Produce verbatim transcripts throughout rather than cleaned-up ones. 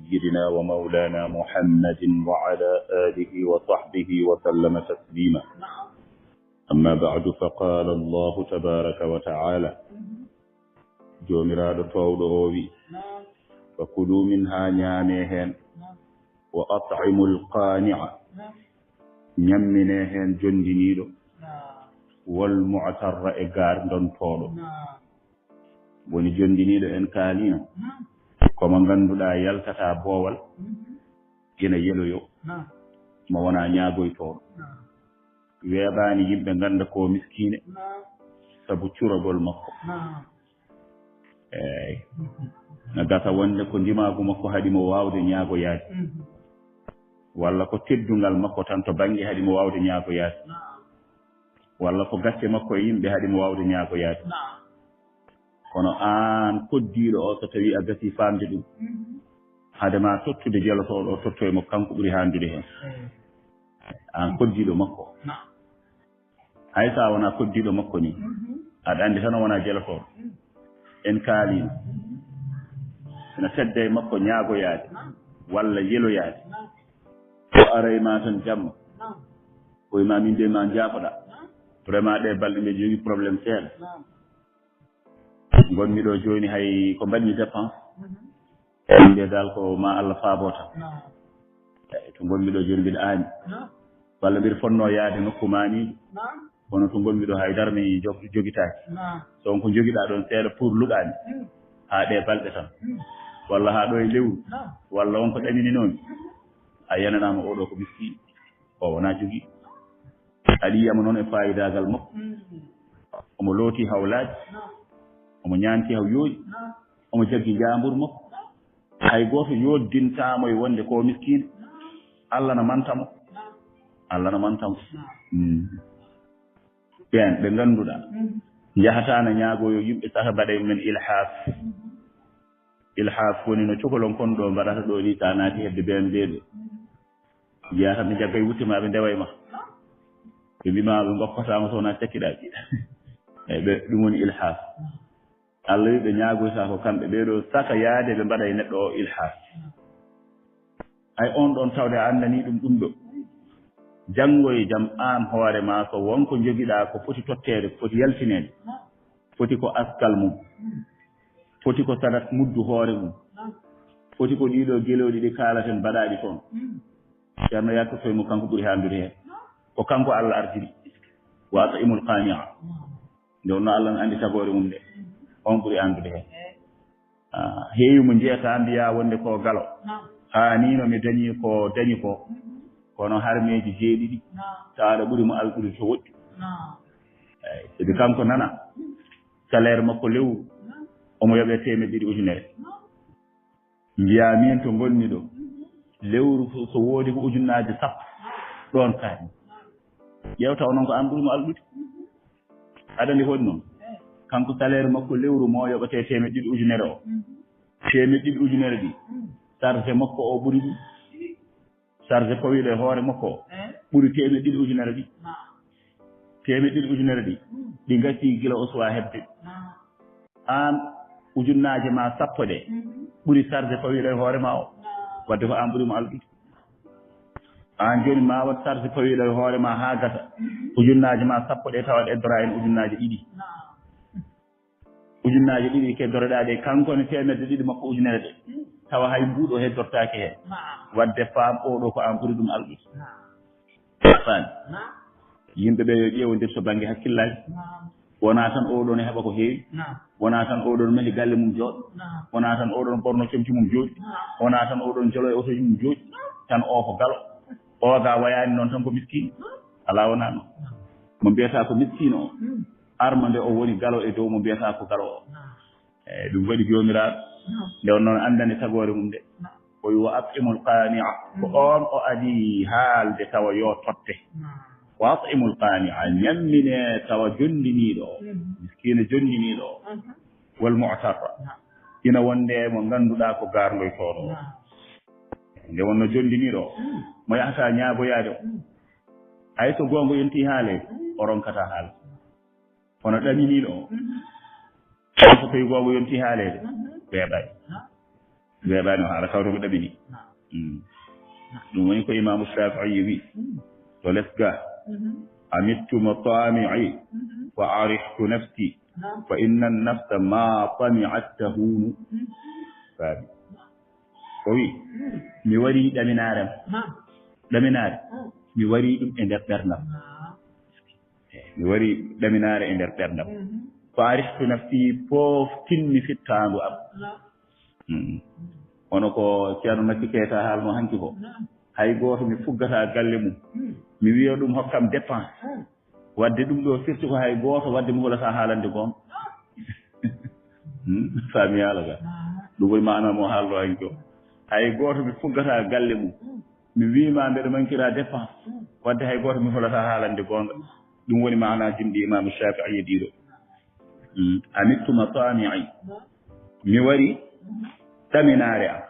سيدنا ومولانا محمد وعلى آله وصحبه وسلم تسليما. أما بعد، فقال الله تبارك وتعالى، Joomiraaɗo toowɗo o wi, فكلوا منها, ñaamee heen, وأطعموا القانع, ñamminee heen jonndiniiɗo, والمعتر, e gaardontooɗo. Woni jonndiniiɗo en kaaliino, ko mo ngannduɗaa yaltataa boowal, ina yeloyoo, mo wonaa ñaagoytooɗo. Weeɓaani yimɓe ngannda ko miskiine, sabu curagol makko. Eey. Na gasa wonde ko ndimaagu makko haɗi mo waawde ñaagoyaade. Walla ko teddungal makko tan to bannge haɗi mo waawde ñaagoyaade. Walla ko gacce makko e yimɓe haɗi mo waawde ñaagoyaade. Kono aan koddiiɗo o, so tawii a gasii faamde ɗum, hade ma tottude jelotooɗo o, tottoy mo, kanko ɓuri haandude heen. Aan koddiiɗo makko. Hay so a wonaa koddiiɗo makko nii, aɗa anndi tan o wonaa jelotooɗo. En kaaliino. Ina tedda e makko ñaagoyaade walla yeloyaade. O ara e ma tan jamma. O wi ma, min de ma njaafoɗaa. Vraiment, ɗee balɗe mbeɗa jogii problème seeɗa. Ngonmi ɗo jooni, hay ko mbaɗmi dépense. Min de dal ko ma Allah faabo tan. Eyi, to ngonmi ɗo jooni mbiɗa aani. Walla mbiɗa fotnoo yahde nokku maaniijo. Kono to ngonmi ɗo hay dara mi jog-, jogitaaki. So on ko njogiɗaa ɗoon seeɗa pour luɓaani. Haa ɗee balɗe tan. Walla haa ɗo e lewru. Walla on ko ɗamininomi. A yananaama oɗo ko miskiino. O wonaa jogii. Aɗa yiyamo noon e faayidaagal makko. Omo looti hawlaaji. Omo ñaanti haw yooɗi. Omo jaggi njaambur makko. Hay gooto yooddintaamo e wonde ko miskiino. Allah na manta mo. Allah na manta mo. Mm. Ɓeen ɓe ngannduɗaa, njahataana ñaagoyo yimɓe, saka mbaɗa e mumen ilhaaf. Ilhaaf woni no cokolon kon ɗo mbaɗata ɗo ni, sa naati hedde B M D ɗo. Njiyaa tan ɓe jaggay wutte ma, ɓe ndeway ma. Ɓe mbi ma ɓe ngoppataama so wonaa cakkiɗaaji. Eyi, ɓe, ɗum woni ilhaaf. Allah wi ɓe ñaagoyta ko kamɓe ɓee ɗo saka yaade ɓe mbaɗa e neɗɗo o ilhaaf. Hay on ɗon tawde a anndanii ɗum ɗum ɗo. Janngo e jam aan hoore ma, so won ko njogiɗaa ko foti totteede, ko foti yaltineede, foti ko askal mum, foti ko sadat muddu hoore mum, foti ko ɗiɗo gelooɗi ɗi kaalaten mbaɗaaɗi toon. Ceerno yaltoto e mum, kanko ɓuri haandude heen. Ko kanko Allah ardiri. Wa at'imul qaani'a. Nde wonno Allah no anndi tagoore mum nde. On ɓuri anndude heen. Ah, heewi mo njeyataa mbiyaa wonde ko galo. Haa ni no mi dañi ko dañi ko. Kono harmeeji jeeɗiɗi. Tawa aɗa ɓuri mo alɗude to woɗɗi. Eyi, sabi kanko nana. Salaire makko lewru. Omo yoɓee teemeɗɗe ɗiɗi ujunere. Mbiyaa miin to ngonmi ɗo. Lewru so, so woodi ko ujunnaaje sappo. Ɗoon kaani. Ƴeewta onon ko aan ɓuri mo alɗude. Aɗa anndi hoɗi noon? Kanko salaire makko lewru mo yoɓatee teemeɗɗe ɗiɗi ujunere o. Teemeɗɗe ɗiɗi ujunere ɗi. Charge makko o ɓuri ɗum. Charge pawiiɗo e hoore makko o ɓuri teemeɗɗe ɗiɗi ujunere ɗi. Teemeɗɗe ɗiɗi ujunere ɗi. Ɗi ngasi gila o suwaa heɓde. Aan ujunnaaje ma sappo ɗe ɓuri charge pawiiɗo e hoore ma o. Wadde ko aan ɓuri mo alɗude. Aan jooni ma waɗ sarde pawiiɗo e hoore ma haa gasa. Ujunnaaje ma sappo ɗe tawa ɗe dora en ujunnaaje ɗiɗi. Ujunnaaje ɗiɗi keddoroɗaa ɗe, kanko ne teemedde ɗiɗi makko ujunere ɗe. Tawa hay mbuuɗo heddortaake heen. Wadde faam oɗo ko aan ɓuri ɗum alɗude. Faami? Yimɓe ɓe yo ƴeewondir to bannge hakkillaaji. Wonaa tan oɗo ne heɓa ko heewi. Wonaa tan oɗo ne mali galle mum jooɗo. Wonaa tan oɗo ne ɓorno comci mum jooɗi. Wonaa tan oɗo ne jolo e otoji mum jooɗi. Tan o ko galo. O ga wayaani noon tan ko miskiino. Alaa, wonaa noon. Mo mbiyataa ko miskiino o, arma nde o woni galo e dow mo mbiyataa ko galo o. Eyi, ɗum waɗi Joomiraaɗo. Nde on noon anndani tagoore mum nde. O wi, "Wa at'imul qaani'a." Ko on o adii haalde tawa yo totte. "Wa at'imul qaani'a." Ñammine tawa jonndiniiɗo o. Miskiina jonndiniiɗo o. "Wal mu'tarra." Ina wonde mo ngannduɗaa ko gaarngoytooɗo o. Nde wonno jonndiniiɗo o. Mo yahata ñaagoyaade o. Hay so goonga yontii haaleede, o ronkata haal. Kono ɗaminiiɗo o, so tawi goonga yontii haaleede, weeɓaani. Weeɓaani o haala, tawto ko ɗamini. Mm. Ɗum woni ko Imaamu Shaafi'i wi. To les ga, "Amittu matami'i fa arihtu nafsi, fa inna nafsa ma tami'at tahunu." Faabi. O wi, "Mi wari ɗaminaare am. Ɗaminaare, mi wari ɗum e nder ɓerndam." Eh, mi wari ɗaminaare e nder ɓerndam. Fa arihtu nafsi, fooftinmi fittaandu am. Mm. Hono ko Ceerno Makki Keita haalno hanki ko. Hay gooto mi fuggata galle mum. Mi wiya ɗum hokkam dépense. Wadde ɗum ɗo firti ko hay gooto wadde mi hulata haalande goonga. Hmm? Faami haala ka. Ɗum woni maana mo haalno hanki o. Hay gooto mi fuggata galle mum. Mi wiima mbeɗa mankira dépense. Wadde hay gooto mi hulata haalande goonga. Ɗum woni maana jimɗi Imaamu Shaafi'i e ɗiɗo. Mm. Amittu matami'i. Mi wari ɗaminaare am.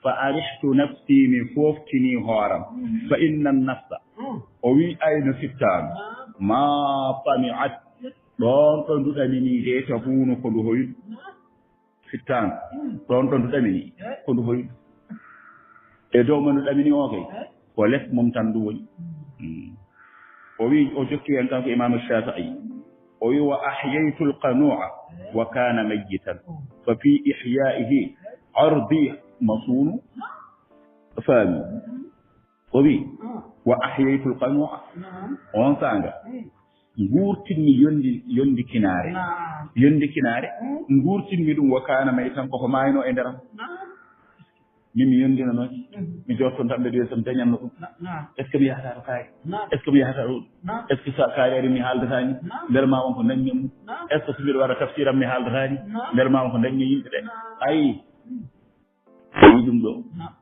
Fa arihtu nafsi, mi fooftini hooram. Fa inna nafsa. O wi ayno fittaandu. Ma tami'at. Ɗoon ɗo ndu ɗamini de, tahunu ko ndu hoydu. Fittaandu. Ɗoon ɗo ndu ɗamini, ko ndu hoydu. E dow mo ndu ɗamini o kay, ko les mum tan ndu woni. Mm. O wi, o jokki en kanko Imaamu Shaafi'i. O wi, "Wa ahyaytu al-qanu'a wa kana mayyitan. Fa fi ihya'ihi ardi masunu." Faami. O wi, "Wa ahyaytu al-qanu'a." On saanga. Nguurtinmi yondi, yondi kinaare. Naam. Yondi kinaare, mm, nguurtinmi ɗum, wa kana maytan, koko maayno e nder am. Naam. Min mi yondinanooki. Mhm. Mi jotton tan mbeɗa wiya so mi dañatno ɗum. Na-, naam. Est-ce que mi yahata to kaari? Naam. Est-ce que mi yahata ɗo? Naam. Est-ce que so kaari ari mi haaldataa ni? Naam. Mbele ma on ko dañmi mum? Naam. Est-ce que so mbiɗa waɗa tafsir am mi haaldataa ni? Naam. Mbele ma on ko dañmi yimɓe ɓe? Naam. Ayi. Mm. O wi ɗum ɗo. Naam.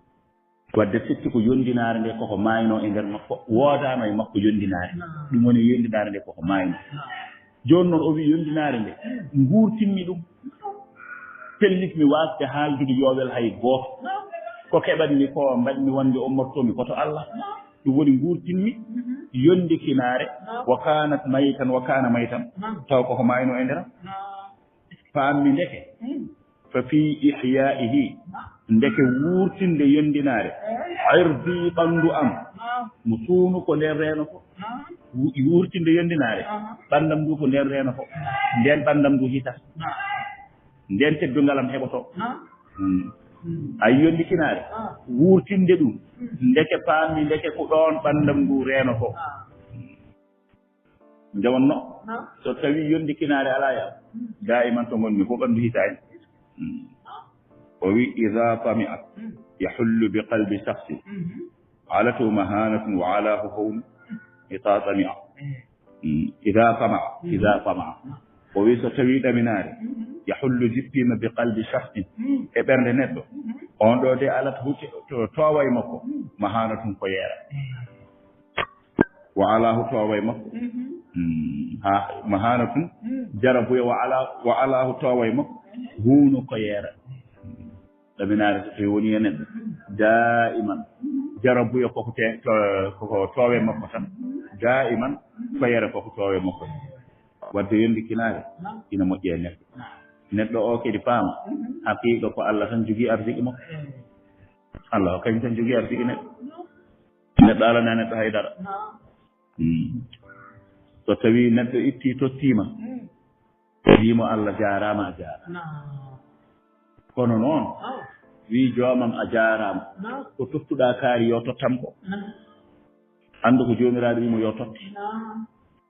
Wadde firti ko yondinaare nde koko maayno e nder makko, woodaano e makko yondinaare. Naam. Ɗum woni yondinaare nde koko maayno. Naam. Jooni noon o wi yondinaare nde, nguurtinmi ɗum. Pellitmi waasde haaldude yoowel hay gooto. Ko keɓatmi ko mbaɗmi wonde ummortoomi ko to Allah. Ɗum woni nguurtinmi yondikinaare, wa kanat maytan, wa kana maytan. Naam. Taw koko maayno e nder am. Naam. Paammi ndeke, mm, fa fi ihya'ihi, ndeke wuurtinde yondinaare, irdi, ɓanndu am, mo suunu ko nden reeno ko. Wu-, wuurtinde yondinaare, aha, ɓanndam ndu ko nden reeno ko. Nden ɓanndam ndu hisa. Nden teddungal am heɓoto. Mm. Mm. A yondikinaare, ah, wuurtinde ɗum, mm, ndeke paammi ndeke ko ɗoon ɓanndam ndu reeno ko. Ah. Nde wonno, naam, so tawi yondi kinaare alaa e am, mm, daiman to ngonmi ko ɓanndu hitaani. Mm. O wi, "Idha tami'at, mm, yahullu bi qalbi shakhsin. Mhm. Alatu mahanatun wa alahu hawnu, idha tami'a." Eh. Mm. "Idha tama'a, mm, idha tama'a." Naam. O wi, so tawi ɗaminaare, mhm, yahullu, jippiima, bi qalbi shakhsin, mm, e ɓernde neɗɗo, mhm, on ɗo de alat hucce to, toowa e makko, mm, mahanatun ko yeera. Eh. Wa alahu, toowa e makko. Mhm. Mm, ha, mahanatun, mm, jarabuya, wa ala, wa alahu, toowa e makko. Huunu ko yeera. Ɗaminaare so tawi woni e neɗɗo, daiman, mhm, jarabuya koko te-, to-, koko toowe makko tan. Daiman, ko yeera koko toowe makko tan. Wadde yondi kinaare, naam, ina moƴƴi e neɗɗo. Neɗɗo o kadi faama, mhm, haqiqa ko Allah tan jogii arziki makko. Eh. Allah o kañum tan jogii arziki neɗɗo. Neɗɗo alana neɗɗo haydara. Naam. Mm. So tawi neɗɗo itti tottiima, mm, wiimo Allah jaaraama, a jaaraama. Naam. Kono noon, ah, wii joomam a jaaraama. Naam. Ko tottuɗaa kaari yo tottam ko. Naam. Anndu ko Joomiraaɗo wiimo yo totte. Naam.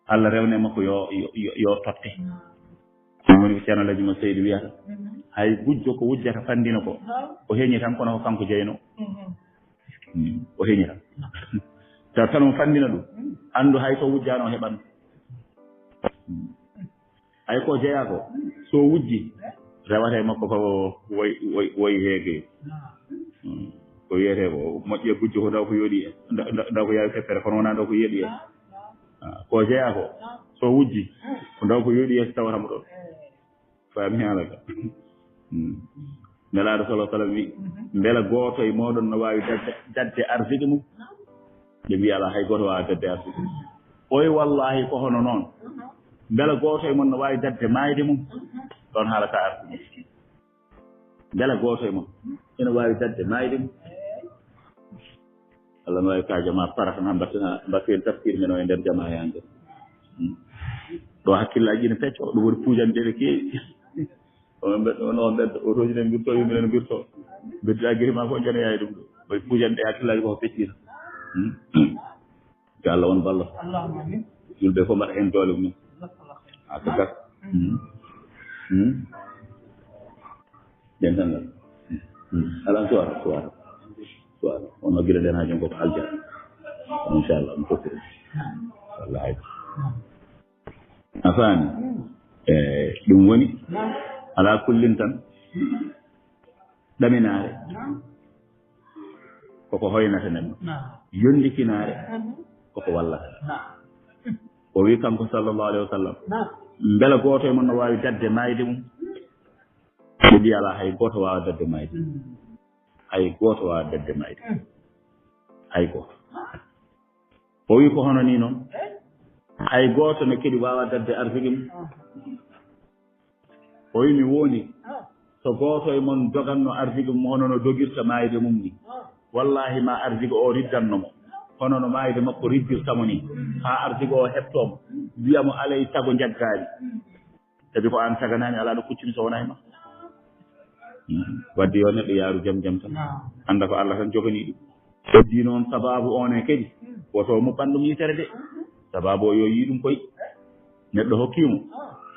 Allah rewne makko yo, yo, yo, yo totte. Naam. Ɗum woni ko Ceerno Alhaji Mo Seydi wiyata. Mhm. Hay gujjo ko wujjata fanndina ko, naam, o heñi tan kono ko kanko jeyno. Mhm. Mm, o heñi tan. Taw tan mo fanndina ɗum. Mm. Anndu hay so wujjaano o heɓan. Mm. Hay ko jeyaa ko, so wujji, rewata e makko ko woy, woy, woy heege. Mm. Ko wiyetee ko moƴƴi e gujjo ko ndaw ko yooɗi e, nda-, nda-, ndaw ko yaawi feppere, kono wonaa ndaw ko yooɗi e. Ah, ko jeyaa ko, so wujji, ko ndaw ko yooɗi e, so tawata mo ɗon. Faami haala ka? Mm. Nelaaɗo sallallahu alaihi wasallam wi, mhm, mbela gooto e mooɗon no waawi dadde, dadde arziki mum? Ɓe mbi, alaa, hay gooto waawa dadde arziki mum. O wi, wallahi, ko hono noon. Mbela gooto e mon no waawi dadde maayde mum? Ɗoon haalata arziki. Mbela gooto e mon ina waawi daɗde maayde mum? Allah no waawi ka jama para tan, ha mbatten, ha mbatten tafsir men o e nder jama e ange. Ɗo hakkillaaji ina pecco, ɗum woni puujande ɗe keewi. On mbedda, on, on mbedda, otoji ɗen mbirto, yimɓe ɗen mbirto. Mbedduɗaa giri ma fof, jana yaay ɗum ɗo. Koye puujande ɗe hakkillaaji ko pecci tan. Hmm. Yo Allah on ballo. Allahumma amin. Julɓe fof mbaɗa heen doole mum. Jazakallah khair. A ko gas. Hmm. Hmm. Ɗen tan ngal. Hmm. Ala suwara, suwara. Suwara. Ono gila den ha jon ko aljana. Inchallah, on fof. Wallahi. A faami? E, ɗum woni, ala kullin tan, ɗaminaare koko hoynata neɗɗo. Yondikinaare koko wallata. O wi kanko sallallahu alayhi wa sallam, mbela gooto e mon no waawi daɗde maayde mum? Ɓe mbi alaa, hay gooto waawa daɗde maayde. Hay gooto waawa daɗde maayde. Hay gooto. O wi ko hono ni noon. Hay gooto ne kadi waawa daɗde arsigi mum. O wi mi wooni, so gooto e mon doganno arsigi mum hono no dogirta maayde mum ni, wallahi ma arsigi o riddanno mo, hono no maayde makko riddirta mo ni, haa arsigi o heɓtoo mo, wiya mo alay sago njaggaani. Sabi ko aan saganaa mi, alaa ɗo kuccumi so wonaa e ma. Wadde yo neɗɗo yaaru jam jam tan. Annda ko Allah tan joganii ɗum. Heddi noon sababu o ne kadi, woto o muɓɓan ɗum yitere de. Sababu o yo yii ɗum koy. Neɗɗo hokkii mo,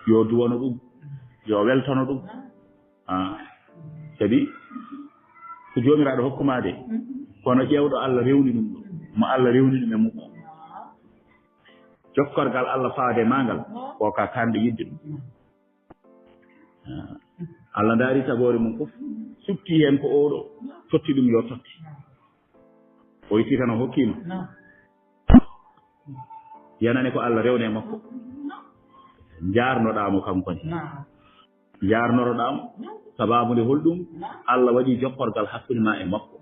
yo duwano ɗum, yo weltano ɗum. Ah. Sabi ko Joomiraaɗo hokkuma de, kono ƴeewɗo Allah rewni ɗum ɗo, mo Allah rewni ɗum e muɓɓo. Jokkorgal Allah faade ma ngal, ko ka kanɗo yidde ɗum. Ah. Allah ndaari tagoore mum fof, suɓti heen ko oɗo, totti ɗum yo totti. O itti tan o hokkima. Yanani ko Allah rewne e makko. Njaarnoɗaa mo kanko ne. Njaarnoroɗaa mo. Sababu nde holɗum? Allah waɗi jokkorgal hakkunde ma e makko.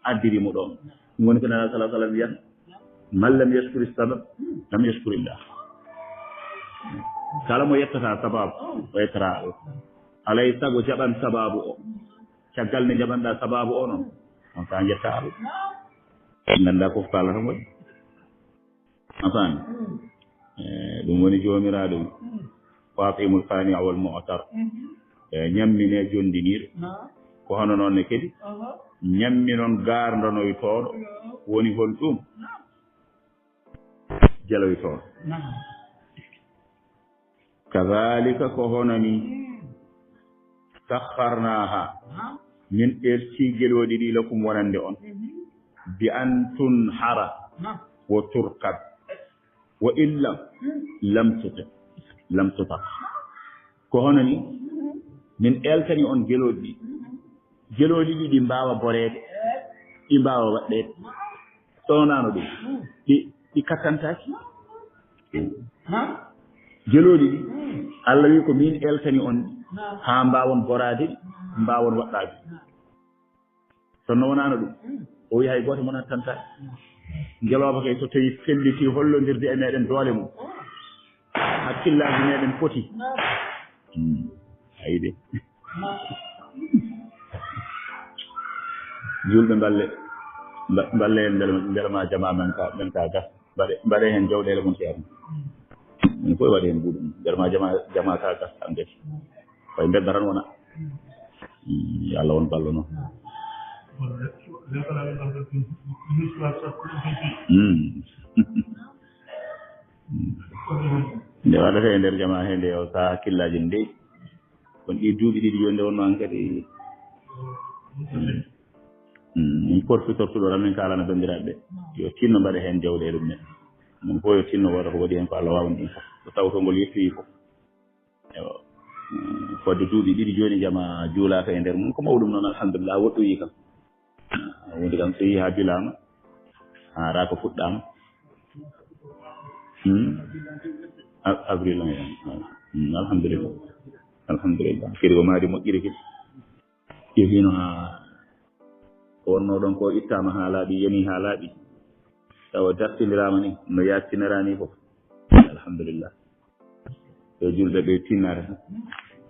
Addiri mo ɗoon. Ɗum woni ko Nana sallallahu alaihi wasallam wiyan, "Man lam yashkuri sabab, lam yashkuri llah." Kala mo yettata sababu, o yettata Allah. Alay sago jaɓan sababu o. Caggal nde jaɓanɗaa sababu o noon, on ka jetta Allah. Ngannda fof kaalata mo waɗi. A faami? Eh, ɗum woni Joomiraaɗo wi, "Wa atimul qani'a wal mu'tar." Eh, ñammine jondiniiɗo. Ko hono noon ne kadi, ñamminon gaarndanoytooɗo, woni hol ɗum? Jeloytooɗo. Kadhalika, ko hono ni, sakharnaha, min elti gelooɗi ɗi lakum wonande on, bi an tunhara wa turkab, wa illam lam tuti, lam tuta. Ko hono ni, min eltani on gelooɗi ɗi. Gelooɗi ɗi, ɗi mbaawa boreede, ɗi mbaawa waɗɗeede. So wonaano ɗum, ɗi, ɗi kattantaaki. Gelooɗi ɗi, Allah wi ko min eltani on ɗi, haa mbaawon boraade ɗi, mbaawon waɗɗaade. So no wonaano ɗum, o wi hay gooto mon attantaaki. Ngelooba kay so tawi felliti hollondirde e meɗen doole mum, hakkillaaji meɗen poti. Hmm. Ayi de. Julɓe mballe, mba-, mballe en mbele, mbele ma jama men ka, men ka gas. Mbaɗe, mbaɗe heen jawɗeele mon ceerno. Min fof waɗi heen buuɗum. Nder ma jama, jama ka gas tan de. Koye mbedda tan wona. Hmm, yo Allah won ballo noon. Hmm. Nde waɗata e nder jama he nde o saha hakkillaaji nde. Kono ɗi duuɓi ɗiɗi jooni nde wonno hankadi. Hmm. Min porfitortuɗo tan min kaalana banndiraaɓe ɓe. Yo tinno mbaɗa heen jawɗeele mum en. Mum fof yo tinno wooda ko waɗi heen ko Allah waawni ɗum fof. Ko tawtongol yettoyi fof. Ewa. Hmm. Fodde duuɓi ɗiɗi jooni jama juulaaka e nder mum. Ko mawɗum noon, alhamdulillah, woɗɗoyi kam. Wondi kam so yii haa julaama, haa raa ko fuɗɗaama. Hmm? A-, avril on, voilà. Hmm, alhamdulillah. Alhamdulillah. Kadi ko maadi moƴƴiri kadi. Yehiino haa ko wonnoo ɗon ko ittaama haa laaɓi, yanii haa laaɓi. Tawa dartindiraama ni, no yaajtiniraani fof. Alhamdulillah. Yo julɓe ɓe tinnare.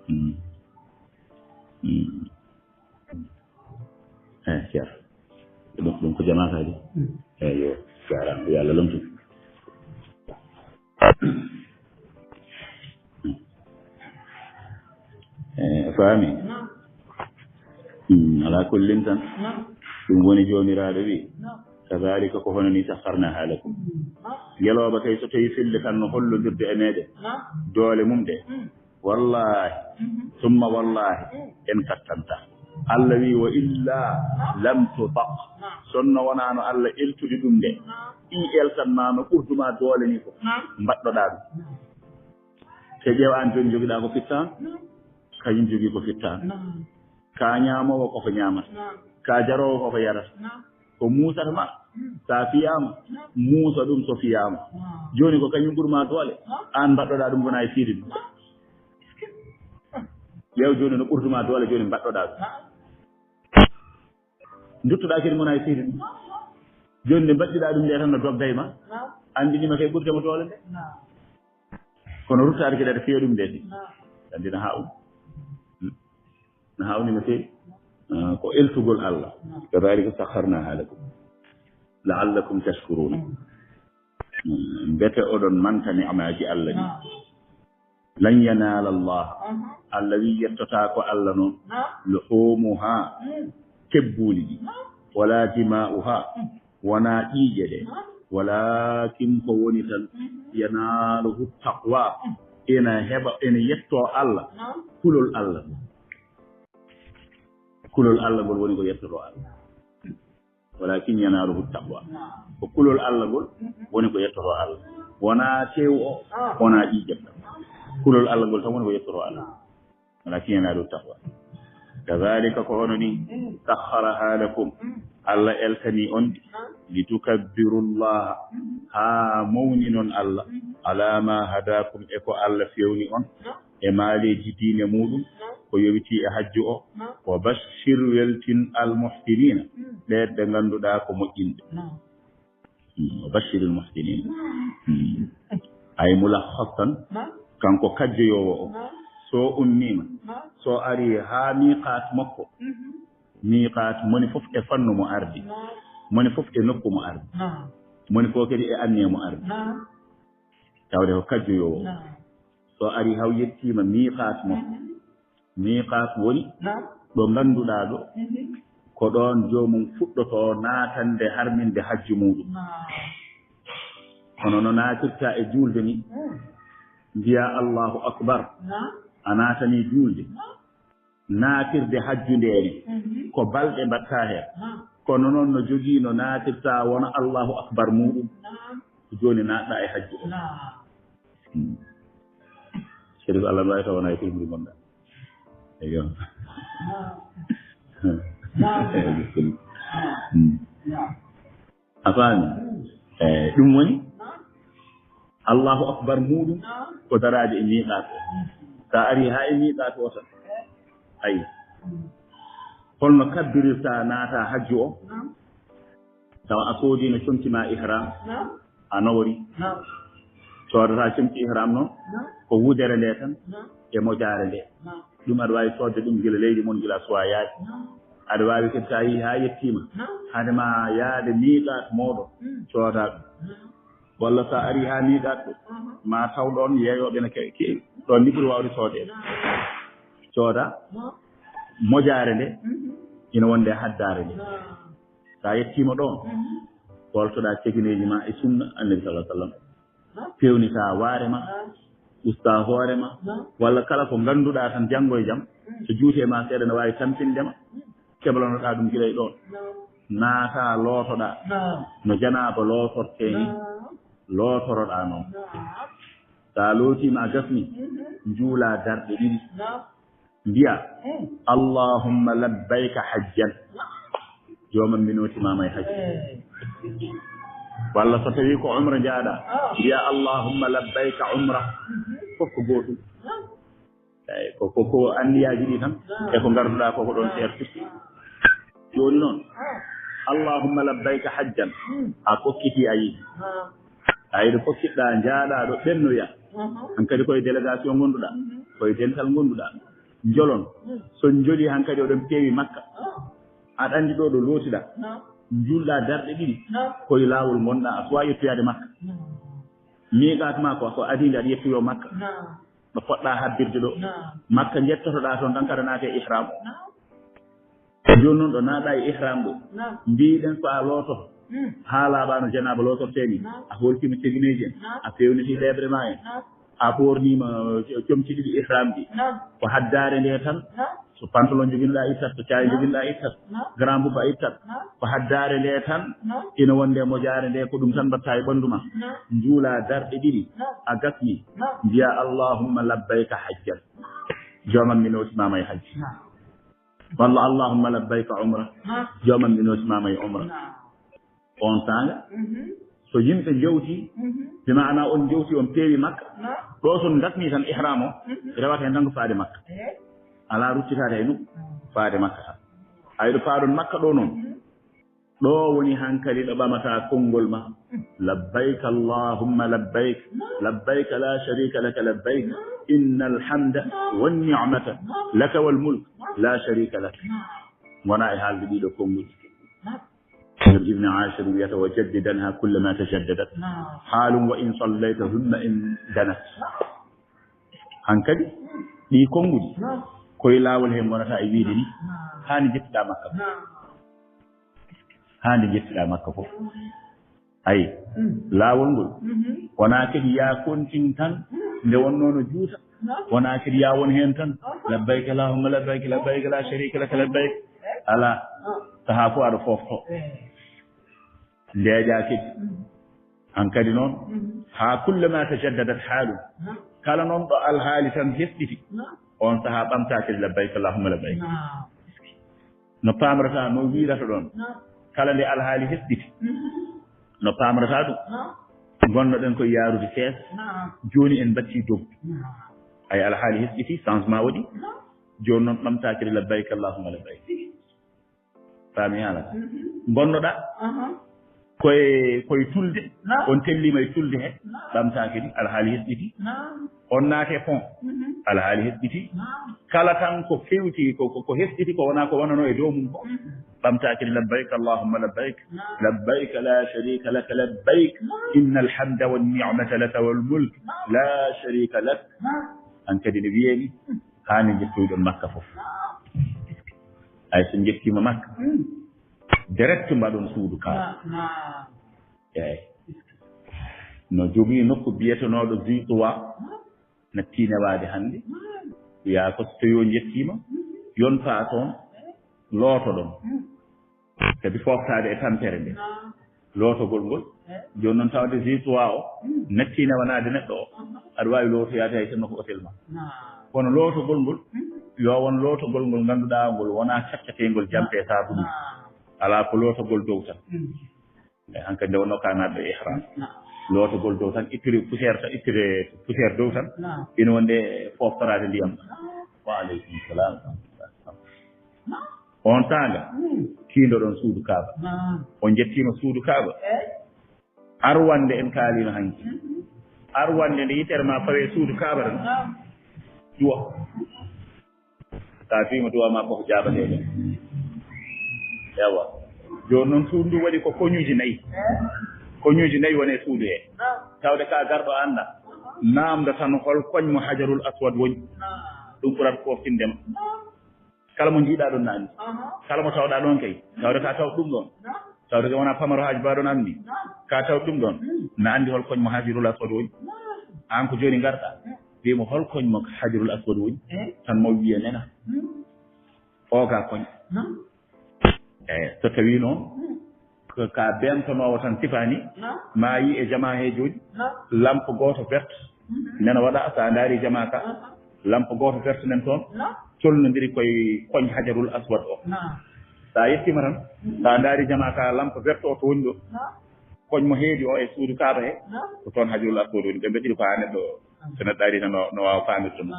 Mm. Mm. Yer. Ɗum, ɗum ko jamaataaji. Eeyo, jaaraama. Yo Allah lomtu. Eh, a faami? Hmm, alaa kullin tan. Ɗum woni Joomiraaɗo wi, "Kadaalika, ko hono nii, sakharnaahaa lakum." Ngelooba kay, so tawii fille tan no hollondirde e meeɗen doole mum ɗe, wallaahi, summa wallaahi, en kattantaa. Allah wi, "Wa illaa lam tutaq." Sonno wonaano Allah eltude ɗum nde, ɗi eltan ma no ɓurdu ma doole ni ko mbaɗɗoɗaa ɗum. Te ƴeew aan jooni jogiɗaa ko fittaano, kañum jogii ko fittaano. Ka ñaamoowo koko ñaamata, ka jaroowo koko yarata. Ko muusata ma, sa fiyaama, muusa ɗum so fiyaama. Jooni ko kañum ɓuri ma doole, aan mbaɗɗoɗaa ɗum wona e fiide ɗum. Ƴeew jooni no ɓurdu ma doole jooni mbaɗɗoɗaa ɗum. Nduttoɗaa kadi wona e fiide ɗum. Jooni nde mbaɗɗiɗaa ɗum nde tan no dogga e ma, anndinima kay ɓurde mo doole nde. Kono ruttaade kadi aɗa fiya ɗum nde de. Anndi na haaw. Na haawnii no feewi. Ah, ko eltugol Allah. "Kadaalika sakharnaahaa lakum la'allakum tashkuruun." Hmm, mbete oɗon manta ni'maaji Allah ɗi. "Lan yanaala Allah." Allah wi yettotaa ko Allah noon. "Luhuumuhaa," tebbuuli ɗi. "Walaa dimaa'uhaa," wonaa ƴiiƴe ɗe. "Walaakin," ko woni tan, "yanaaluhu taqwa," ena heɓa, ena yettoo Allah, kulol Allah. Kulol Allah ngol woni ko yettotoo Allah. "Walaakin yanaaluhu taqwa." Ko kulol Allah ngol woni ko yettotoo Allah. Wonaa teewu o, wonaa ƴiiƴam ɗam. Kulol Allah ngol tan woni ko yettotoo Allah. "Walaakin yanaaluhu taqwa." "Kadaalika," ko hono nii, "sakharahaa lakum," Allah eltanii on ɗi, "litukabbirullaaha," haa mawninon Allah, "alaa maa hadaakum," e ko Allah fewni on e maaleeji diine muuɗum, ko yowitii e hajju o. "Wa bashshir," weltin, "al muhsiniina," ɓeen ɓe ngannduɗaa ko moƴƴinɓe. Hmm, "wa bashshiril muhsiniina." Hmm. Ay mulakhas tan, kanko kajjoyoowo o, so ummiima, so ari haa miiqaat makko, miiqaat moni fof e fannu mo ardi, moni fof e nokku mo ardi, moni fof kadi e anniya mo ardi. Tawde ko kajjoyoowo o. So ari haw yettiima miiqaat makko, miiqaat woni ɗo ngannduɗaa ɗo, ko ɗoon joomum fuɗɗotoo naatande harminde hajju muuɗum. Hono no naatirta e juulde ni, mbiyaa, "Allahu akbar," a naatanii juulde. Naatirde hajju nde ne, ko balɗe mbaɗta heen. Kono noon no jogii no naatirta wona Allahu akbar muuɗum. Jooni naatɗa e hajju o. Hmm. Serif Allah no waawi taw wona e filmri gonɗa. Eyo. Hmm. A faami? Eh, ɗum woni Allahu akbar muuɗum ko daraade e miiqaat o. Sa ari haa e miiqaat o tan, ayi, holno kabbirirta naata hajju o? Tawa a soodiino comci ma ihram, a nawori. Coodata comci ihram noon ko wudere nde tan e mojaare nde. Ɗum aɗa waawi soodde ɗum gila leydi mon, gila suwayaaji. Aɗa waawi kadi, so a yii haa yettiima, hade ma yaade miiqaat mooɗon, cooda ɗum. Walla so a arii haa miiqaat ɗo, ma taw ɗoon yeeyooɓe ene keewi, keewi. Ɗoon ni ɓuri waawde soodeede. Cooda mojaare nde, ina wonde e haddaare nde. So a yettiima ɗoon, ɓoltoɗaa cegineeji ma e sunna Annabi sallallahu alaihi wasallam. Peewnita waare ma, usta hoore ma, walla kala ko ngannduɗaa tan janngo e jam, so juuti e ma seeɗa, ne waawi tampinde ma, keblanoɗaa ɗum gila e ɗoon. Naata lootoɗaa, no janaaba lootortee ni, lootoroɗaa noon. So a lootiima a gasni, njuula darɗe ɗiɗi. Mbiya, "Allahumma labbayka hajjan." Joomam, mi nootimaama e hajju. Walla so tawii ko umra njaaɗa, mbiya, "Allahumma labbayka umra." Fof ko gootum. Eey, ko, ko, ko anniyaaji ɗi tan, e ko ngarduɗaa ko, ko ɗoon seerti. Jooni noon, "Allahumma labbayka hajjan." A kokkitii, a yiɗi. A yiɗi kokkiɗaa, njaaɗaa ɗo ɓennoya. Hankadi koye délégation ngonduɗaa, koye dental ngonduɗaa. Njolon. So njoli hankadi oɗon peewi Makka. Aɗa anndi ɗo ɗo lootiɗaa, njuulɗaa darɗe ɗiɗi, koye laawol ngonɗaa, a suwaa yettoyaade Makka. Miiqaat maa ko, ko adii nde aɗa yettoyoo Makka. Ɗo poɗɗaa habbirde ɗo. Makka njettotoɗaa toon tan, kada naatee ihram o. Jooni noon ɗo naatɗaa e ihram ɗo, mbiiɗen ko a loototo. Haa laaɓaa no janaaba lootortee ni. A hooltiima tegineeji en. A feewnitii leeɓre maa en. A ɓoorniima comci ɗiɗi ihram ɗi. Ko haddaare nde tan. So pantalon njoginoɗaa ittat, so caay njoginoɗaa ittat, grand boubou a ittat. Ko haddaare nde tan. Ina wonde mojaare nde, ko ɗum tan mbaɗtaa e ɓanndu ma. Njuulaa darɗe ɗiɗi. A gasni. Mbiyaa, "Allahumma labbayka hajjan." Joomam, mi nootimaama e hajji. Walla, "Allahumma labbayka umra." Joomam, mi nootimaama e umra. On saanga, so yimɓe njewti, bi maana on njewti, on peewi Makka, ɗo son ngasni tan ihram o, rewata heen tan ko faade Makka. Alaa ruttitaade e ɗum, faade Makka tan. Ay, ɗo paaɗon Makka ɗo noon, ɗo woni hankadi ɗo ɓamataa konngol ma. "Labbayka Allahumma labbayk, labbayka la sharika laka labbayk, innal hamda wan ni'mata laka wal mulk, la sharika lak." Wona e haalde ɗiɗo konnguɗi. Ibn Ashir wiyata, "Wa jaddidanha kullama tajaddadat. Haalun wa in sallayta thumma in danat." Hankadi, ɗi konnguɗi, koye laawol heen ngonata e wiyde ni, haani jettiɗaa Makka fof. Haani jettiɗaa Makka fof. Ayi, laawol ngol, wonaa kadi yaa kontin tan, nde wonnoo no juuta, wonaa kadi yaa won heen tan, "Labbayk Allahumma labbayk, labbayk la sharika laka labbayk." Alaa, sahaa fof aɗa foofto. Ndeeƴaa kadi. Hankadi noon, haa kullama tajaddadat haalun. Kala noon ɗo alhaali tan hesɗiti, on sahaa ɓamtaa kadi, "Labbayk Allahumma labbayk." No paamrataa, no wiirata ɗoon. Kala nde alhaali hesɗiti, no paamrataa ɗum. Ngonnoɗen koye yaarude seeɗa. Jooni en mbattii dow. Ay, alhaali hesɗiti, changement waɗi. Jooni noon ɓamtaa kadi, "Labbayk Allahumma labbayk." Faami haala ka? Ngonnoɗaa koye, koye tulde, on telliima e tulde he, ɓamtaa kadi, alhaali hesɗiti. On naati e pont, alhaali hesɗiti. Kala tan ko fewti, ko, ko, ko hesɗiti, ko wonaa ko wonanoo e dow mum ko, ɓamtaa kadi, "Labbayk Allahumma labbayk, labbayk la sharika laka labbayk, innal hamda wan ni'mata laka wal mulk, la sharika lak." Hankadi ne wiyeeni, haani njettoyɗon Makka fof. Ay, so njettiima Makka, direct mbaɗon suudu Kaaba. Eey. No jogii nokku biyetenooɗo Zi Tuwa, nattii newaade hannde. Wiyaa ko so tawii o njettiima, yon paa toon, lootoɗon. Kadi fooftaade e tampere nde. Lootogol ngol. Jooni noon tawde Zi Tuwa o, nattii newanaade neɗɗo o. Aɗa waawi lootoyaade hay sinno ko hôtel ma. Kono lootogol ngol, yo won lootogol ngol ngannduɗaa ngol wonaa cakkateengol jampe e saabunnde. Alaa, ko lootogol dow tan. E hankadi nde wonnoo ka naatɗo e ihram. Lootogol dow tan, ittude poussière tan, ittude poussière dow tan. Ina wonde fooftoraade ndiyam. Wa aleykum salam. On saanga, kiindoɗon suudu Kaaba. On njettiima suudu Kaaba. Arwannde en kaaliino hanki. Arwannde nde yitere ma fawee suudu Kaaba tan. Duwa. Ka fiima duwa ma fof jaabateeɗo. Ewa. Jooni noon suudu ndu waɗi ko koñuuji nayi. Koñuuji nayi woni e suudu he. Tawde ka garɗo annda. Naamnda tan hol koñ mo Hajarul Aswad woni. Ɗum ɓurat foftinde ma. Kala mo njiiɗaa ɗoon na anndi. Kala mo tawɗaa ɗoon kay. Tawde ka tawde ɗum ɗoon. Tawde kay wonaa pamaro haaji ba ɗoon anndi. Ka tawde ɗum ɗoon. Na anndi hol koñ mo Hajarul Aswad woni. Aan ko jooni ngarɗaa. Wii mo hol koñ mo Hajarul Aswad woni. Tan mo wiye nena. O ka koñ. Eey, so tawii noon, ko ka beentonoowo tan sifaani, ma yii e jamaa he jooni, lampe gooto verte, nena waɗa, so a ndaari jamaa ka, lampe gooto verte nen toon, colnondiri koye koñ Hajarul Aswad o. So a yettiima tan, so a ndaari jamaa ka, lampe verte o to woni ɗo, koñ mo heedi o e suudu Kaaba he, ko toon Hajarul Aswad woni. Ɓe mbeɗiri ko haa neɗɗo, so neɗɗo ari tan, no, no waawa faamirde ɗum.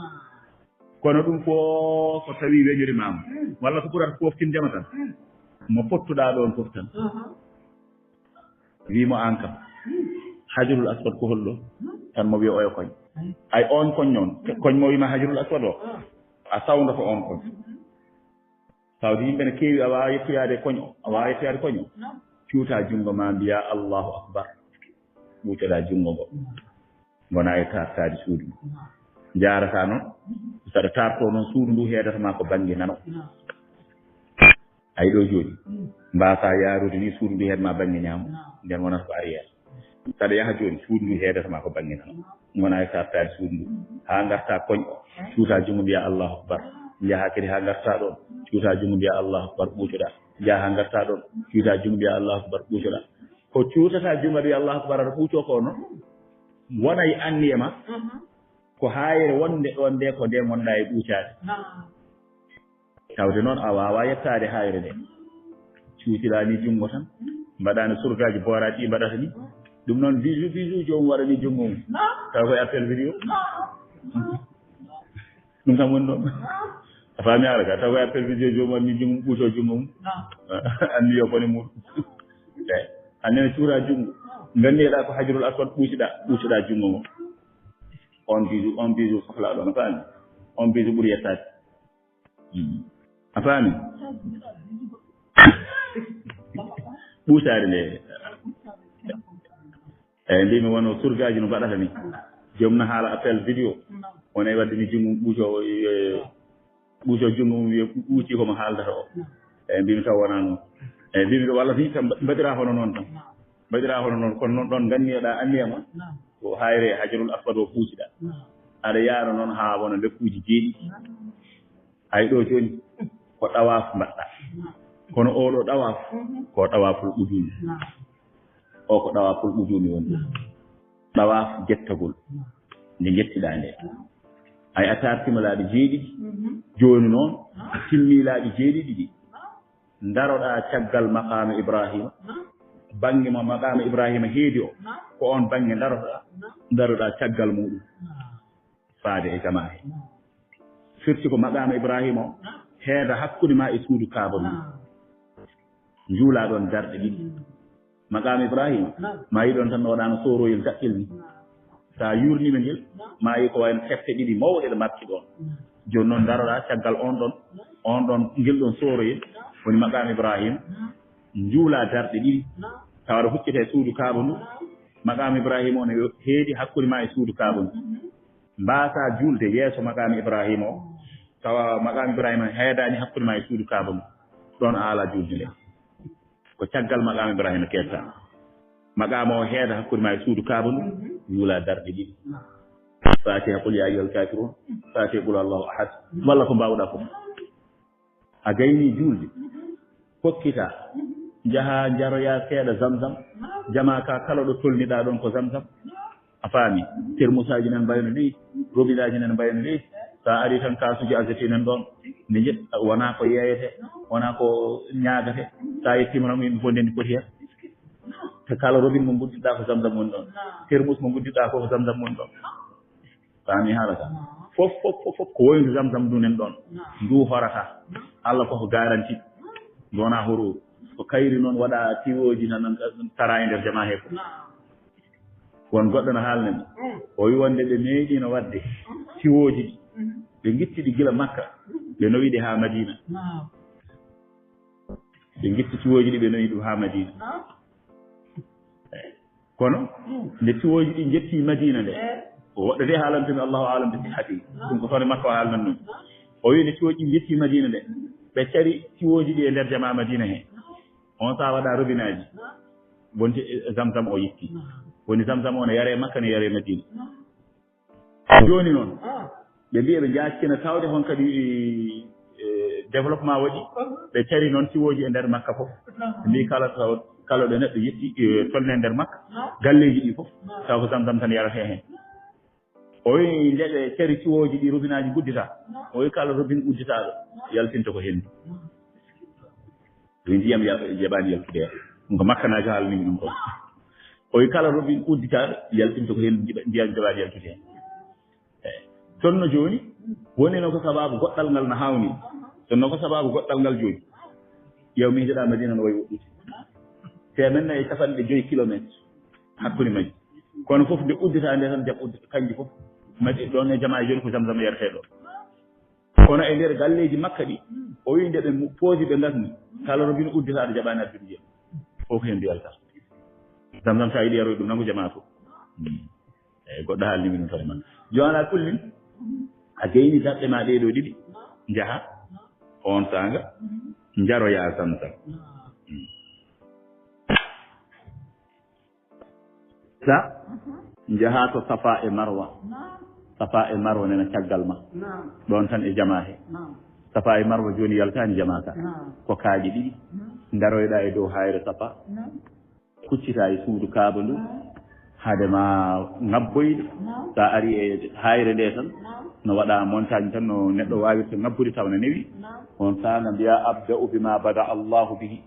Kono ɗum fof so tawii weñorimaama, walla ko ɓurata foftindema tan, mo pottuɗaa ɗoon fof tan, wii mo aan kam, Hajarul Aswad ko holɗo? Tan mo wiya oyo koñ. Ay, oon koñ noon, koñ mo wiima Hajarul Aswad o, a sawndoto oon koñ. Tawde yimɓe ne keewi, a waawaa yettoyaade koñ o, a waawaa yettoyaade koñ o. Cuutaa junngo maa, mbiyaa Allahu Akbar. Ɓuucoɗaa junngo ngo. Ngonaa e taartaade suudu ndu. Njaarataa noon, saɗa taartoo noon suudu ndu, heedata maa ko bannge nano. Ayi ɗo jooni, mbaasaa yaarude ni suudu ndu heed ma bannge ñaamo, nden wonata ko arrière. Saɗa yaha jooni, suudu ndu heedata ma ko bannge nano. Ngonaa e taartaade suudu ndu. Haa ngartaa koñ o, cuutaa junngo mbiyaa Allahu Akbar. Njahaa kadi haa ngartaa ɗoon, cuutaa junngo mbiyaa Allahu Akbar, ɓuucoɗaa. Njahaa haa ngartaa ɗoon, cuutaa junngo mbiyaa Allahu Akbar, ɓuucoɗaa. Ko cuutataa junngo mbiyaa Allahu Akbar, aɗa ɓuucoo ko noon, wona e anniya ma, ko haayre wonde ɗoon nde, ko nde ngonɗaa e ɓuucaade. Tawde noon a waawaa yettaade haayre nde. Cuuciɗaa ni junngo tan, mbaɗaa no surgaaji booraaji ɗi mbaɗata ni. Ɗum noon, bisou, bisou, joomum waɗa ni junngo mum. Taw koye appel vidéo. Ɗum kam woni ɗoon. A faami haala ka? Taw koye appel vidéo, joomum waɗa ni junngo mum, ɓuucoo junngo mum. Anniya bone muuɗum. Eey. Anniya cuuraa junngo. Nganndiɗaa ko Hajarul Aswad, ɓuuciɗaa, ɓuuciɗaa junngo mum. On bisou, on bisou sohlaa ɗoon, a faami? On bisou ɓuri yettaade. Mm. A faami? Ɓuusaade nde. Eey, mbiimi wano surgaaji no mbaɗata ni. Joom na haala appel vidéo. Wona e waɗde ni junngo mum ɓuucoo, e, ɓuucoo junngo mum wiya ɓuucii ko mo haaldata o. Eey, mbiimi taw wonaa noon. Eey, mbiimi ɗo walla ni tan mba-, mbaɗiraa hono noon tan. Mbaɗiraa hono noon, kono noon ɗoon nganniyoɗaa anniya ma. Ko haayre Hajarul Aswad o ɓuuciɗaa. Aɗa yaara noon haa wona lekkuuji jeeɗiɗi. Hay ɗo jooni ko ɗawaaf mbaɗɗaa. Kono oo ɗoo ɗawaaf ko ɗawaaful quduum. O ko ɗawaaful quduumi woni. Ɗawaaf jettagol. Nde njettiɗaa nde. Hay a taartiima laabi jeeɗiɗi. Jooni noon a timmii laabi jeeɗiɗi ɗi. Ndaroɗaa caggal maqaama Ibraahiima. Bannge mo maqaama Ibraahiima heedi o. Ko oon bannge ndaroɗaa. Ndaroɗaa caggal muuɗum. Faade e jamaa he. Firti ko maqaama Ibraahiima o heeda hakkunde ma e suudu Kaaba ndu. Njuulaa ɗoon darɗe ɗiɗi. Maqaama Ibraahiima, ma yi ɗoon tan no waɗaano sooroyel daɓɓel ni. So a yuurniima ngel, ma yi ko wayno tefte ɗiɗi mawɗe ɗe mbaɗti ɗoon. Jooni noon ndaroɗaa caggal oon ɗoon, oon ɗoon, ngel ɗoon sooroyel, woni maqaama Ibraahiima. Njuulaa darɗe ɗiɗi, tawa aɗa huccita e suudu Kaaba ndu. Maqaama Ibraahiima o ne heedi hakkunde ma e suudu Kaaba ndu. Mbaasaa juulde yeeso maqaama Ibraahiima o, tawa maqaama Ibraahiima heedaani hakkunde ma e suudu Kaaba ndu. Ɗoon a alaa juulde nde. Ko caggal maqaama Ibraahiima keedtaa. Maqaama o heeda hakkunde ma e suudu Kaaba ndu, njuulaa darɗe ɗiɗi. Faatiha, qul yaa ayyuhal kaafiruun, Faatiha, qul huwallaahu ahad, walla ko mbaawɗaa fof. A gaynii juulde, kokkitaa, njahaa njaroyaa seeɗa Zamzam, jamaa ka kala ɗo tolniɗaa ɗoon ko Zamzam. A faami? Termusaaji nan mbayno ni, robinaaji nan mbayno ni. So a arii tan, kaasuuji azote nan ɗoon. Nde njet-, wonaa ko yeeyete, wonaa ko ñaagate. So a yettiima tan, ko yimɓe fof ndenndi poti heen. Te kala robin mo nguddiɗaa ko Zamzam woni ɗoon. Termus mo nguddiɗaa ko, ko Zamzam woni ɗoon. Faami haala ka? Fof, fof, fof, fof ko woyndu Zamzam ndu nan ɗoon. Ndu horata. Allah ko ko garanti. Ndu wonaa horo. Ko kayri noon waɗa tiwooji nan, nan tara e nder jamaa he fof. Won goɗɗo no haalna mi. O wi wonde ɓe meeɗiino waɗde tiwooji ɗi. Ɓe ngitti ɗi gila Makka. Ɓe nowi ɗi haa Madiina. Ɓe ngitti tiwooji ɗi, ɓe nowi ɗum haa Madiina. Kono nde tiwooji ɗi njetti Madiina nde, ko woɗɗo de haalanta mi, Allahu aalam bi sihhati. Ɗum ko sone Makka o haalnan ɗum. O wi nde tiwooji ɗi njetti Madiina nde, ɓe cari tiwooji ɗi e nder jamaa Madiina he. On saa waɗa robinaaji. Wonti Zamzam o yitti. Woni Zamzam o ne yaree Makka, ne yaree Madiina. Jooni noon, ɓe mbiya ɓe njaactina tawde hon kadi, e, développement waɗi. Ɓe cari noon tiwooji e nder Makka fof. Ɓe mbii kala taw-, kala ɗo neɗɗo yetti, e, tolne nder Makka, galleeji ɗi fof, taw ko Zamzam tan yaratee heen. O wi nde ɓe cari tiwooji ɗi, robinaaji nguddita. O wi kala robin udditaaɗo, yaltinta ko henndu. Wi ndiyam ya-, jaɓaani yaltude heen. Ɗum ko Makkanaajo haalani mi ɗum ɗo. O wi kala robin udditaaɗo, yaltinta ko heen, jiɓa-, ndiyam jaɓaani yaltude heen. Eey. Toon no jooni, woni no ko sabaabu goɗɗal ngal no haawni. Toon no ko sabaabu goɗɗal ngal jooni. Yaw mi njeɗa Madiina no wayi woɗɗude. Teemen nayi e capanɗe joyi kilomètre hakkunde majji. Kono fof nde uddita nde tan jaɓ uddita kanji fof. Madi ɗoon e jamaa e jooni ko Zamzam yaretee ɗo. Kono e nder galleeji Makka ɗi, O wi nde ɓe mu-, poosi ɓe ngasni, kala robine udditaaɗo jaɓaani addude ndiyam. Fof ko heen ndiyam tan. Zamzam so a yiɗi yaroy ɗum, nangu jamaa fof. Hmm. Eeyi, goɗɗo haalni min ɗum tan e ma. Yo alaa kulli, a gayni daɗɗe ma ɗee ɗoo ɗiɗi, njaha oon saanga, njaroyaa Zamzam. Hmm. Sa njaha to Safa e Marwa. Naam. Safa e Marwa nena caggal ma. Naam. Ɗoon tan e jamaa he. Naam. Safa e Marwa jooni yaltaani jamaa ka. Naam. Ko kaaƴe ɗiɗi. Naam. Ndaroyɗaa e dow haayre Safa. Naam. Kuccitaa e suudu Kaaba ndu. Naam. Hade ma ŋabboyde. Naam. Sa ari e haayre nde tan. Naam. No waɗa montagne tan no neɗɗo waawirta ŋabbude tawa na newi. Naam. On saanga mbiya, "Abda'u bima bada Allahu bihi."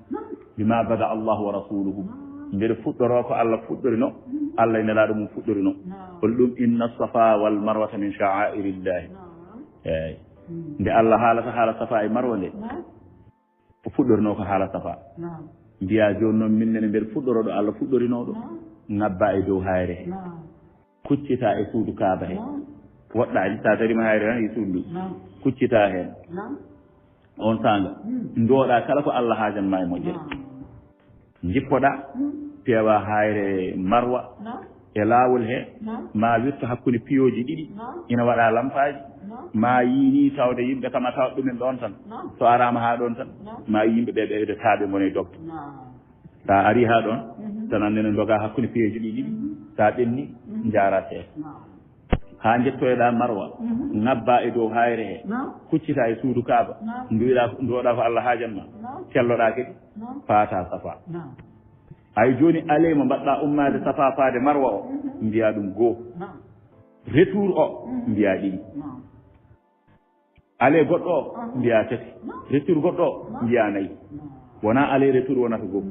Bima bada Allahu wa rasuluhu. Mbeɗa fuɗɗoroo ko Allah fuɗɗorino, Allah e Nelaaɗo mum fuɗɗorino. Hol ɗum, "Inna safa wal marwata min sha'airillahi." Eeyi. Nde Allah haalata haala Safa e Marwa nde, o fuɗɗorinoo ko haala Safa. Mbiya jooni noon min nene mbeɗa fuɗɗoroo ɗo Allah fuɗɗorinoo ɗo. Ŋabba e dow haayre he. Kuccita e suudu Kaaba he. Woɗɗaani, sa darima haayre tan e suudu ndu. Kuccita heen. On saanga, ndooɗaa kala ko Allah haajan ma e moƴƴere. Njippoɗaa, peewa haayre Marwa e laawol he, ma wirto hakkunde piyooji ɗiɗi, ina waɗa lampaaji, ma yii ni tawde yimɓe kam a tawat ɗumen ɗoon tan. So araama haa ɗoon tan, ma yii yimɓe ɓe ɓeyde taaɓe ngona e dogde. Sa ari haa ɗoon, tan annene ndoga hakkunde piyeeji ɗi ɗiɗi. Sa ɓenni, njaara seeɗa. Haa njettoyoɗaa Marwa, ŋabba e dow haayre he, kuccita e suudu Kaaba, nduwiɗaa, nduwoɗaa ko Allah haajan ma, celloɗaa kadi, paata Safa. Ay jooni, alee mo mbaɗɗaa ummaade Safa faade Marwa o, mbiya ɗum goo. Retour o, mbiya ɗiɗi. Alee goɗɗo o, mbiya tati. Retour goɗɗo o, mbiya nayi. Wonaa aller retour wonata goo.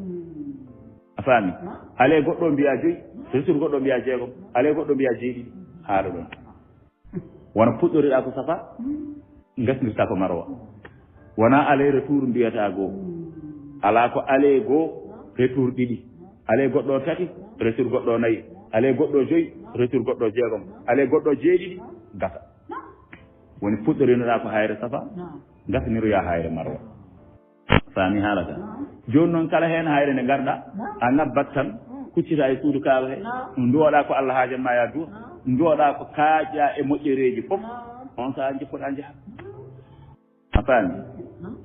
A faami? Alee goɗɗo o, mbiya joyi. Retour goɗɗo o, mbiya jeegom. Alee goɗɗo o, mbiya jeeɗiɗi. Haala ɗoon. Wona puɗɗoriɗaa ko Safa, ngasndirtaa ko Marwa. Wonaa aller retour mbiyata goo. Alaa ko aller goo, retour ɗiɗi. Aller goɗɗo o tati, retour goɗɗo o nayi. Aller goɗɗo o joyi, retour goɗɗo o jeegom. Aller goɗɗo o jeeɗiɗi, gasa. Woni puɗɗorinoɗaa ko haayre Safa, ngasniroyaa haayre Marwa. Faami haala ka? Jooni noon, kala heen haayre nde ngarɗaa, a ŋabbat tan, kuccita e suudu Kaaba he, nduwoɗaa ko Allah haajan ma, ya duwa, nduwoɗaa ko kaaƴaa e moƴƴereeji fof, on sahaa njippoɗaa njaha. A faami?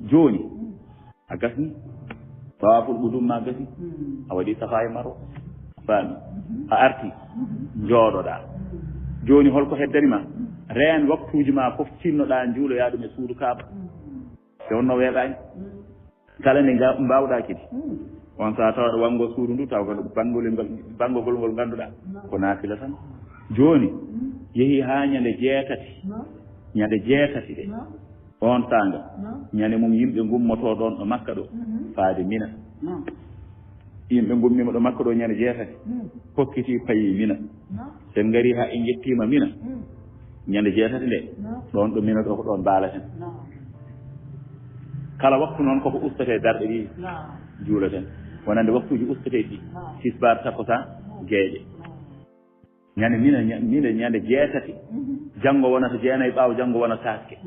Jooni, a gasni. Tawaaful qudum ma gasi. A waɗi Safa e Marwa. A faami? A arti. Njooɗoɗaa. Jooni, holko heddani ma? Reen waktuuji ma fof, cinnoɗaa, njuuloyaa ɗum e suudu Kaaba. Nde wonno weeɓaani. Kala nde nga-, mbaawɗaa kadi. On sahaa tawa aɗa wanngo suudu ndu, tawa ko banngol ngol, banngol ngol ngannduɗaa ko naafila tan. Jooni, yehii haa ñande jeetati. Ñande jeetati ɗe. On saanga, ñande mum yimɓe ngummoto ɗoon ɗo Makka ɗo, faade Mina. Yimɓe ngummiima ɗo Makka ɗo ñande jeetati, pokkiti payi Mina. So en ngarii haa en njettiima Mina, ñande jeetati nde, ɗoon ɗo Mina ɗo ko ɗoon mbaalaten. Kala waktu noon koko ustetee darɗe ɗiɗi, juulaten. Wonande waktuuji ustetee ɗi, tisbaar, takkusaan, geeƴe. Ñande Mina, ña-, Mina ñande jeetati, janngo wonata jeenayi, ɓaawo janngo wona saaske.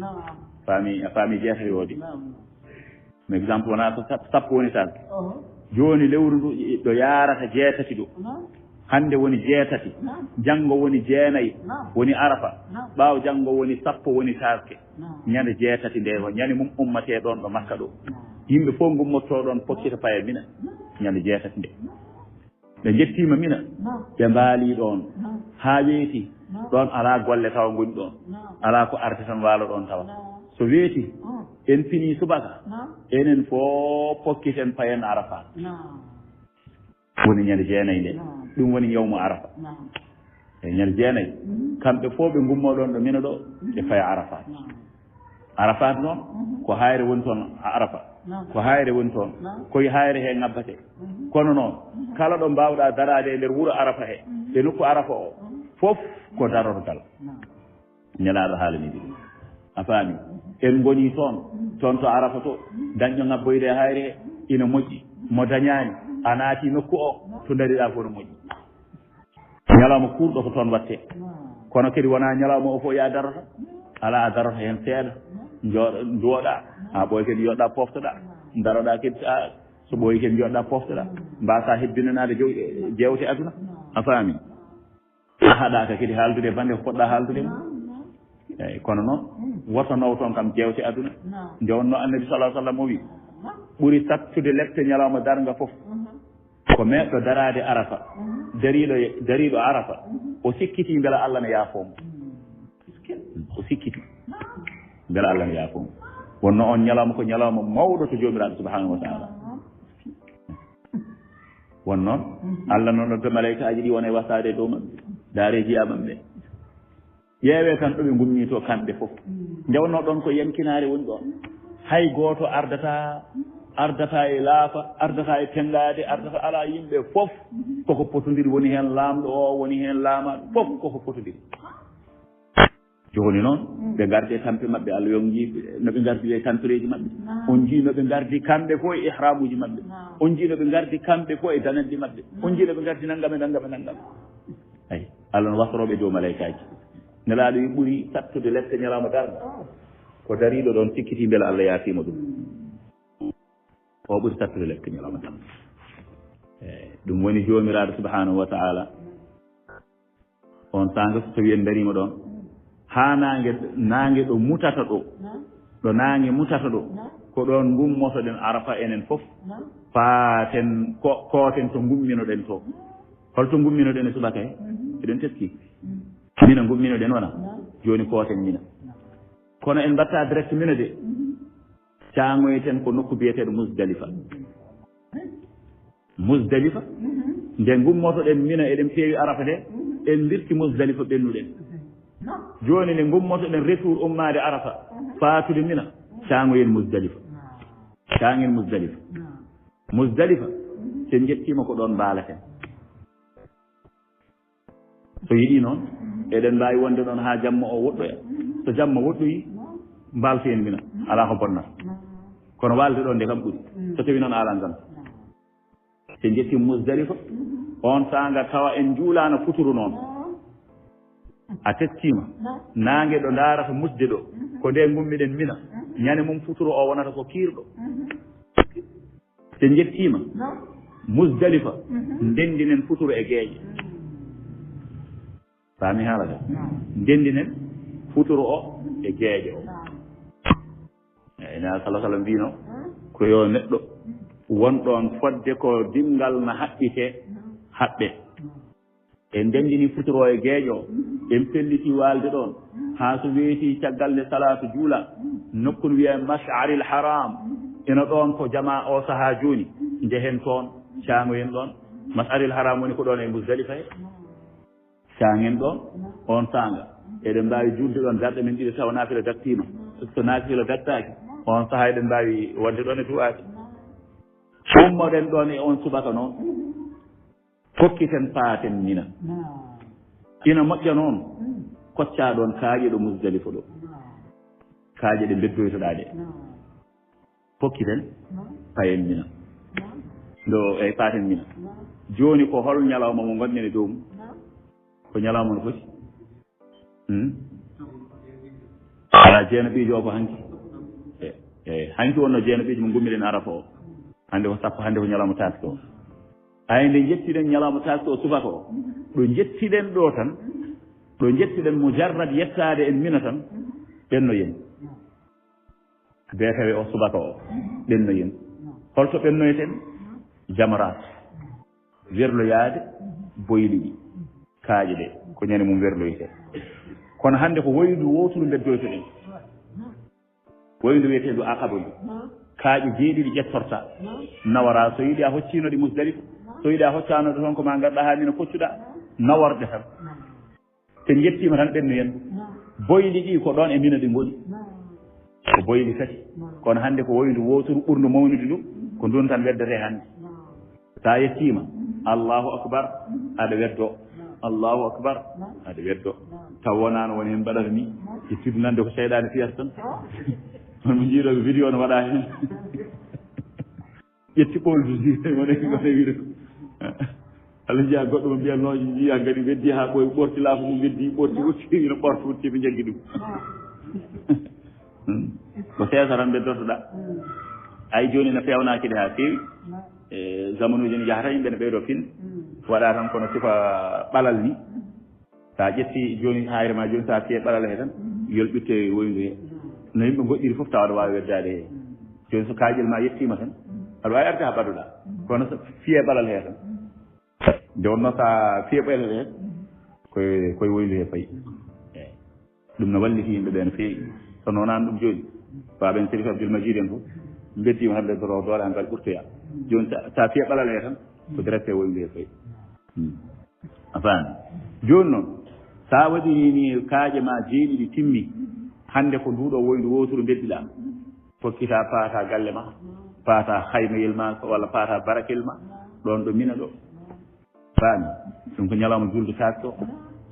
Faami, a faami jeetati o de? Naam. Mi exemple wonaa ko sap-, sappo woni saaske. Jooni lewru ndu ɗo yaarata jeetati ɗo. Hannde woni jeetati, janngo woni jeenayi, woni Arafa. Ɓaawo janngo woni sappo, woni saaske. Ñande jeetati nde ko ñande mum ummatee ɗoon ɗo Makka ɗo. Yimɓe fof ngummoto ɗoon, pokkita paya Mina. Ñande jeetati nde. Ɓe njettiima Mina, ɓe mbaalii ɗoon haa weeti. Ɗoon alaa golle tawa ngoni ɗoon. Alaa ko arde tan waalo ɗoon tawa. So weeti, en finii subaka, enen fof pokkiten payen Arafaat. Woni ñande jeenayi nde. Ɗum woni yawmu Arafa. E ñande jeenayi, kamɓe fof ɓe ngummoo ɗoon ɗo Mina ɗo, ɓe paya Arafaat. Arafaat noon, ko haayre woni toon, a Arafa. Ko haayre woni toon. Koye haayre he ŋabbate. Kono noon, kala ɗo mbaawɗaa daraade e nder wuro Arafa he, e nokku Arafa o, fof ko darorgal. Nelaaɗo haalani ɗum. A faami? En ngonii toon, toon to Arafa to, dañɗo ŋabboyde e haayre he, ina moƴƴi. Mo dañaani, a naati nokku o, to ndariɗaa fof no moƴƴi. Ñalawma kuurɗo ko toon waɗtee. Kono kadi wonaa ñalawma o fof yo a darota. Alaa, a darota heen seeɗa. Njooɗo, nduwoɗaa. A ɓooy kadi yoɗɗa poftoɗa, daroɗa kadi a so ɓooyi kadi yoɗɗa poftoɗa, mbasa hebbinanaade jow-, jewte aduna. A faami? A haɗaka kadi haaldude bannde ko poɗɗa haaldude mo. Eyyi, kono noon, woto nawton kam jewte aduna. Nde wonno Annabi sallallahu alaihi wasallam o wi, ɓuri sattude lepte ñalawma darnga fof, ko meeɗɗo daraade Arafa, dariiɗo, dariiɗo Arafa, o sikkiti mbela Allah ne yaafoo mo. O sikkiti mbela Allah ne yaafoo mo. Wonno on ñalawma ko ñalawma mawɗo to Joomiraaɗo subhanahu wa ta'ala. Won noon, Allah noon nodda malaykaaji ɗi wona e wasaade e dow maɓɓe, daare jiya maɓɓe. Ƴeewee tan ɗo ɓe ngummi to kamɓe fof. Nde wonno ɗon ko yankinaare woni ɗon. Hay gooto ardata, ardata e laafa, ardata e penngaade, ardata alaa, yimɓe fof koko potondiri, woni heen laamɗo o, woni heen laamaaɗo, fof koko potondiri. Jooni noon, ɓe ngardi e tampe maɓɓe, Allah yongi ɓe, no ɓe ngardi e tampereeji maɓɓe. On njii no ɓe ngardi kamɓe fof e ihramuuji maɓɓe. On njii no ɓe ngardi kamɓe fof e dananɗi maɓɓe. On njii no ɓe ngardi nanngam e nanngam e nanngam. Eyi, Allah no wasroo ɓe dow malaykaaji. Nelaaɗo wi ɓuri sattude lepte ñalawma darnga ko dariiɗo ɗoon sikkiti mbela Allah yaafii mo ɗum. O ɓuri sattude lepte ñalawma darnga. Eyi, ɗum woni Joomiraaɗo subhanahu wa ta'ala. On saanga so tawi en ndariima ɗoon, haa naange, naange ɗo mutata ɗo, ɗo naange mutata ɗo, ko ɗoon ngummotoɗen Arafa enen fof, paaten, ko-, kooten to ngumminoɗen to. Holto ngumminoɗen e subaka he? Eɗen teski. Mina ngumminoɗen wona? Jooni kooten Mina. Kono en mbatta direct Mina de. Caŋoyten ko nokku biyeteeɗo Musdalifa. Musdalifa. Nde ngummotoɗen Mina, eɗen peewi Arafa de, en dirti Musdalifa ɓennuɗen. Jooni nde ngummotoɗen retour ummaade Arafa, faatude Mina, caŋoyen Musdalifa. Caŋen Musdalifa. Musdalifa, so en njettiima ko ɗoon mbaalaten. So yiɗii noon, eɗen mbaawi wonde ɗoon haa jamma o woɗɗoya. So jamma woɗɗoyi, mbaalten Mina, alaa ko bonnata. Kono waalde ɗoon nde kam ɓuri. So tawi noon alan tan. So njetti Musdalifa, on saanga tawa en njuulaano futuru noon. A teskiima, naange ɗo ndaarata musde ɗo, ko nde ngummiɗen Mina. Ñande mum futuru o wonata ko kiirɗo. So njettiima Musdalifa, ndenndinen futuro e geeƴe. Faami haala ka? Ndenndinen futuro o e geeƴe o. Eyi, Nulaaɗo sallallahu alaihi wasallam mbino, ko yo neɗɗo won ɗoon fodde ko dimngal na haɓɓite, haɓɓe. En ndenndini futuro e geeƴo, en pelliti waalde ɗoon, haa so weeti caggal nde salaatu juula, nokkun wiyee Mash'aril Haram, ina ɗoon ko jamaa o sahaa jooni, njehen toon, caŋoyen ɗoon. Mash'aril Haram woni ko ɗoon e Musdalifa he. Caŋen ɗoon, on saanga, eɗen mbaawi juulde ɗoon darɗe men ɗiɗi tawa naafila dartiima. So naafila dartaaki, on sahaa eɗen mbaawi wonde ɗoon e du'aade. Ummoɗen ɗoon e on subaka noon. Kokkiten paaten Mina. Ina moƴƴa noon, koccaa ɗoon kaaƴe ɗo Musdalifa ɗo. Kaaƴe ɗe mbeddoytoɗaa ɗe. Kokkiten payen Mina. Ɗo e paaten Mina. Jooni ko hol ñalawma mo ngonɗen e dow mum? Ko ñalawma no foti? Hmm? Alaa, jeenaɓiijo o ko hanki. E, e, hanki wonno jeenaɓiijo mo ngummiɗen Arafa o. Hannde ko sappo, hannde ko ñalawma taaske o. Ay, nde njettiɗen ñalawma taaske o subaka o, ɗo njettiɗen ɗo tan, ɗo njettiɗen mujarrad yettaade en Mina tan, ɓennoyen. Beetawe o subaka o, ɓennoyen. Holto ɓennoyten? Jamaraat. Werloyaade boyli ɗi, kaaƴe ɗe, ko ñande mum werloyte. Kono hannde ko woyndu wooturu mbeddoytoɗen. Woyndu wiyeteendu Aqaba ndu. Kaaƴe jeeɗiɗi ƴettorta. Nawara, so yiɗi a hocciino ɗi Musdalifa, so yiɗi a hoccaano ɗe toon ko ma ngarɗa haa Mina koccuɗa, naworɗe tan. So njettiima tan ɓennoyen. Boyli ɗi ko ɗoon e Mina ɗi ngoni. Ko boyli tati. Kono hannde ko woyndu wooturu ɓurndu mawnude ndu, ko ndun tan weddete hannde. So a yettiima, Allahu akbar, aɗa weddo. Allahu akbar, aɗa weddo. Taw wonaano woni heen mbaɗata ni, ƴettude nande ko seyɗaane fiyata tan. On mo njiiɗo ko vidéo no waɗa heen. Ƴetti ɓoldu ndi, wona, wona wiide ko. Allah njiya goɗɗo mo mbiyanno, njiya ngadi weddi haa ɓooyi, ɓorti laafu mum weddi, ɓorti wutti, ina ɓorti wutti, ɓe njaggi ɗum. Hmm. Ko seesa tan beddotoɗaa. Ay jooni no feewnaaki de haa feewi. E zamanuuji no njahata, yimɓe no ɓeydoo fin. Waɗa tan kono sifa ɓalal ni. So a ƴetti jooni, haayre ma jooni, so a fiyee ɓalal he tan, yol ɓitte woyndu he. No yimɓe ngoɗɗiri fof tawa aɗa waawi weddaade he. Jooni so kaaƴel ma yettiima tan, aɗa waawi arde haa ɓadoɗaa. Kono so fiyee ɓalal he tan, nde wonnoo so a fiyee ɓalal he, koye, koye woyndu he fayi. Eey. Ɗum no walliti yimɓe ɓe no feewi. So noon aan ɗum jooni, Baaben Serif Abdul Majid en fof, mbeddiima hannde doro doole an ngal ɓurtoya. Jooni sa, sa fiyee ɓalal he tan, ko direct e woyndu he fayi. Hmm. A faami? Jooni noon, sa waɗirii ni kaaƴe ma jeeɗiɗi timmi, hannde ko nduɗo woyndu wooturu mbeddiɗaa. Fokkita paata galle ma, paata haymayel ma, walla paata barakel ma, ɗoon ɗo Mina ɗo. Faami? Ɗum ko ñalawma julde taaske o.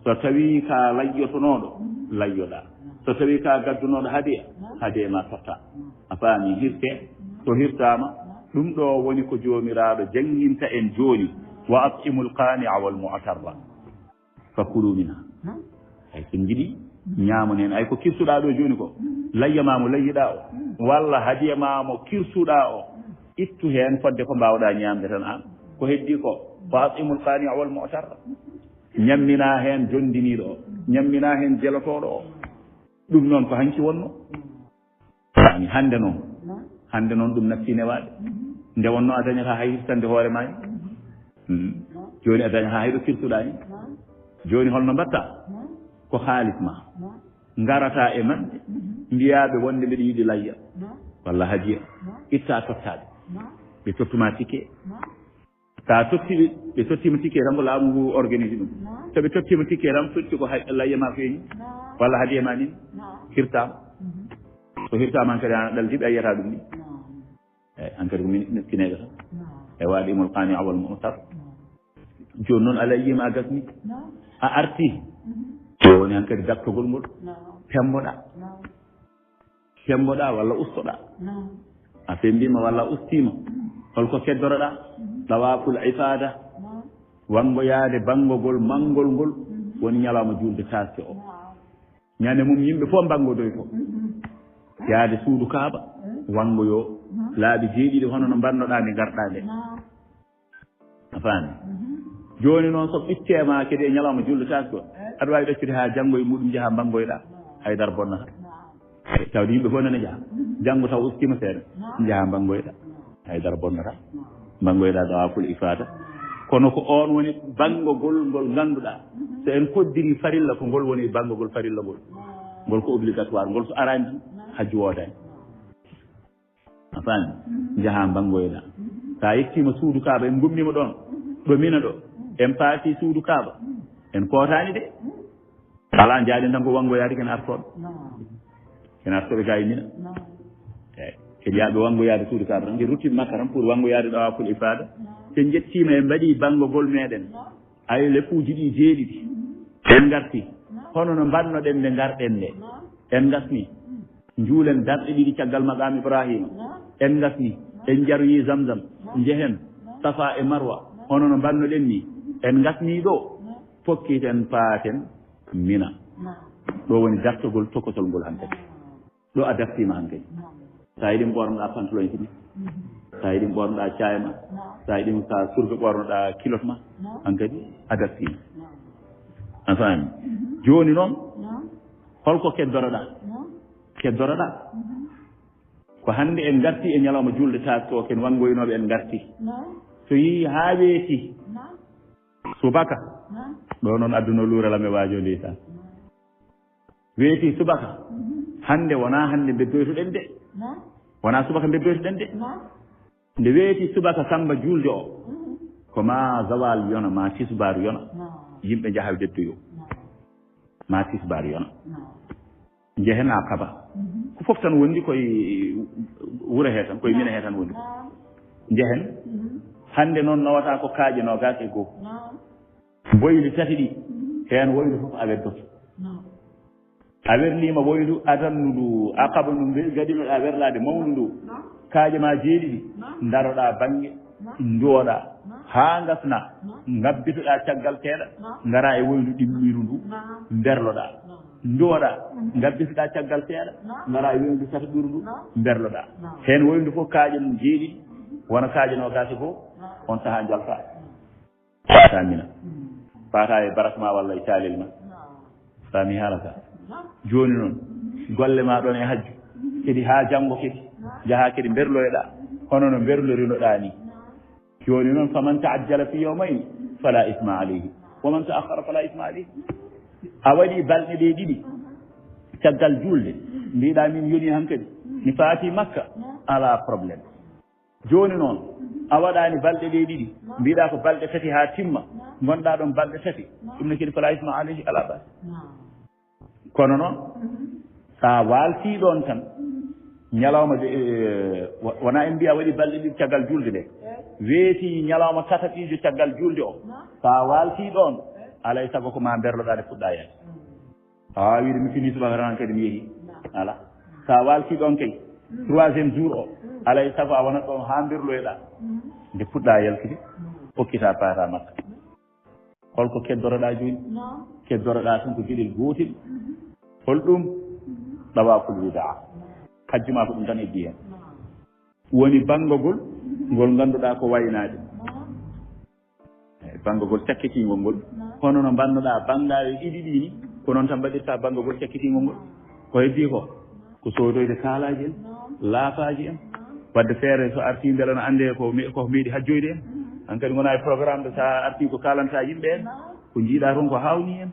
So tawii ka layyotonooɗo, layyoɗaa. So tawii ka gaddunooɗo hadiya, hadiya ma totta. A faami? Hirte, so hirtaama, ɗum ɗo woni ko Joomiraaɗo jannginta en jooni, "Wa at'imul qaani'a wal mu'tarra, fa kulu minha." Ay, so njiɗi, ñaamon heen. Ay, ko kirsuɗaa ɗo jooni ko, layya ma mo layyiɗaa o, walla hadiya ma mo kirsuɗaa o, ittu heen fodde ko mbaawɗaa ñaamde tan aan. Ko heddii ko, "Wa at'imul qaani'a wal mu'tarra." Ñamminaa heen jonndiniiɗo o, ñamminaa heen jelotooɗo o. Ɗum noon ko hanki wonnoo. Faami? Hannde noon, hannde noon ɗum natti newaade. Nde wonnoo a dañataa hay hirtande hoore ma ni. Hmm. Jooni a dañataa hay ɗo kirsuɗaa ni. Jooni holno mbaɗtaa? Ko haalis ma. Ngarataa e maɓɓe, mbiyaa ɓe wonde mbiɗa yiɗi layya walla hadiya. Ittaa tottaa ɓe. Ɓe tottu ma ticket. So a totti ɓe, ɓe tottiima ticket tan, ko laamu ngu organise ɗum. So ɓe tottiima ticket tan, sotti ko hay-, layya ma feeñi, walla hadiya ma nin, hirtaama. So hirtaama hankadi, an ɗaldiiɓe a yiyata ɗum ni. Eey, hankadi ko min miskineeɓe tan. E wa at'imul qaani'a wal mu'tar. Jooni noon a layyima a gasni. A arti. Ɗo woni hankadi daktogol ngol. Pemmboɗaa. Pemmboɗaa walla ustoɗaa? A pemmbiima walla a ustiima? Holko keddoroɗaa? Ɗawaaful ifaada, wanngoyaade banngogol manngol ngol, woni ñalawma juulde taaske o. Ñande mum yimɓe fof mbanngodoyto. Yaade suudu Kaaba, wanngoyoo laabi jeeɗiɗi hono no mbannoɗaa nde ngarɗaa nde. A faami? Jooni noon, so ɓittee ma kadi e ñalawma juulde taaske o, aɗa waawi ɗaccude haa janngo e muɗum njaha mbanngoyɗaa, haydara bonnata. Tawde yimɓe fof nana njaha. Janngo taw ustiima seeɗa, njaha mbanngoyɗaa, haydara bonnata. Mbanngoyɗaa ɗawaaful ifaada. Kono ko oon woni banngogol ngol ngannduɗaa, so en koddiri farilla, ko ngol woni banngogol farilla ngol. Ngol ko obligatoire, ngol so araani tan, hajju woodaani. A faami? Njaha mbanngoyɗaa. So a yettiima suudu Kaaba, en ngummiima ɗoon, ɗo Mina ɗo, en paasi suudu Kaaba, en kootaani de. Alaa, njaaɗen tan ko wanngoyaade, ken artooɓe. Ken artooɓe gaa e Mina. Eey, ken yaaɓe wanngoyaade suudu Kaaba tan, ken ruttiɓe Makka tan pour wanngoyaade ɗawaaful ifaada. So en njettiima, en mbaɗii banngogol meeɗen. Ay, leppuuji ɗi jeeɗiɗi. En ngarti. Hono no mbannoɗen nde ngarɗen nde. En ngasni. Njuulen darɗe ɗiɗi caggal maqaam Ibraahiima. En ngasni. En njaroyi Zamzam. Njehen. Safa e Marwa. Hono no mbannoɗen ni. En ngasni ɗo. Pokkiten paaten Mina. Ɗo woni dartogol tokosol ngol hankadi. Ɗo a dartiima hankadi. So a yiɗi ɓoornoɗaa pantalon e simis. So a yiɗi ɓoornoɗaa caaya ma. So a yiɗi ka surga ɓoornoɗaa kilot ma. Hankadi a dartiima. A faami? Jooni noon, holko keddoroɗaa? Keddoroɗaa ko hannde en ngarti e ñalawma juulde taaske o, ken wanngoynooɓe en ngarti. So yehi haa weeti subaka, ɗo noon aduna luura lam e waajoo ndeysan. Weeti subaka. Hannde wonaa hannde mbeddoytoɗen de. Wonaa subaka mbeddoytoɗen de. Nde weeti subaka Samba juulde o, ko ma zawal yona, ma tisbaar yona. Yimɓe njaha mbeddoyoo. Ma tisbaar yona. Njehen Aqaba. Ko fof tan wondi koye wuro he tan, koye Mina he tan wondi. Njehen. Hannde noon nawata ko kaaƴe noogaas e goo. Boyli tati ɗi, heen woylu fof a weddoto. A werliima woylu adannu ndu, Aqaba ndu mbe-, gaɗinoɗaa werlaade mawndu ndu. Kaaƴe ma jeeɗiɗi, ndaroɗaa bannge, nduwoɗaa, haa ngasna, ngabbitoɗaa caggal seeɗa, ngaraa e woylu ɗimmiiru ndu, mberloɗaa. Nduwoɗaa, ngabbitoɗaa caggal seeɗa, ngaraa weendu sata ɓurundu, mberloɗaa. Heen weendu fof kaaƴe mum jeeɗiɗi, wona kaaƴe noogaasi fof, on sahaa njaltaa. Faata Mina. Faata e barak ma walla e caalel ma. Faami haala ka. Jooni noon, golle ma ɗoon e hajju. Kadi haa janngo kadi, njahaa kadi mberloyoɗaa, hono no mberlorinoɗaa ni. Jooni noon, faman taajjala fi yawmayni fala isma alayhi, wa man taakhara fala isma alayhi. A waɗi balɗe ɗe ɗiɗi caggal juulde, mbiɗa min yoni hankadi, mi faati Makka, ala problème. Jooni noon, a waɗaani balɗe ɗe ɗiɗi, mbiɗa ko balɗe tati haa timma, ngonɗa ɗoon balɗe tati, ɗum ne kadi fala isma alayhi, ala bas. Kono noon, so a waaltii ɗoon tan, ñalawma de, eh, wa-, wona en mbiya waɗi balɗe ɗiɗi caggal juulde nde, weeti ñalawma tataɓiijo caggal juulde o, so a waaltii ɗoon, alay sago ko ma mberloɗaa nde fuɗɗa yaade. A waawii wiide mi finii subaka tan kadi mi yehi. Ala. So a waaltii ɗoon kay, troisième jour o, alay sago a wonat ɗoon haa mberloyoɗaa. Nde fuɗɗa yaltude, okkita paata Makka. Holko keddoroɗaa jooni? Keddoroɗaa tan ko geɗel gootel. Hol ɗum? Ɗawaaful widaa. Hajju maa ko ɗum tan heddii heen. Woni banngagol ngol ngannduɗaa ko waynaade. Eyi, banngagol cakkitiingol ngol. Hono no mbannoɗaa banngaawe ɗiɗi ɗii ni, ko noon tan mbaɗirta banngagol cakkitiingol ngol. Ko heddii ko? Ko soodoyde kaalaaji en, laafaaji en, waɗde feere so artii mbela no anndee ko me-, ko meeɗi hajjoyde en. Hankadi ngonaa e programme de, so a artii ko kaalantaa yimɓe en, ko njiiɗaa toon ko haawnii en.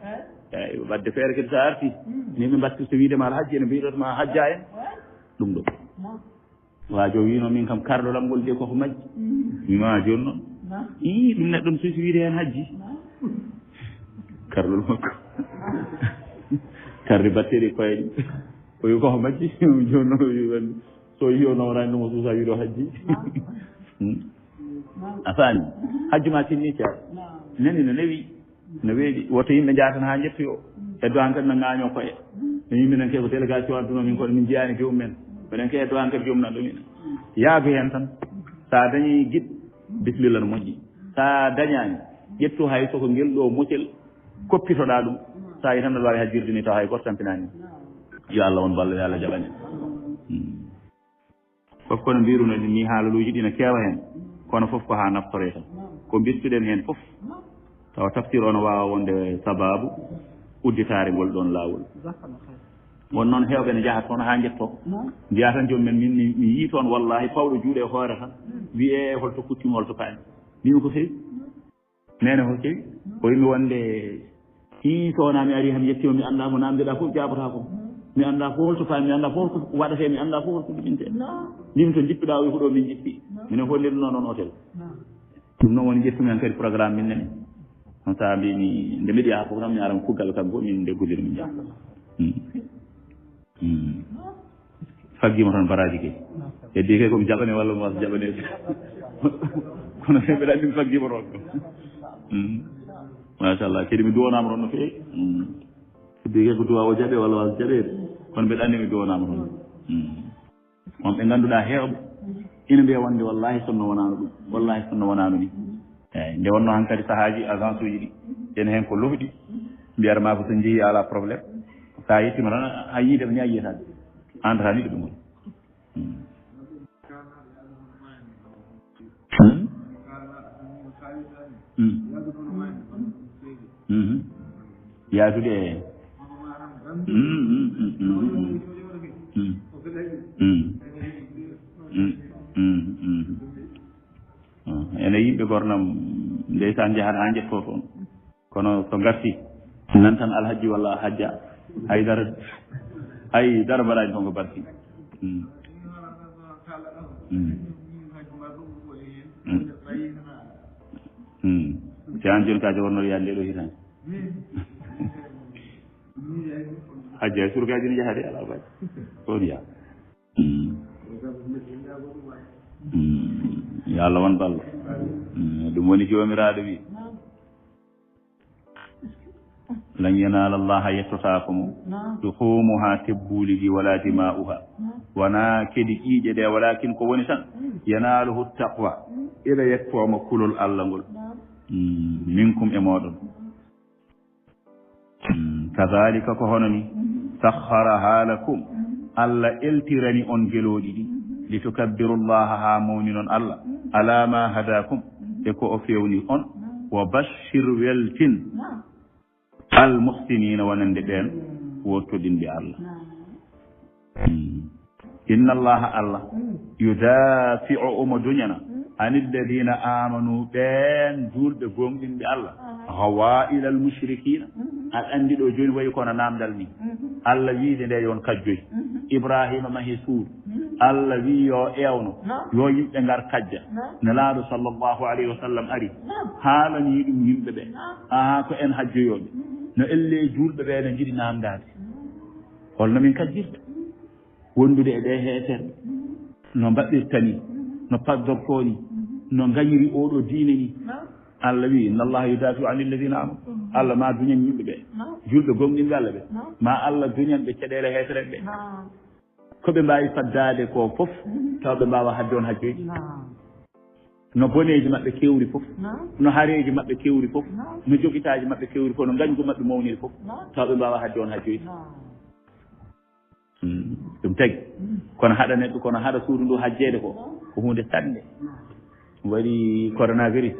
Eyi, waɗde feere kadi so a artii, ni ɓe mbattirta wiide ma alhajji, ene mbiɗata ma hajjaa en. Ɗum ɗo. Waajo wiino min kam karɗolam ngol de koko majji. Mi ma jooni noon. Ii, ɗum neɗɗo so wiide heen hajji. Karɗol makko. Kardi batteeri koye ɗi. O wi ko majji, jooni noon o wi wonde so yi o nawraani ɗum o suusa wiide o hajji. Hmm. A faami? Hajju ma tinni ceer. Nani no newi. No weeɗi. Woto yimɓe njaatan haa njettoyo. Eddo han kadi no ŋaañoo koye. No yimɓe nan ke ko délégation adduno min kono min njiyaani joomum en. Minen ke eddo han kadi joomum nan ɗo min. Yaago heen tan. So a dañii giɗ, bisimilla no moƴƴi. So a dañaani, ƴettu hay so ko ngel ɗo mocel, koppitoɗaa ɗum. So a yi tan aɗa waawi hajjirde ni taw hay gooto tampinaani. Yo Allah won ballo, yo Allah jaɓane. Hmm. Fof kono mbiruno ni haalaluuji ɗi no keewa heen, kono fof ko haa naftoree tan. Ko mbittuɗen heen fof, tawa tafsir o no waawa wonde sabaabu udditaare ngol ɗoon laawol. Won noon heewɓe ne njaha toon haa njettoo, mbiya tan joom men min mi, mi yii toon wallaahi pawɗo juuɗe e hoore tan, wiyee holto kuccumi, holto paami. Mbimi ko fewi. Neene ko kewi, o wimi wonde, hii, so wonaa mi arii, hami yettiima, mi anndaa mo naamndeɗaa fof jaabotaako. Mi anndaa fof holto faami, mi anndaa fof holko waɗatee, mi anndaa fof holko jibintee. Mbimi to njippiɗaa, o wi ko ɗo min njippi. Minen fof ndenduno noon hôtel. Ɗum noon woni ƴettumi han kadi programme min nani. On sahaa mbimi, nde mbiɗa yaha fof tan mi aran kuugal kanko, min nde gollira min njaha. Hmm. Hmm. Faggiima toon baraaji kay. Heddii kay ko mi jaɓane walla mi wasa jaɓaneede. Kono kay mbeɗa anndi mi faggiima toon. Hmm. Machallah, kadi mi duwanaama toon no feewi. Hmm. Heddii kay ko duwa o jaɓe walla wasa jaɓeede. Kono mbeɗa anndi mi duwanaama toon. Hmm. Won ɓe ngannduɗaa heewɓe ina mbiya wonde wallaahi sinno wonaano ɗum, wallaahi sinno wonaano ni. Eeyi, nde wonnoo hankadi sahaaji agence uji ɗi, ene heen ko lofɗi, mbiyata ma ko so njehii alaa problème, so a yettiima tan a yiide ko ni a yiyata de, aan tan a yiɗi ɗum. Hmm. Hmm? Hmm. Mhm. Yaadude e. Mm, mm, mm, mm, mm. Mm. Mm. Mm, mm, mm. Ah, ene yimɓe gornam ndeysaan njahat haa njettoo toon. Kono so ngarti nan tan alhajji walla hajja. Hay dara, hay dara mbaɗaani toon ko barki. Mm. Mm. Mm. Mm. Si aan jooni ka jogornoo yaade nde ɗo hitaande. Hajji hay surgaaji ne njahade alaa baaji. Ɗoon yaa. Mm. Mm. Yo Allah won ballo. Mm. Ɗum woni Joomiraaɗo wi. Lan yanaala Allaha, yettotaako mo. Luhumuha, tebbuuli ɗi, wala dima'uha. Wonaa kadi ƴiiƴe ɗe, walakin ko woni tan. Yanaaluhu taqwa. Ila yettoo mo kulol Allah ngol. Mm. Minkum, e mooɗon. Mm, kadhalika, ko hono ni, Sakhkharaha lakum, Allah eltirani on gelooɗi ɗi, litukabbirullaha, haa mawninon Allah, ala ma hadakum, e ko o fewni on, wa bashshir, weltin, al muhsinina, wonande ɓeen woottodinɓe Allah. Hmm. Inna Allaha, Allah, yudafi'u, omo duñana, anil ladina amanu, ɓeen juulɓe gooŋɗinɓe Allah, hawailal mushrikina. Aɗa anndi ɗo jooni wayi kono naamndal ni. Allah wiide nde yo on kajjoy. Ibrahima mahi suudu. Allah wi yo ewno, yo yimɓe ngar kajja. Nelaaɗo sallallahu alayhi wa sallam ari, haalani ɗum yimɓe ɓe. Aha, ko en hajjoyooɓe. No elle juulɓe ɓe no njiɗi naamndaade. Holno min kajjirta? Wondude e ɓee heeferɓe, no mbaɗirta ni, no pasdortoo ni, no ngañiri oɗo diine ni. Allah wi, inna Allaha yudafi'u anil ladina amanu. Allah ma duñan yimɓe ɓe, juulɓe gooŋɗinɓe Allah ɓe. Ma Allah duñan ɓe caɗeele heeferɓe ɓe. Ko ɓe mbaawi faddaade ko fof, taw ɓe mbaawa hadde on hajjoyde. No boneeji maɓɓe kewri fof, no hareeji maɓɓe kewri fof, no jogitaaji maɓɓe kewri fof, no ngañgu maɓɓe mawniri fof, taw ɓe mbaawa hadde on hajjoyde. Hmm, ɗum tagi. Kono haɗa neɗɗo, kono haɗa suudu ndu hajjeede ko, ko huunde saɗnde. Waɗi coronavirus.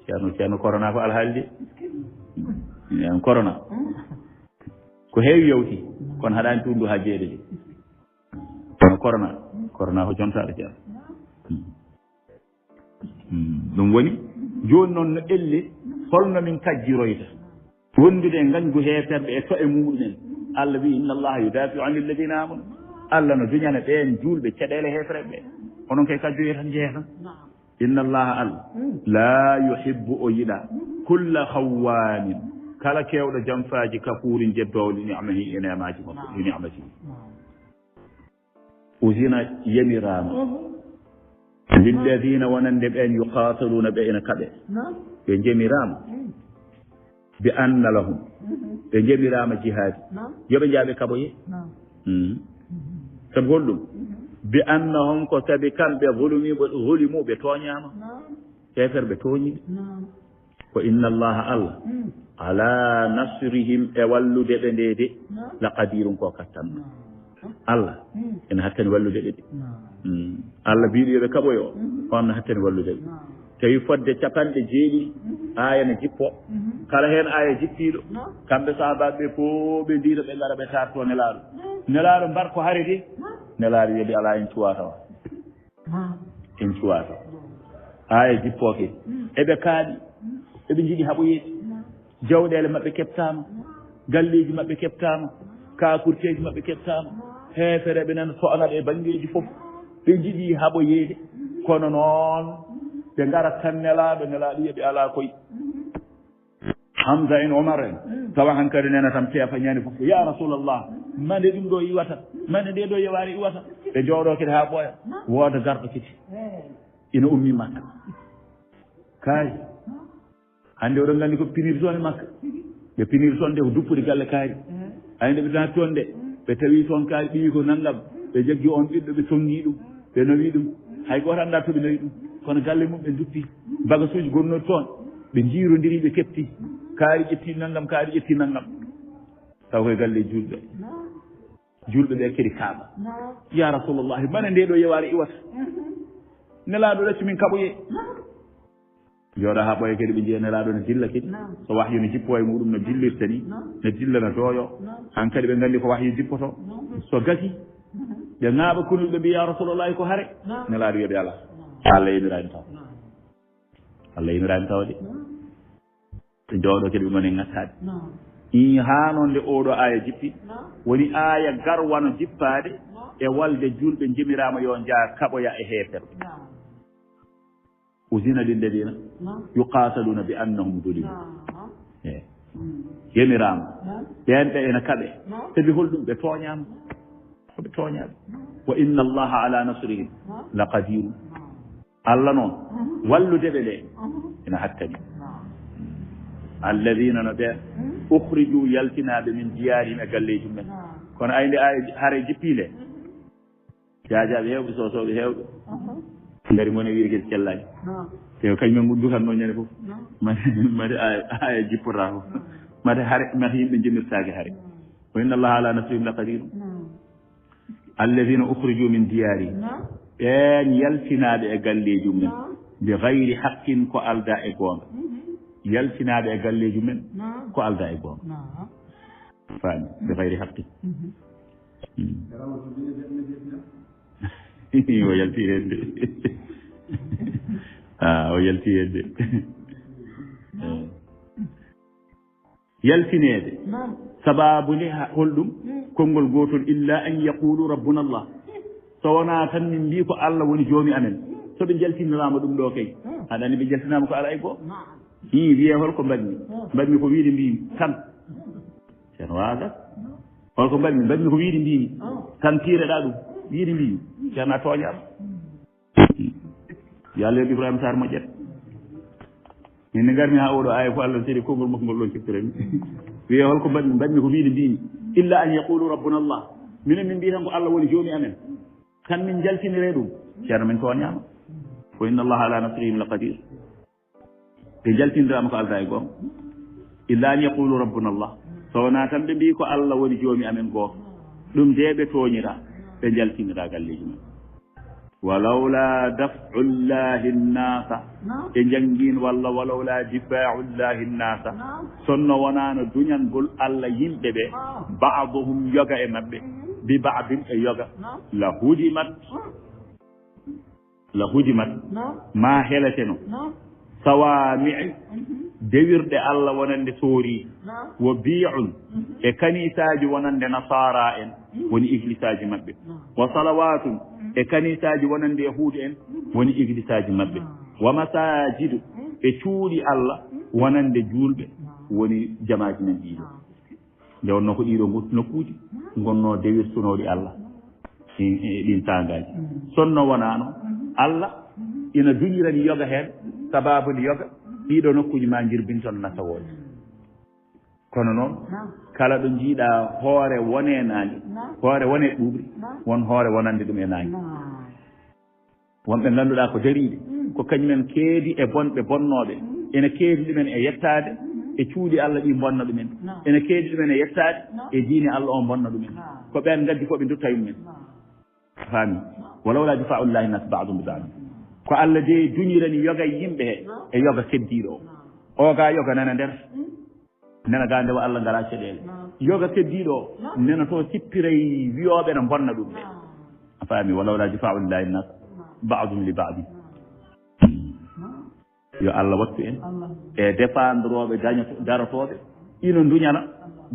Ceerno, ceerno, corona ko alhaali de. Em, corona. Ko heewi yawti, kono haɗaani suudu ndu hajjeede de. Kono corona, corona ko jontaaɗo, ceerno. Hmm. Hmm, ɗum woni, jooni noon no elle, holno min kajjiroyta wondude e ngañgu heeferɓe e to'e muɗumen? Allah wi, inna Allaha yudafi'u anil ladina amanu. Allah no duñana ɓeen juulɓe caɗeele heeferɓe ɓe. Onon kay kajjoye tan, jeeya tan. Inna Allaha, Allah, la yuhibbu, o yiɗa, kulla khawwanin, kala keewɗo jamfaaji, kafuurin, jeddoowo li ni'mahi, e neemaaji makko, li ni'matihi. Uzina, yamiraama, lilladina, wonande ɓeen, yuqataluna, ɓe ina kaɓe, ɓe njamiraama, bi anna lahum, ɓe njamiraama jihaadi, yo ɓe njaa ɓe kaɓoye. Hmm. Sabu holɗum? Bi annahum, ko sabi kamɓe, zulumu, ɓe, zulimu, ɓe tooñaama. Heeferɓe tooñii ɓe. Ko inna Allaha, Allah, ala nasrihim, e wallude ɓe nde de, la qadirun, ko kattanɗo. Allah ina hattani wallude ɓe de. Hmm. Allah biiɗo yo ɓe kaɓoyo, on no hattani wallude ɓe. Tawi fodde capanɗe jeeɗiɗi, aaya ne jippo. Kala heen aaya jippiiɗo, kamɓe sahabaaɓe ɓe fof ɓe ndiino, ɓe ngara ɓe taarto Nelaaɗo. Nelaaɗo mbar ko hare de. Nelaaɗo wiya ɓe alaa, en cuwaa tawa. En cuwaato. Aaya jippooke. Eɓe kaaɗi. Eɓe njiɗi haɓoyeede. Jawɗeele maɓɓe keɓtaama. Galleeji maɓɓe keɓtaama. Kaakurteeji maɓɓe keɓtaama. Heefereeɓe nana to'ana ɓe e banngeeji fof. Ɓe njiɗi haɓoyeede. Kono noon, ɓe ngarat tan Nelaaɗo, Nelaaɗo wiya ɓe alaa koy. Hamza en, Omar en, tawa hankadi nena tan peefa ñande fof, "Ya Rasulallah, mande ɗum ɗo iwata, mande nde ɗo yewaare iwata?" Ɓe jooɗo kadi haa ɓooya, wooda garɗo kadi ina ummi Makka. Kaari, hannde oɗon nganndi ko pinir toon e Makka. Ɓe pinir toon de ko duppude galle kaari. Ay nde ɓe naati toon de, ɓe tawi toon kaari ɓiyi ko nanngam, ɓe jaggi on ɓiɗɗo, ɓe tonngi ɗum, ɓe nawi ɗum. Hay gooto anndaa to ɓe nawi ɗum, kono galle mum ɓe duppi. Bagasuuji gonnooɗi toon, ɓe njiirondiri, ɓe keɓti. Kaari ƴetti nanngam, kaari ƴetti nanngam. Taw koye galle juulɓe. Juulɓe ɓe kadi kaaɓa. Ya Rasulullahi, mane nde ɗo yewaare iwata? Nelaaɗo ɗaccu min kaɓoye. Jooɗa haa ɓooya kadi ɓe njiya Nelaaɗo no dilla kadi. So wahyu no jippo e muɗum no dillirta ni, no dilla no dooyo. Hankadi ɓe nganndi ko wahyu jippoto. So gasi, ɓe ŋaaɓa kunul ɓe mbiya, "Ya Rasulullahi, ko hare?" Nelaaɗo wiya ɓe alaa. Allah yamiraani taw. Allah yamiraani taw de. Ɓe jooɗo kadi ɓe ngoni ŋattaade. Ii, haa noon nde oɗo aaya jippi, woni aaya garwano jippaade e walde juulɓe njemiraama yo njaa kaɓoya e heeferɓe. Uzina lilladina yuqataluna bi annahum zulimu. Eh. Yamiraama. Ɓeen ɓe ena kaɓe. Sabi holɗum? Ɓe tooñaama. Ko ɓe tooñaaɓe. Wa inna Allaha ala nasrihim la qadirun. Allah noon, wallude ɓe ɓe ena hattani. Alladina, no ɓeen, ukhriju, yaltinaaɓe, min diyarihim, e galleeji mumen. Kono ay nde ay hare jippi nde, jaajaaɓe heewɓe, soosooɓe heewɓe ngari ngoni wiiri kadi cellaani. Te ko kañum en dukanno ñande fof. Mate, mate aya, aya jippotaako. Mate hare, mate yimɓe njemirtaake hare. Wa inna Allaha ala nasrihim la qadir. Alladhina ukhriju min diyarihim. Ɓeen yaltinaaɓe e galleeji mumen. Bi ghayri haqqin, ko aldaa e goonga. Yaltinaaɓe e galleeji mumen, ko aldaa e goonga. Faami? Bi ghayri haqqin. O yalti heen de. Ah, o yalti heen de. Yaltineede. Sababu nde ha-, holɗum? Konngol gootol, illa an yaqulu rabbuna Allah. So wonaa tan min mbii ko Allah woni joomi amen. So ɓe njaltiniraama ɗum ɗo kay. Aɗa anndi ɓe njaltinaama ko alaa e goo. Hii, wiyee holko mbaɗmi? Mbaɗmi ko wiide mbiimi tan. Ceerno waaga. Holko mbaɗmi? Mbaɗmi ko wiide mbiimi. Tan piireɗaa ɗum. Wiide mbiimi. Ceerno a tooñaama. Yo Allah yoɓ Ibrahima Sarr moƴƴat. Min nde ngarmi haa oɗo aaya ko Allah seedi konngol makko ngol ɗon ciftoremi. Wiyee holko mbaɗmi? Mbaɗmi ko wiide mbiimi. Illa an yaqulu rabbuna Allah. Minen min mbii tan ko Allah woni joomi amen. Tan min njaltiniree ɗum. Ceerno min tooñaama. Wa inna Allaha ala nasrihim la qadir. Ɓe njaltiniraama ko aldaa e goonga. Illa an yaqulu rabbuna Allah. So wonaa tan ɓe mbii ko Allah woni joomi amen goonga. Ɗum de ɓe tooñiraa. Ɓe njaltiniraa galleeji mum. Walawla daf'ullahi nnasa, ɓe njanngiino walla walawla difa'ullahi nnasa, sonno wonaano duñangol Allah yimɓe ɓe, ba'dahum yoga e maɓɓe, bi ba'din e yoga, la hudimat, la hudimat, ma heleteno, sawami'u, dewirɗe Allah wonande sooriiji, wa bi'un, e kaniisaaji wonande nasaara en, woni iglisaaji maɓɓe. Wa salawatun, e kaniisaaji wonande yahuudu en, woni iglisaaji maɓɓe. Wa masajidu, e cuuɗi Allah wonande juulɓe, woni jamaaji men ɗiɗo. Nde wonnoo ko ɗiɗo ngu-, nokkuuji ngonnoo dewirtunooɗi Allah e, e ɗin taangaaji. Sonno wonaano Allah ina duñirani yoga heen, sababu nde yoga ɗiɗo nokkuuji ma njirbinton nasawooje. Kono noon, kala ɗo njiiɗaa hoore wone naange, hoore wone ɓuuɓri, won hoore wonande ɗum e naange. Wonɓe ngannduɗaa ko dariiɓe, ko kañumen keedi e bonɓe bonnooɓe. Ene keedi ɗumen e yettaade e cuuɗi Allah ɗi mbonna ɗumen. Ene keedi ɗumen e yettaade e diine Allah o mbonna ɗumen. Ko ɓeen ngaddi ko ɓe ndutta e mumen. Faami? Walawla difa'ullahi nas ba'dum bi ba'd. Ko Allah de duñirani yoga yimɓe he, e yoga keddiiɗo o. O ga yoga nana nder. Nana ga ndewa Allah ngala ceɗeele. Yoga keddiiɗo o, nana to sippiray wiyooɓe no mbonna ɗum ɓe. A faami? Walawla difa'ullahi nas ba'dum li ba'din. Yo Allah wattu en e defandrooɓe dañoto-, darotooɓe ino duñana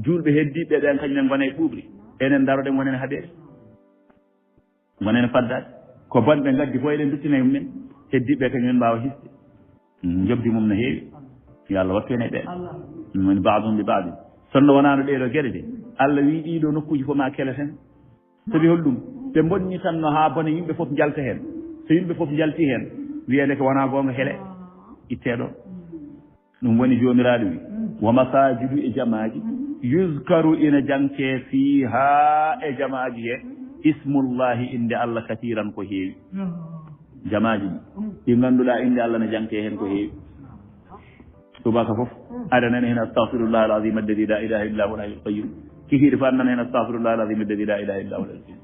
juulɓe heddiiɓe ɓen, kañum en ngona e ɓuuɓri. Enen daroɗen, wonen haɗeede. Ngonen faddaade. Ko bonɓe ngaddi fof, eɗen nduttina e mumen. Heddiiɓe kañum en mbaawa hisde. Mm, njoɓdi mum no heewi. Yo Allah wattu en e ɓeen. Ɗum woni ba'dum li ba'din. Sonno wonaano ɗee ɗoo geɗe de, Allah wii ɗii ɗoo nokkuuji fof ma keleten. Sabi holɗum? Ɓe mbonni tan no haa bona, yimɓe fof njalta heen. So yimɓe fof njaltii heen, wiyeede ko wonaa goonga, hele, ittee ɗoon. Ɗum woni Joomiraaɗo wi, "Wa masajidu, e jamaaji, yuzkaru, ina jangtee, fiiha, e jamaaji he, ismullahi, innde Allah, kasiiran, ko heewi." Jamaaji ɗi, ɗi ngannduɗaa innde Allah ne jangtee heen ko heewi. Subaka fof, aɗa nana heen, "Astaghfirullah al-azim alladhi la ilaha illa huwa al-hayyul qayyum." Kikiiɗe fof aɗa nana heen, "Astaghfirullah al-azim alladhi la ilaha illa huwa al-hayyul qayyum."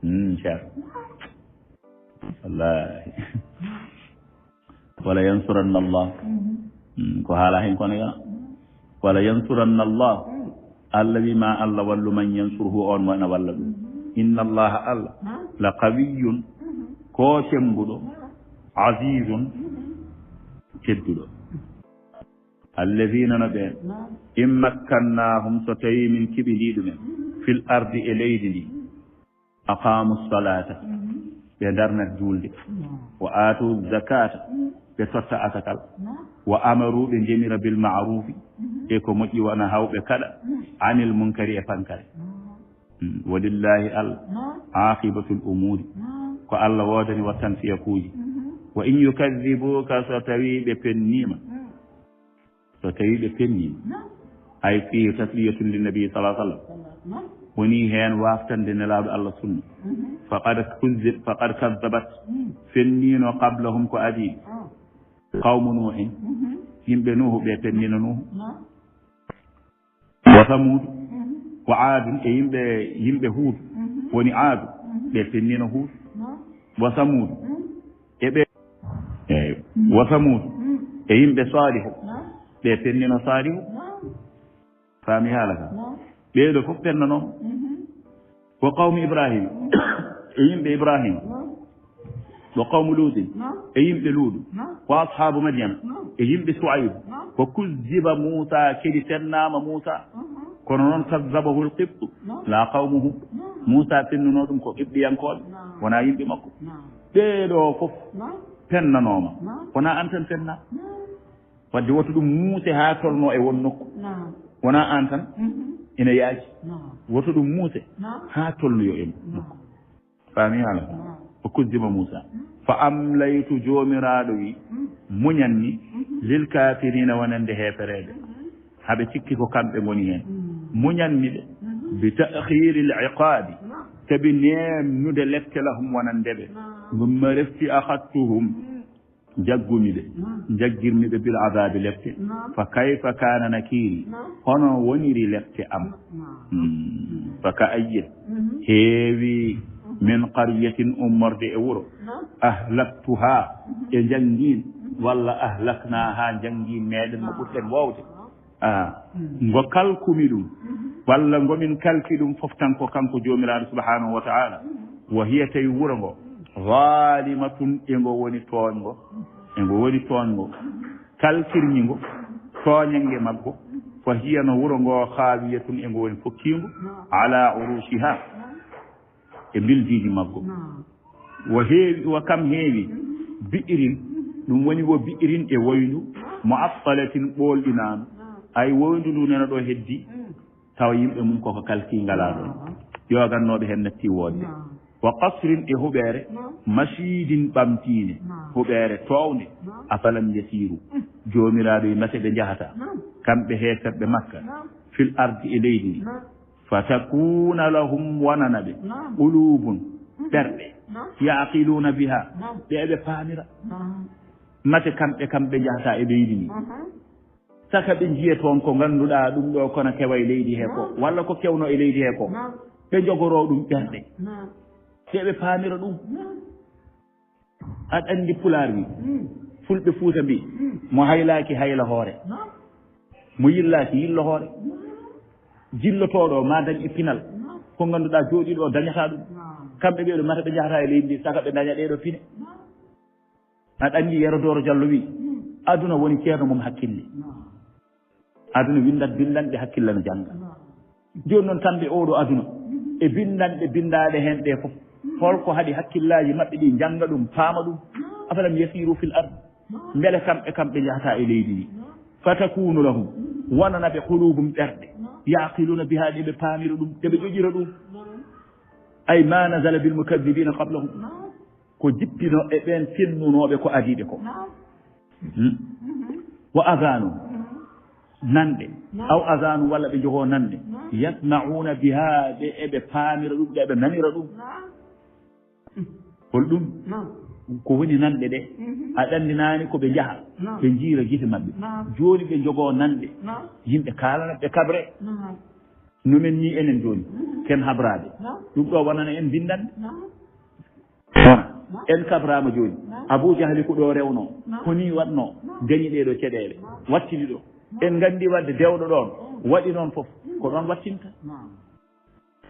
Hmm, cher. Wallahi. Wala yansuranna Allah. Mm, ko haala hen kono ya. Wala yansuranna Allah. Allah wi ma Allah wallu man yansuruhu, on mo ena walla ɗum. Inna Allah, Allah, la qawiyyun, ko cembuɗo, azizun, tedduɗo. Alladhina, no ɓeen, in makkannahum, so tawi min kiɓidii ɗumen, fil ardi, e leydi ndi, aqamu salata, ɓe darnat juulde, wa atu zakata, ɓe totta asakal, wa amaru, ɓe jemira, bil ma'rufi, e ko moƴƴi, wa nahaw, ɓe kaɗa, anil munkari, e pankare. Mm, walillahi, Allah, aqibatul umuri, ko Allah woodani wattanfiyakuuji. Wa in yukadhibuka, so tawi ɓe penniima, so tawi ɓe penniima, ay fihi tasliyatun linnabi sallallahu alaihi wasallam, woni heen waftande Nelaaɗo Allah sunna. Faqad kuzzib-, faqad kadzabat, fenniino, qablahum, ko adii, qawmu Nuuhin, yimɓe Nuuhu ɓe penniino Nuuhu. Wa Samuudu, wa Aadun, e yimɓe, yimɓe Huudu, woni Aadu, ɓe pennino Huudu. Wa Samuudu, e ɓe, e wa Samuudu, e yimɓe Saalihu, ɓe pennino Saalihu. Faami haala ka? Ɓee ɗo fof pennanooma. Wa qawmi Ibrahim, e yimɓe Ibrahim. Wa qawmu Luutin, e yimɓe Luudu. Wa ashaabu Madyana, e yimɓe Su'aybu. Wa kuzziba Muusa, kadi pennaama Muusa. Kono noon, kazzabahu l-Qibtu, laa qawmuhu. Muusa pennuno ɗum ko Qibɗiyankooɓe, wonaa yimɓe makko. Ɓee ɗo fof pennanooma, wonaa aan tan pennaa. Wadde woto ɗum muuse haa tolno e won nokku. Naam. Wonaa aan tan, mhm, ina yaaji. Naam. Woto ɗum muuse, naam, haa tolnoyo e, naam, nokku. Faami haala? Naam. O kuddima Muusa. Mm. Fa amlaytu, Joomiraaɗo wi, mm, muñanmi, mhm, lil kaafiriina, wonande heefereeɓe. Mhm. Haɓe cikki ko kamɓe ngoni heen. Mm. Muñanmi ɓe, mhm, bi ta'khiiril iqaabi, naam, sabi neemnude lepte lahum wonande ɓe. Naam. Thumma refti akhadtuhum. Mm. Njaggumi ɓe, naam, njaggirmi ɓe bil adaabi lepte. Naam. Fa kayfa kaana nakiiri, naam, hono woniri lepte am. Naam. Hmm. Fa ka ayyin, mhm, heewi, mhm, min qaryatin ummorde e wuro. Naam. Ahlaktuha, mhm, ɓe njanngiin, mhm, walla ahlaknaha njanngiin meɗen mo, naam, ɓurɗen wowde. Naam. Ah, hmm, ngo kalkumi ɗum, mhm, walla ngomin kalki ɗum fof tan ko kanko Joomiraaɗo subhaanahu wa ta'ala. Mhm. Wa hiya, tawi wuro ngo, zalimatun, e ngo woni tooñngo, e ngo woni tooñngo, kalkirmi ngo, tooñannge maggo, fa hiya, no wuro ngo, khawiyatun, e ngo woni fokkiingo, ala urushiha, e mbildiiji maggo. Naam. Wo heewi, wo kam heewi bi'irin, ɗum woni wo bi'irin e woyndu, mu'attalatin, ɓoolɗinaandu. Naam. Ay, woyndu ndu nena ɗo heddi, mm, tawa yimɓe mum koko kalki ngalaa ɗon. Naam. Ƴoogannooɓe heen natti woodde. Naam. Wa qasrin, e huɓeere, naam, mashiidin, ɓamtiinde, naam, huɓeere toownde. Naam. Afalam yasiiru. Mm. Joomiraaɗo wi, mate ɓe njahataa, naam, kamɓe heeferɓe Makka, naam, fil ardi, e leydi ndi. Naam. Fatakuuna lahum, wonana ɓe, naam, quluubun, mhm, ɓerɗe, naam, ya'qiluuna biha, naam, ɗe ɓe paamira. Naam. Mate kamɓe kam ɓe njahata e leydi ndi. Mhm. Saka ɓe njiya toon ko ngannduɗaa ɗum ɗo kono kewa e leydi he ko, naam, walla ko kewno e leydi he ko. Naam. Ɓe njogoroo ɗum ɓerɗe. Naam. Ɗe ɓe paamira ɗum. Naam. Aɗa anndi Pulaar wi, mm, Fulɓe Fuuta mbi, mm, mo haylaaki hayla hoore. Naam. Mo yillaaki yillo hoore. Naam. Jillotooɗo ma dañ e pinal. Naam. Ko ngannduɗaa jooɗiiɗo o dañataa ɗum. Naam. Kamɓe ɓee ɗo mata ɓe njahataa e leydi ndi, saka ɓe daña ɗee ɗo pine. Naam. Aɗa anndi Yero Dooro Jallo wi, mm, aduna woni ceerno mum hakkille. Naam. Aduna winndat binndanɗe, hakkille no jannga. Jooni noon, kamɓe oo ɗoo aduna, e binndanɗe binndaaɗe heen ɗee fof, hol ko haɗi hakkillaaji maɓɓe ɗi njannga ɗum, paama ɗum? Afalam yasiiru fil ard? Mbele kamɓe, kamɓe njahataa e leydi ndi? Fatakuunu lahum, wonana ɓe, quluubum, ɓerɗe, ya'qiluuna bihaa, ɗe ɓe paamira ɗum, ɗe ɓe ƴoƴira ɗum. Ay ma nazala bil mukaddibiina qablahum. Ko jippino e ɓeen fennunooɓe ko adii ɓe ko. Naam. Hmm? Mhm. Wa adanu, mhm, nanɗe. Naam. Aw adanu, walla ɓe njogoo nanɗe. Naam. Yasma'una biha, ɗe eɓe paamira ɗum, ɗe eɓe nanira ɗum. Naam. Hol ɗum? Naam. Ko woni nanɗe ɗe? Mhm. Aɗa anndi naane ko ɓe njaha, naam, ɓe njiira gite maɓɓe. Naam. Jooni ɓe njogoo nanɗe. Naam. Yimɓe kaalana ɓe kabre. Naam. No men nii enen jooni, mhm, ken habraaɓe. Naam. Ɗum ɗo wonana en binndanɗe. Naam. Wona. Naam. En kabraama jooni. Naam. Abuu Jahli ko ɗo rewnoo. Naam. Ko nii waɗnoo. Naam. Dañi ɗee ɗo ceɗeele. Naam. Wattini ɗo. Naam. En nganndi waɗde dewɗo ɗoon. Mm. Waɗi noon fof. Mm. Ko ɗoon wattinta. Naam.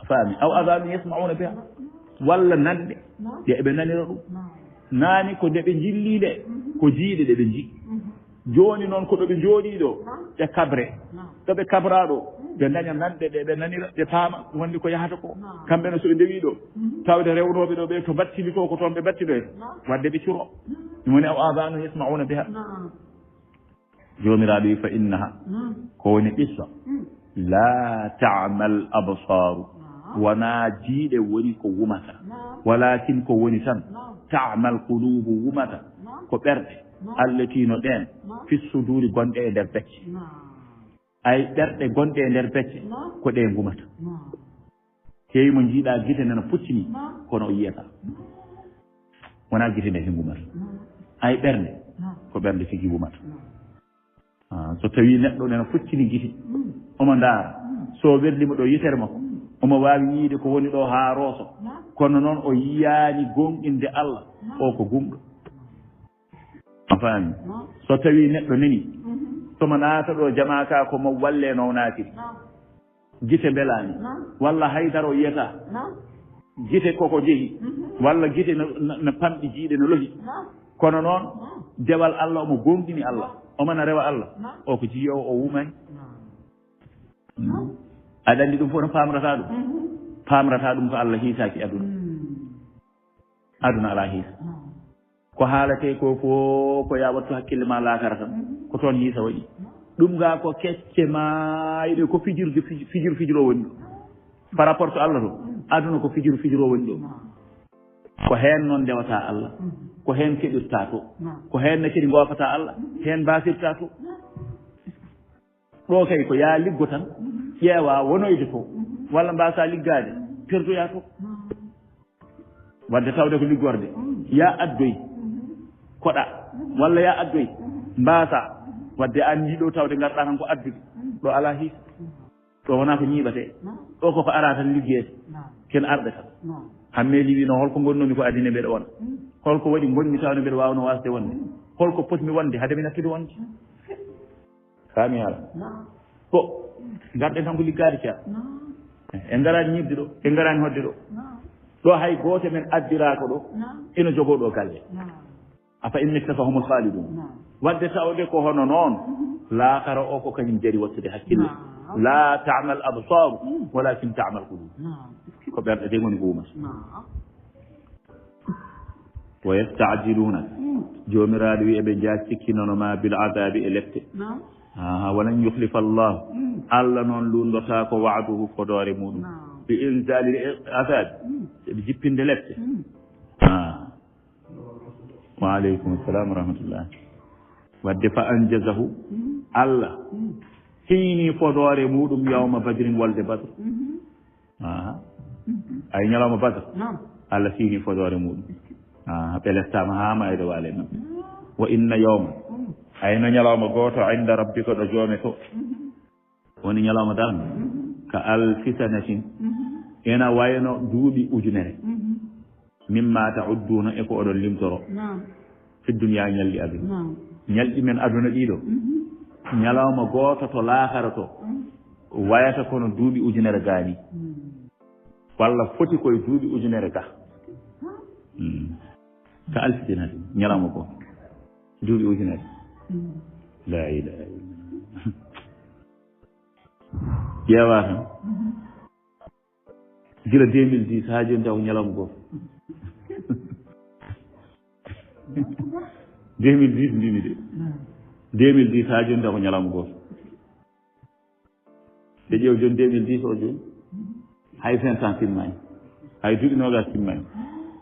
A faami? Aw adanu yasma'una biha. Naam. Walla nanɗe. Naam. Ɗe ɓe nanira ɗum. Naam. Naani ko nde ɓe njilli nde, mhm, ko jiiɗe ɗe ɓe nji. Mhm. Jooni noon ko ɗo ɓe njooɗii ɗo, naam, ɓe kabre. Naam. Ɗo ɓe kabraa ɗo, mhm, ɓe ndaña nanɗe ɗe ɓe nanira, ɓe paama wonde ko yahata ko. Naam. Kamɓe no so ɓe ndewii ɗo, mhm, tawde rewnooɓe ɗo ɓe to mbattini ko, ko toon ɓe mbattinoyta. Naam. Wadde ɓe curo. Mhm. Ɗum woni aw adanu yasma'una biha. Naam. Joomiraaɗo wi, fa innaha, naam, ko woni qissa, mm, la ta'mal absaaru, naam, wonaa jiiɗe woni ko wumata, naam, walakin ko woni tan, naam, ta'mal quluubu, wumata, naam, ko ɓerɗe, naam, allati, no ɗeen, naam, fi suduuri, gonɗe e nder becce. Naam. Ay ɓerɗe gonɗe e nder becce, naam, ko ɗe ngumata. Naam. Heewi mo njiiɗaa gite nana puccini, naam, kono o yiyataa. Wonaa gite nde he ngumata. Naam. Ay ɓernde, naam, ko ɓernde tigi wumata. Naam. Ah, so tawii neɗɗo nana puccini gite, mm, omo ndaara, mm, So o werlima ɗo yitere makko, omo waawi yiide ko woni ɗo haa rooso. Kono noon o yiyaani goonɗinde Allah, o ko gumɗo. A faami? So tawii neɗɗo nani, somo naata ɗo jamaa ka ko mo walle no o naatiri. Gite mbelaani. Walla haydara o yiyata. Gite koko jehi. Walla gite no, no, no pamɗi jiiɗe no lohi. Kono noon, dewal Allah omo goonɗini Allah. Omo na rewa Allah. O ko jiyoowo o wumaani. Aɗa anndi ɗum fof no paamrata ɗum. Paamrata ɗum ko Allah hiisaaki aduna. Aduna alaa hiisa. Ko haalatee ko fof ko ya wattu hakkille ma laakara tan. Ko toon hiisa waɗi. Ɗum ga ko kecce maayɗe ko fijirde fij-, fijir fijiro woni ɗo. Par rapport to Allah to, aduna ko fijir fijiro woni ɗo. Ko heen noon ndewata Allah. Ko heen keɗirta to. Ko heen ne kadi ngoofata Allah. Heen mbaasirta to. Ɗo kay ko yaa liggo tan, ƴeewa wonoyde to, walla mbaasa liggaade, perdoya to. Wadde tawde ko liggorde, yaa addoy, koɗa, walla yaa addoy, mbaasa. Wadde anndi ɗo tawde ngarɗa tan ko addude, ɗo alaa hiisa. Ɗo wonaa ko ñiiɓatee, ɗo koko ara tan liggeede, ken arɓe tan. Hammeeli wino holko ngonnoomi ko adine mbeɗa wona, holko waɗi ngonmi tawde mbeɗa waawno waasde wonde, holko potmi wonde hade mi nattude wonde. Faami haala? Ko ngarɗen tan ko liggaade ceer. En ngaraani ñiiɓde ɗo, en ngaraani hoɗde ɗo. Ɗo hay gooto men addiraako ɗo, ina jogoo ɗo galle. Afa in mitta fahumul khalidun. Wadde tawde ko hono noon, laakara o ko kañum jari wattude hakkille. La ta'mal absar, walakin ta'mal qulub. Ko ɓerɗe de ngoni ko wumata. Wa yasta'jilunaka. Joomiraaɗo wi'i, eɓe njaa cikkinano ma bil adaabi e lepte. Aha, walan yukhlifa Allah. Allah noon luundotaako wa'duhu fodoore muɗum. Bi inzalil adaabi. Eɓe jippinde lepte. Ah. Wa aleykum salam wa rahmatullah. Wadde fa anjazahu. Allah. Hiini fodoore muɗum yawma badrin wolde Badr. Aha. Ay ñalawma Badr. Allah fiini fodoore muɗum. Aha, ɓe leftaama haa mayde waale noon. Wa inna yawma. Ay no ñalawma gooto inda rabbika ɗo joome to. Woni ñalawma darnga. Ka alfi sanatin. Ena wayno duuɓi ujunere. Mimma ta'udduna e ko oɗon limtoro. Fi dunya ñalɗi aduna. Ñalɗi men aduna ɗiɗo. Ñalawma gooto to laakara to. Wayata kono duuɓi ujunere gaani. Walla foti koye duuɓi ujunere ga. Ka alfi sanatin, ñalawma gooto. Duuɓi ujunere. La ilaha illallah. Ƴeewa tan. Gila deux mille dix haa jooni taw ko ñalawma gooto. Deux mille dix mbimi de. Deux mille dix haa jooni taw ko ñalawma gooto. Ɓe ƴeew jooni deux mille dix o jooni. Hay vingt ans timmaani. Hay duuɓi noogas timmaani.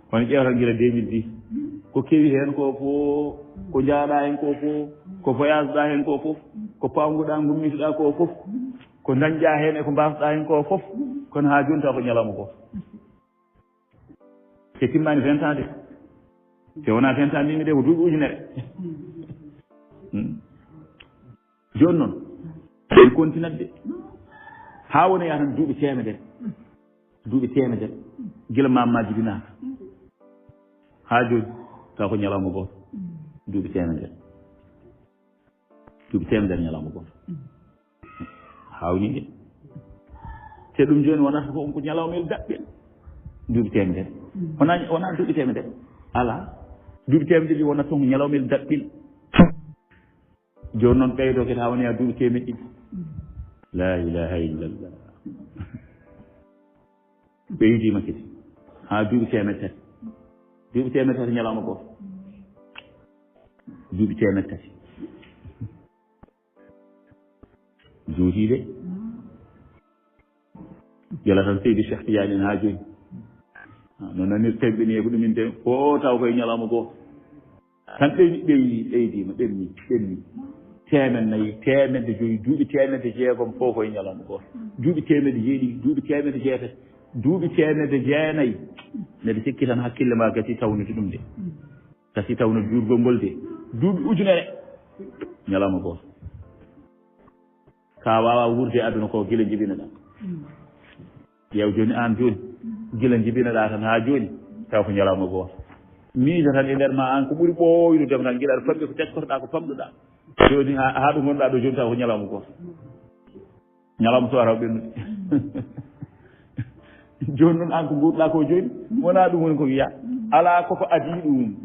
Kono ƴeew tan gila deux mille dix. Ko kewi heen ko fof, ko njaaɗa heen ko fof, ko voyage ɗa heen ko fof, ko pawnguɗa, ngummitoɗa ko fof, ko dañƴa heen e ko mbasɗa heen ko fof, kono haa jooni taw ko ñalawma gooto. Te timmaani vingt ans de. Te wonaa vingt ans mbimi de, ko duuɓi ujunere. Hmm. Jooni noon, en kontinat de. Haa wona yaha tan duuɓi teemedere. Duuɓi teemedere. Gila Maam Maaji binaaka. Haa jooni, taw ko ñalawma gooto. Duuɓi teemedere. Duuɓi teemedere ñalawma gooto. Haawnii de. Te ɗum jooni wonata ko, ko ñalawmel daɓɓel. Duuɓi teemedere. Wonaa, wonaa duuɓi teemedere. Alaa. Duuɓi teemedere ɗi wonata ko ñalawmel daɓɓel. Jooni noon ɓeydo kadi haa woni haa duuɓi teemeɗɗe ɗiɗi. La ilaha illallah. Ɓeydiima kadi haa duuɓi teemeɗɗe tati. Duuɓi teemeɗɗe tati ñalawma gooto. Duuɓi teemeɗɗe tati. Juuti de. Yala tan Seydi Cheikh Tidiane en haa jooni. Ah, no nanirten ɓe ni e ko ɗuminten fof taw koye ñalawma gooto. Tan ɓeydi, ɓeydi, ɓeydiima, ɓenni, ɓenni. Teemen nayi, teemedde joyi, duuɓi teemedde jeegom fof koye ñalawma gooto. Duuɓi teemedde jeeɗiɗi, duuɓi teemedde jeetati, duuɓi teemedde jeenayi. Mbeɗa sikki tan hakkille ma gasi tawnude ɗum de. Gasi tawnude juurgol ngol de. Duuɓi ujunere ñalawma gooto. Ka waawa wuurde aduna ko gila njibinoɗa. Ƴeew jooni aan jooni, gila njibinoɗaa tan haa jooni, taw ko ñalawma gooto. Miijo tan e nder ma aan ko ɓuri ɓooynude ma tan, gila aɗa famɗi ko teskoroɗaa, ko famɗuɗaa. Jooni haa, haa ɗo ngonɗaa ɗo jooni, taw ko ñalawma gooto. Ñalawma suwata ɓennude. Jooni noon aan ko nguurɗaa ko jooni, wonaa ɗum woni ko wiyaa. Alaa koko adii ɗum.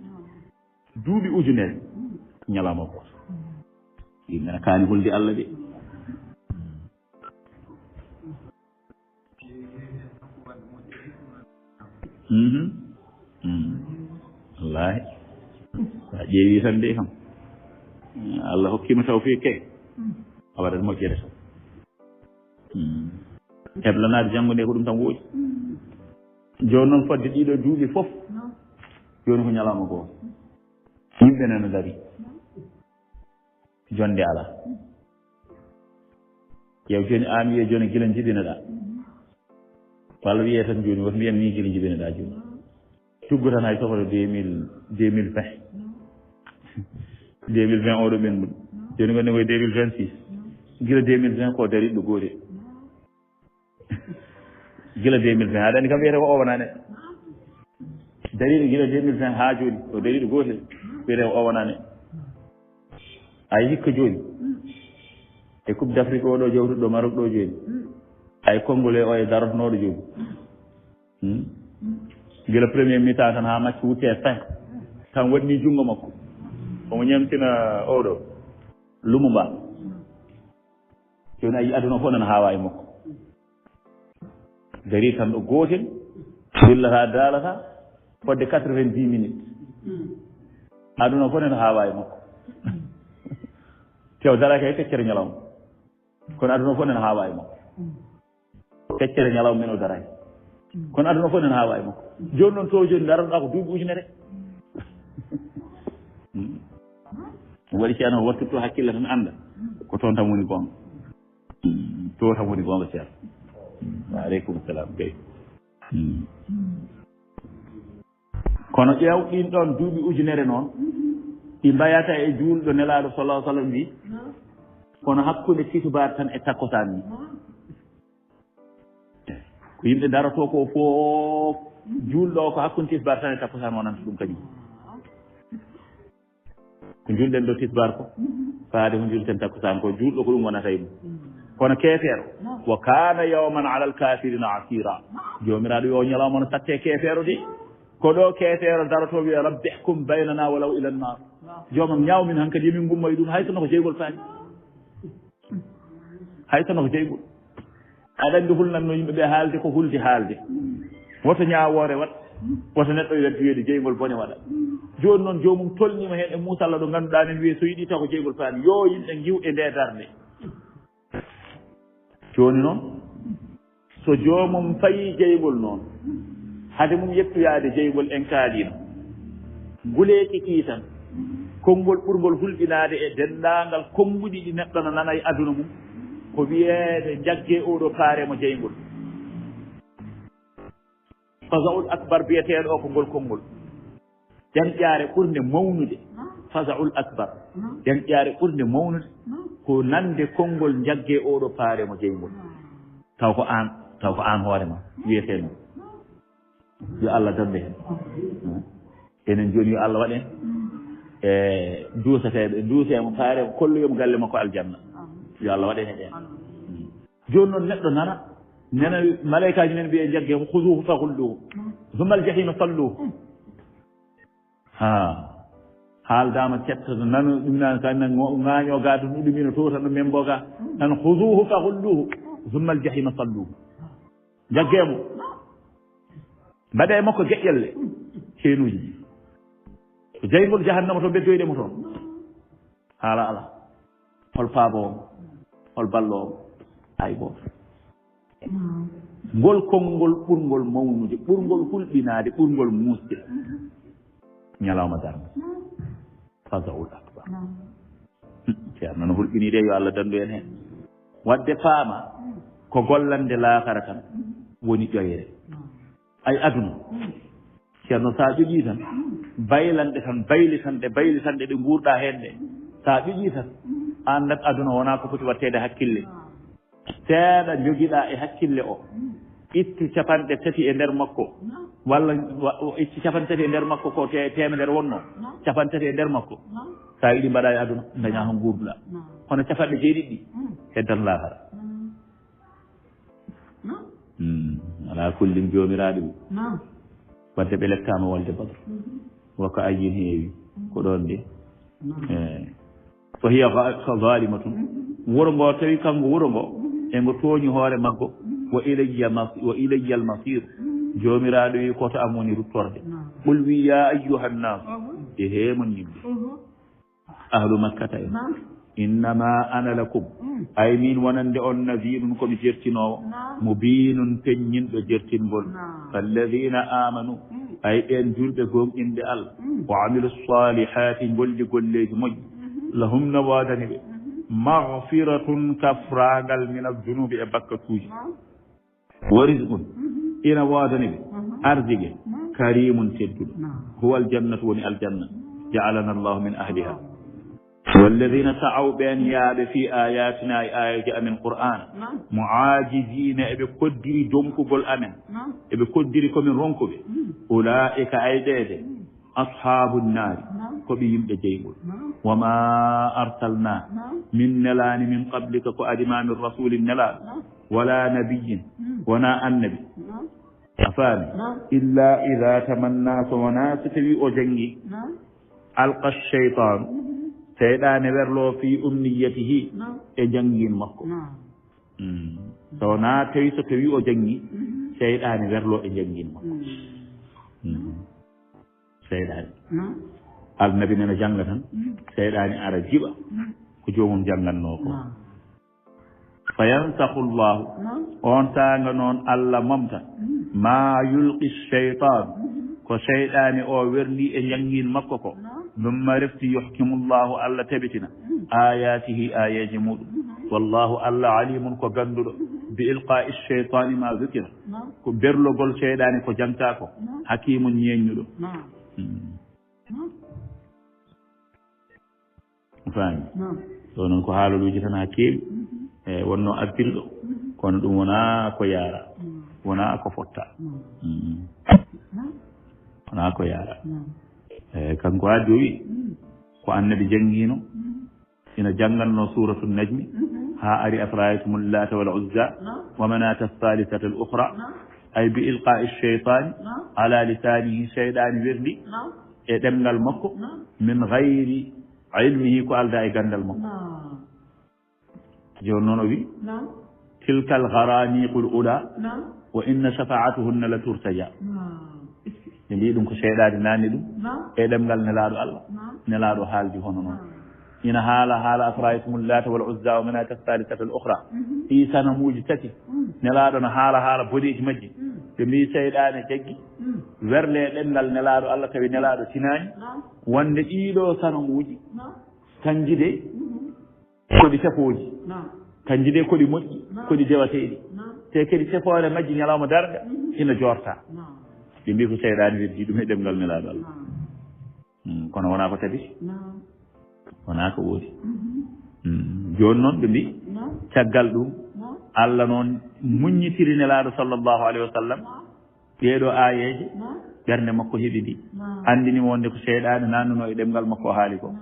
Duuɓi ujunere, ñalawma gooto. Yimɓe ne kaani hulde Allah de. Mhm. Mhm. Wallaahi. So a ƴeewi tan de kam, Allah hokkima tawfiq kay, a waɗat moƴƴere tan. Mhm. Heblanaade janngo nde ko ɗum tan woodi. Jooni noon fodde ɗiɗo duuɓi fof, jooni ko ñalawma gooto. Yimɓe nana dari. Jonde alaa. Ƴeew jooni aan wiye jooni gila njibinoɗaa. Walla wiye tan jooni woto mbiyen ni gila njibinoɗaa jooni. Tuggu tan hay sohla deux mille, deux mille vingt. Deux mille vingt oɗo ɓennuɗo. Jooni ngonɗen koye deux mille vingt-six. Gila deux mille vingt ko dariɗo gootel. Gila deux mille vingt, aɗa anndi kam wiyete ko o wonaa neɗɗo. Dariiɗo gila deux mille vingt haa jooni, ko dariiɗo gootel, wiyete ko o wonaa neɗɗo. Ay hikka jooni, e Coupe d'Afrique o ɗo jawtuɗo Maroc ɗo jooni, ay Congolais o e darotonooɗo jooni. Hmm? Gila premier mi-temps tan haa match wutte e fin, tan waɗni junngo makko. Omo ñamtina oɗo, Lumumba. Jooni a yii aduna fof nana haawa e makko. Darii tan ɗo gootel, dillata, daalata, fodde quatre-vingt-dix minutes. Aduna fof nana haawa e makko. Tew daraaki hay feccere ñalawma. Kono aduna fof nana haawa e makko. Feccere ñalawma men o daraaki. Kono aduna fof nana haawa e makko. Jooni noon to jooni ndaranɗaa ko duuɓi ujunere. Ɗum waɗi ceerno wattutto hakkille tan annda ko toon tan woni goonga. To tan woni goonga ceerno. Wa aleykum salam kay. Kono ƴeew ɗin ɗoon duuɓi ujunere noon, ɗi mbayata e juulɗo Nelaaɗo sallallahu alaihi wasallam wi, kono hakkunde tisubaar tan e takkusaan ni. Ko yimɓe darotoo ko fof, juulɗo o ko hakkunde tisubaar tan e takkusaan wonanta ɗum kañum. Ko njuulɗen ɗo tisbaar ko, faade ko njuulten takkusaan ko, juulɗo ko ɗum wonata e mum. Kono keefeero, wa kana yawman ala alkafirina asira. Joomiraaɗo yo ñalawma no satte keefeero de. Ko ɗo keefeero daroto wiya, "Rabbi ihkum baynana walaw ila nnar." Joomam, ñaaw min hankadi, yo min ngummo e ɗum, hay so no ko jeygol faani. Hay so no ko jeygol. Aɗa anndi hulnatno yimɓe ɓe haalde ko hulde haalde. Woto ñaawoore waɗ, woto neɗɗo weddo wiyeede jeygol bone waɗa. Jooni noon joomum tolniima heen e muusalla ɗo ngannduɗaa nen wiye so yiɗi taw ko jeygol faani. Yo yimɓe ngiw e nde darnde. Jooni noon, so joomum fayii jeygol noon, hade mum yettoyaade jeygol en kaaliino. Guleeki kii tan, konngol ɓurngol hulɓinaade e denndaangal konnguɗi ɗi neɗɗo no nana e aduna mum, ko wiyeede njaggee oo ɗo paare mo jeygol. Fazaul akbar biyeteeɗo o ko ngol konngol. Janƴaare ɓurnde mawnude, fazaul akbar. Janƴaare ɓurnde mawnude ko nande konngol njaggee oo ɗo paare mo jeygol. Taw ko aan, taw ko aan hoore ma wiyetee noon. Yo Allah dande heen. Enen jooni yo Allah waɗen e duusateeɓe, duusee mo, paaree mo, kolloyee mo galle makko aljanna. Yo Allah waɗen e ɓeen. Jooni noon neɗɗo nana, nana malaykaaji men mbiye njaggee mo, khuzuhu faghulluhu, thumma al-jahima salluhu. Ha. Haaldaama cetta, nano ɗum naan ka nan ŋaañoo ga, ɗum ɗum ina tota no membo ga. Nan khuzuhu faghulluhu, thumma al-jahima salluhu. Njaggee mo. Mbaɗee makko geƴƴelle ceenuuji ɗi. Ko jeyngol jahannama to, beddoyɗe mo toon. Haala alaa. Hol paaboowo mo? Hol balloowo mo? Hay gooto. Ngol konngol ɓurngol mawnude, ɓurngol hulɓinaade, ɓurngol muusde. Ñalawma darnga. Fazaul akbar. Ceerno no hulɓinii de, yo Allah danndu en heen. Waɗde faama ko gollande laakara tan woni ƴoyre. Ay aduna. Ceerno, so a ƴoƴii tan, baylanɗe tan, baylitanɗe, baylitanɗe ɗe nguurɗaa heen ɗe, so a ƴoƴii tan, a anndat aduna wonaa ko foti waɗteede hakkille. Seeɗa jogiɗaa e hakkille o. Ittu capanɗe tati e nder makko. Walla wa-, o itti capanɗe tati e nder makko ko te-, teemedere wonno. Capanɗe tati e nder makko. Sa yiɗi mbaɗa e aduna, daña ko nguurduɗa. Kono capanɗe jeeɗiɗi ɗi, heddan laahara. Hmm, ala kullin joomiraaɗo wi. Wadde ɓe lettaama walde Badr. Wa ka ayyin heewi. Ko ɗon de. Eh. Wa hiya za-, zalimatun. Wuro ngo tawi kanko wuro ngo, e ngo tooñi hoore maggo. Wa ilayya mas-, wa ilayyal masir. Joomiraaɗo wi koto am woni ruttorde. Qul wi ya ayyuhan nas. E heemon yimɓe. Ahlu makkata en. Innama ana lakum. Ay min wonande on nadhirun ko mi jertinoowo. Mubinun peññinɗo jertingol. Alladhina amanu. Ay ɓeen julɓe gomɗinɓe Allah. Wa amilu salihati golli golleeji moƴƴi. Lahum na woodani ɓe. Maghfiratun kafraangal min al junubi e bakkatuuji. Wa rizqun. Ina woodani ɓe. Arzike. Karimun tedduɗo. Huwa al jannatu woni aljanna. Ja'alana Allahu min ahliha. Walladhina ta'aw ɓeen yaaɓe fi ayatina e ayaji amen Qur'an. Mu'ajizina eɓe koddiri donkugol amen. Eɓe koddiri ko min ronkuɓe. Ula'ika ay ɓeede. Ashabu nnaari. Ko ɓe yimɓe jeygol. Wa ma arsalna. Min nelaani min qablika ko adi ma min rasulin nelaaɗo. Wala nabiyyin. Wona annabi. A faami? Illa ida tamanna, so wona so tawi o jangi. Alqa shaytanu. Seyɗaane werlo fi umniyatihi. E jangin makko. Hmm. So wona tawi so tawi o jangi. Seyɗaane werlo e jangin makko. Hmm. Seyɗaani. Annabi nana jannga tan, seyɗaani ara jiɓa ko joomum janngannoo ko. Fa yansakhu Allahu, on saanga noon Allah momta, ma yulqi shaytan, ko seyɗaani o werli e janngin makko ko. Thumma refti yuhkimu Allahu, Allah tabitina, ayatihi, ayeeje muɗum. Wallahu, Allah alimun ko gannduɗo, bi ilqa'i shaytani ma zukira. Ko berlogol seyɗaani ko jangtaa ko. Hakimun ñeeññuɗo. Hmm. Faami? Ɗo noon ko haalaluuji tan haa keewi. E wonno abbirɗo, kono ɗum wonaa ko yaara, wonaa ko fotta. Hmm. Wonaa ko yaara. E kanko addi o wi, ko annabi janngino. Ina janngannoo Suuratu Najmi, haa ari, "Afara'aytumul Laata wal Uzza, wa Manaata Saalisata al Ukhra." Ay bi ilqaa'i shaytaani ala lisaanihi, seyɗaani werdi e ɗemngal makko, min ghayri ilmihi, ko aldaa e ganndal makko. Jooni noon o wi, "Tilkal gharaniqul ula, wa inna shafa'atuhunna la turtaja." Ɓe mbii ɗum ko seyɗaani naanni ɗum e ɗemngal Nelaaɗo Allah. Nelaaɗo haaldi hono noon. Ina haala, haala, "Afara'aytumul Laata wal Uzza wa Manaata Saalisata al Ukhra." Ɗii sanamuuji tati, Nelaaɗo no haala, haala boneeji majji. Ɓe mbii seyɗaane jaggi, werle e ɗemngal Nelaaɗo Allah, tawi Nelaaɗo tinaani, wonde ɗiiɗoo sanamuuji, kanji de, ko ɗi tefooji. Kanji de ko ɗi moƴƴi, ko ɗi dewateeɗi. Te kadi tefoore majji ñalawma darnga ina joorta. Ɓe mbii ko seyɗaani weddi ɗum e ɗemngal Nelaaɗo Allah. Hmm, kono wonaa ko tabiti. Wonaa ko woodi. Hmm, jooni noon ɓe mbii, caggal ɗum, Allah noon muññitiri Nelaaɗo sallallahu alayhi wa sallam. Ɗeeɗoo aayeeje, ɓernde makko heɓi ndi. Anndini mo wonde ko seyɗaane naannunoo e ɗemngal makko o haali ko.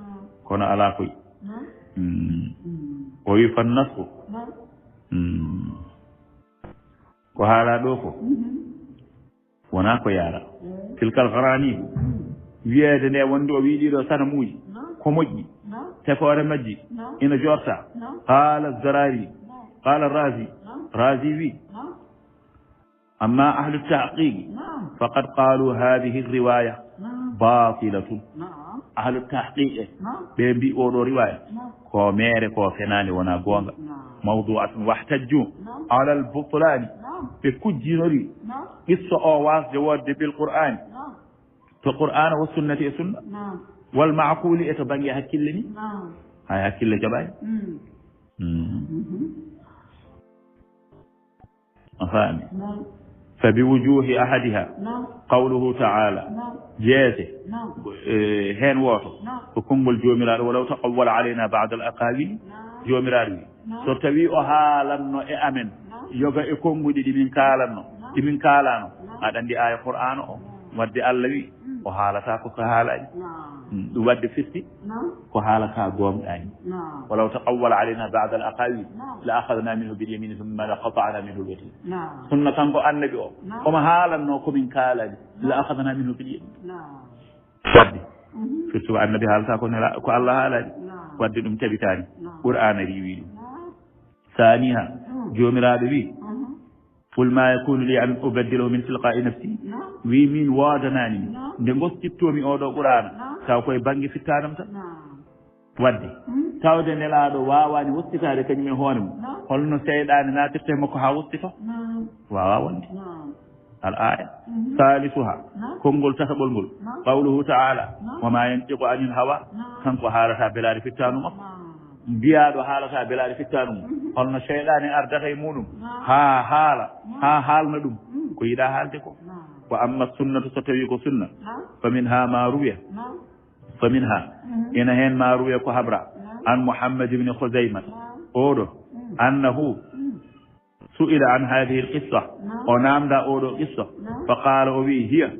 Kono alaa koy. Hmm. O wi, "Fannasku." Hmm. Ko haalaa ɗoo ko, wonaa ko yaara. Tilkal gharaniqu. Wiyeede nde wonde o wii ɗiiɗoo sanamuuji, ko moƴƴi. Tefoore majji, ina joorta. Qaala Zarari, qaala Razi. Razi wi, amma ahlu tahqiqi, faqad qaalu, "Haadihi riwaaya baatilatun." Ahlu tahqiqi, ɓe mbii oo ɗoo riwaaya, ko meere, ko fenaande, wonaa goonga. Mawdu'atun, wahtajju alal butlaani. Ɓe kujjinori qissa o waasde woodde bil Qur'aani, to Qur'aana wa sunnati e sunna, wal ma'quuli, e to bannge hakkille ni. Hay hakkille jaɓaani. Hmm. A faami? Fa bi wujuhi ahadiha, qawluhu ta'ala, jeese, eh, heen wooto, ko konngol Joomiraaɗo, "Walaw taqawwala alayna ba'dal aqawili." Joomiraaɗo wi, so tawii o haalanno e amen, yoga e konnguɗi ɗi min kaalanno, ɗi min kaalaano, aɗa anndi aaya Qur'aana o, wadde Allah wi, o haalata ko, ko haalaani. Mm, ɗum wadde firti, ko haalata goonɗaani. Walaw taqawwala alayna ba'da al-aqawil, la akhadna minhu bil yamin, thumma la qata'na minhu al watin. Sunna kanko annabi o, komo haalanno ko min kaalaani, la akhadna minhu bil yamin. Wadde firti ko annabi haalata ko nela, ko Allah haalaani. Wadde ɗum tabitaani. Qur'aana riiwi ɗum. Saaniha, Joomiraaɗo wi, qul ma yakunu li an ubaddilahu min tilqa'i nafsi. Wi min woodanaani mi nde ngostittoomi oɗo Qur'aana, taw koye bannge fittaanam tan. Wadde tawde nelaaɗo waawaani wostitaade kañum e hoore mum, holno seyɗaane naatirta e makko haa wostito? Waawaa wonde. Al aya. Salisuha, konngol tataɓol ngol, qawluhu ta'ala, wa ma yantiqu anil hawa. Kanko haalata belaade fittaandu makko. Mbiyaaɗo haalata belaade fittaandu mum, holno seyɗaane ardata e muɗum haa haala, haa haalna ɗum ko yiɗaa haalde ko? Wa amma sunnatu, so tawii ko sunna, fa minha ma ruwiya, fa minha, ina heen ma ruwiya, ko habra, an Muhammad ibn Khuzaymata, oɗo, annahu su'ila an hadhihi al-qissa, o naamnda oɗo qissa, fa qala, o wi, hiya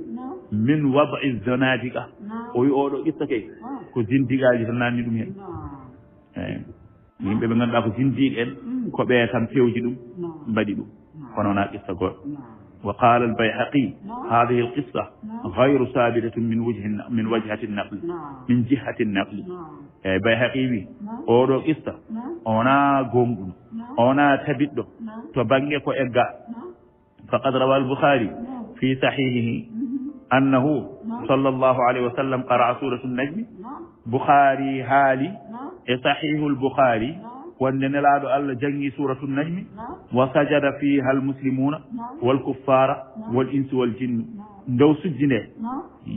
min wad'i zanadiqa. O wi oɗo qissa kay ko zindiqaaji tan naanni ɗum heen. Eyi. Yimɓe ɓe ngannduɗaa ko zindiiqe en, ko ɓe tan pewji ɗum, mbaɗi ɗum. Kono wonaa qissa goɗɗo. Wa qala al-Bayhaqi, hadhihi al-qissa ghayru sabitatin min wajhi, min wajhati an-naql, min jihati an-naql. Eyi, Bayhaqi wi, oɗo qissa o wonaa goonguɗo, o wonaa tabiɗɗo to bannge ko egga. Faqad rawa al-Bukhari fi sahihihi annahu sallallahu alayhi wa sallam qara'a suratu an-najmi. Bukhari haali e Sahihul Bukhari wonde Nelaaɗo Allah janngi suratu an-najmi, wa sajada fiha al-muslimuna wal kuffara wal insu wal jinnu. Ndow sujji nde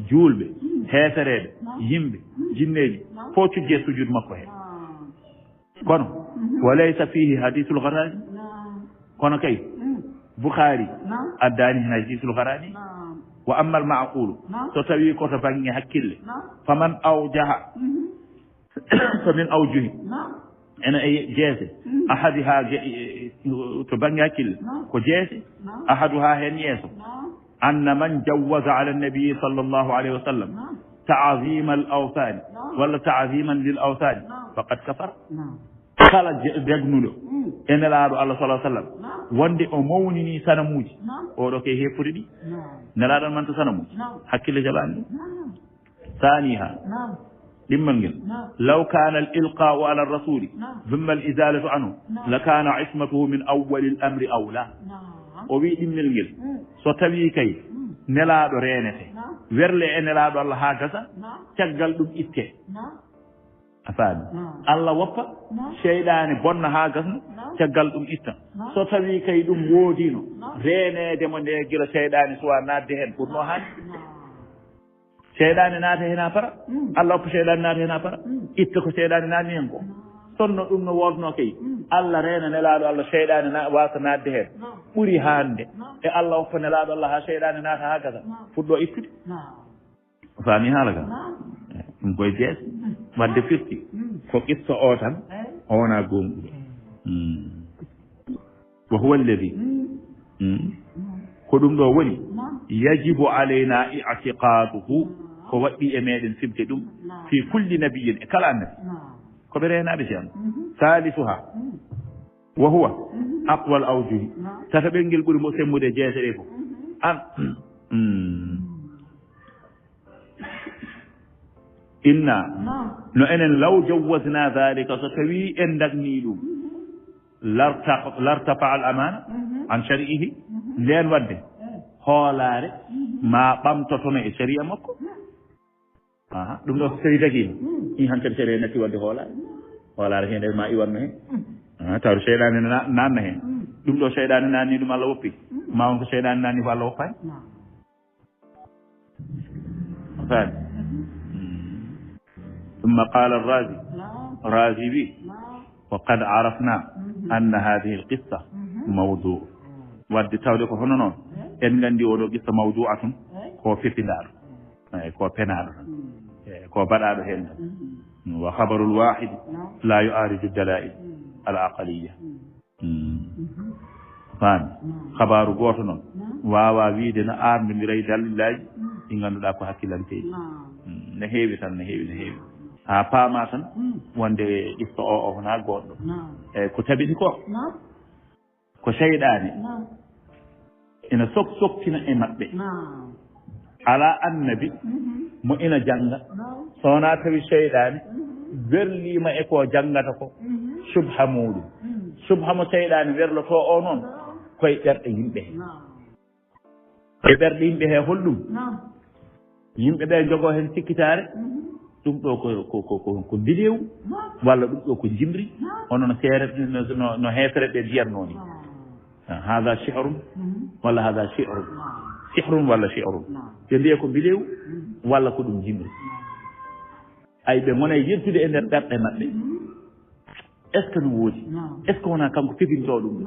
juulɓe, heefereeɓe, yimɓe, jinneeji, fof cujje sujudu makko he. Kono, wa laysa fihi hadithul gharani. Kono kay, Bukhari addaani hen hadithul gharani. Wa amma al ma'qulu, so tawi ko to bannge hakkille, faman awjaha, famin awjuhi, ene e jeese, ahadiha, ge-, to bannge hakkille, ko jeese, ahaduha, hen yeeso, anna man jawwaza ala nabi sallallahu alayhi wa sallam ta'zima al awthani walla ta'ziman lil awthani, faqad kafara. Kala je-, degnuɗo e Nelaaɗo Allah sallallahu alayhi wa sallam wonde o mawnini sanamuuji, oɗo kay heefori ɗi. Nelaaɗo manta sanamuuji, hakkille jaɓaani ɗum. Saaniha, ɗimmal ngel, law kana al ilqa'u ala ar rasuli thumma al izalatu anhu la kana ismatuhu min awwali al amri awla. O wi ɗimmel ngel, so tawi kay Nelaaɗo reenete, werle e Nelaaɗo Allah haa gasa, caggal ɗum itte. A faami? Allah woppa seyɗaane bonna haa gasna, caggal ɗum itta. So tawi kay ɗum woodino, reeneede mo nde gila seyɗaane suwa naatde heen, ɓurno haani. Seyɗaane naata heen haa para, Allah hokka seyɗaane naata heen haa para, itta ko seyɗaane naatni heen ko. Sonno ɗum no woodnoo kay, Allah reena Nelaaɗo Allah, seyɗaane na-, waasa naatde heen, ɓuri haande e Allah hokka Nelaaɗo Allah haa seyɗaane naata haa gasa, fuɗɗo ittude. O faami haala ka? Ɗum koye jeese. Wadde firti ko qissa o tan, o wonaa goonguɗo. Wa huwa alladhi, ko ɗum ɗo woni, yajibu alayna i'tiqaduhu, ko waɗɗi e meɗen fibde ɗum, fi kulli nabiyyin, e kala annabi. Ko ɓe reenaaɓe ceerno. Salisuha, wa huwa aqwal awjuhi, tataɓel ngel ɓuri mo sembude e jeese ɗe fof. An, inna, no enen, law jawwazna dhalika, so tawi en dagni ɗum, larta-, lartafa al amana an shar'ihi, nden wadde hoolaare ma ɓamtotono e shari'a makko. Aha, ɗum ɗo so tawi dagiima, in hankadi shari'a natti wadde hoolaare. Hoolaare heen ma iwanno heen. Aha, taw seyɗaane na-, naanna heen. Ɗum ɗo seyɗaane naanni ɗum Allah woppi. Ma won ko seyɗaane naanni ko Allah woppaani. Faami? Thumma qala ar-Razi. Razi wi, wa qad arafna anna hadhihi al-qissa mawdu'. Wadde tawde ko hono noon, en nganndi oɗo qissa mawdu'atun, ko fefindaaɗo. Eyi, ko penaaɗo tan. Eyi, ko baɗaaɗo heen tan. Wa khabarul wahidi la yu'ariju dalail. al aqaliya. Faami? Habaaru gooto noon waawaa wiyde na aarndondira e dalillaaji ɗi ngannduɗaa ko hakkilanteeji. Ne heewi tan, ne heewi, ne heewi. Haa paamaa tan wonde qissa o, o wonaa goɗɗo. E ko tabiti ko, ko seyɗaane ina sok-, soktina e maɓɓe. Alaa annabi mo ina jannga, so wonaa tawi seyɗaane werliima e ko janngata ko, subha muuɗum. Subha mo seyɗaane werlotoo o noon, ko e ɓerɗe yimɓe he. E ɓerɗe yimɓe he holɗum? Yimɓe ɓe njogoo heen sikkitaare, ɗum ɗo ko, ko, ko, ko, ko bidew, walla ɗum ɗo ko jimri, hono no seere, no, no, no heefere ɓe mbiyatnoo ni. Hada shi'run, walla hada shi'run. Sihrun walla shi'run. Ɓe mbiya ko bidew, walla ko ɗum jimri. Ay, ɓe ngona e yirtude e nder ɓerɗe maɓɓe. Est-ce que no woodi? Est-ce que wonaa kanko fibintoo ɗum?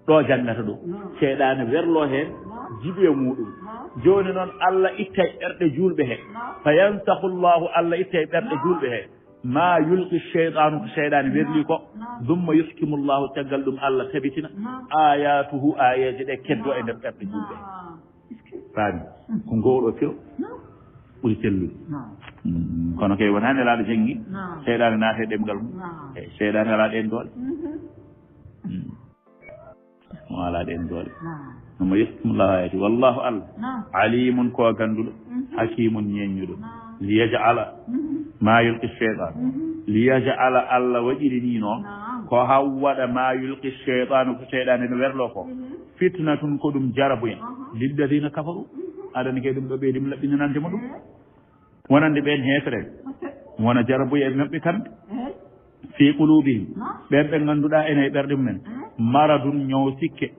Ɗo janngata ɗo. Seyɗaane werloo heen jiɓe muuɗum. Jooni noon, Allah ittay ɓerɗe juulɓe he. Fa yansahu Llahu, Allah ittay ɓerɗe juulɓe he. Ma yulqi sheytaanu, ko seyɗaane werli ko. Thumma yuhkimu Llahu, caggal ɗum Allah tabitina. Ayatuhu, aayeeje ɗe keddoo e nder ɓerɗe juulɓe he. Faami? Ko ngoo ɗo firo ɓuri sellude. Mm, kono kay wonaa nelaaɗo janngi. Seyɗaane naata e ɗemngal mum. E seyɗaane alaa ɗeen doole. Mm. Mo alaa ɗeen doole. Thumma yuhkimu Llahu ayati. Wallahu, Allah, alimun, ko gannduɗo, hakimun, ñeeññuɗo. Liyaj'ala ma yulqi sheytaanu. Liyaj'ala, Allah waɗiri ni noon, ko haa waɗa ma yulqi sheytaanu, ko seyɗaane no werloo ko. Fitnatun, ko ɗum jarabuya. Lilladina kafaru. Aɗa anndi kay ɗum ɗo ɓeydi mi laɓɓinanande mo ɗum. Wonande ɓeen heefereɓe. Wona jarabuya e maɓɓe kamɓe. Fi qulubihim. Ɓeen ɓe ngannduɗaa ene e ɓerɗe mumen. Maradun, ñaw sikke.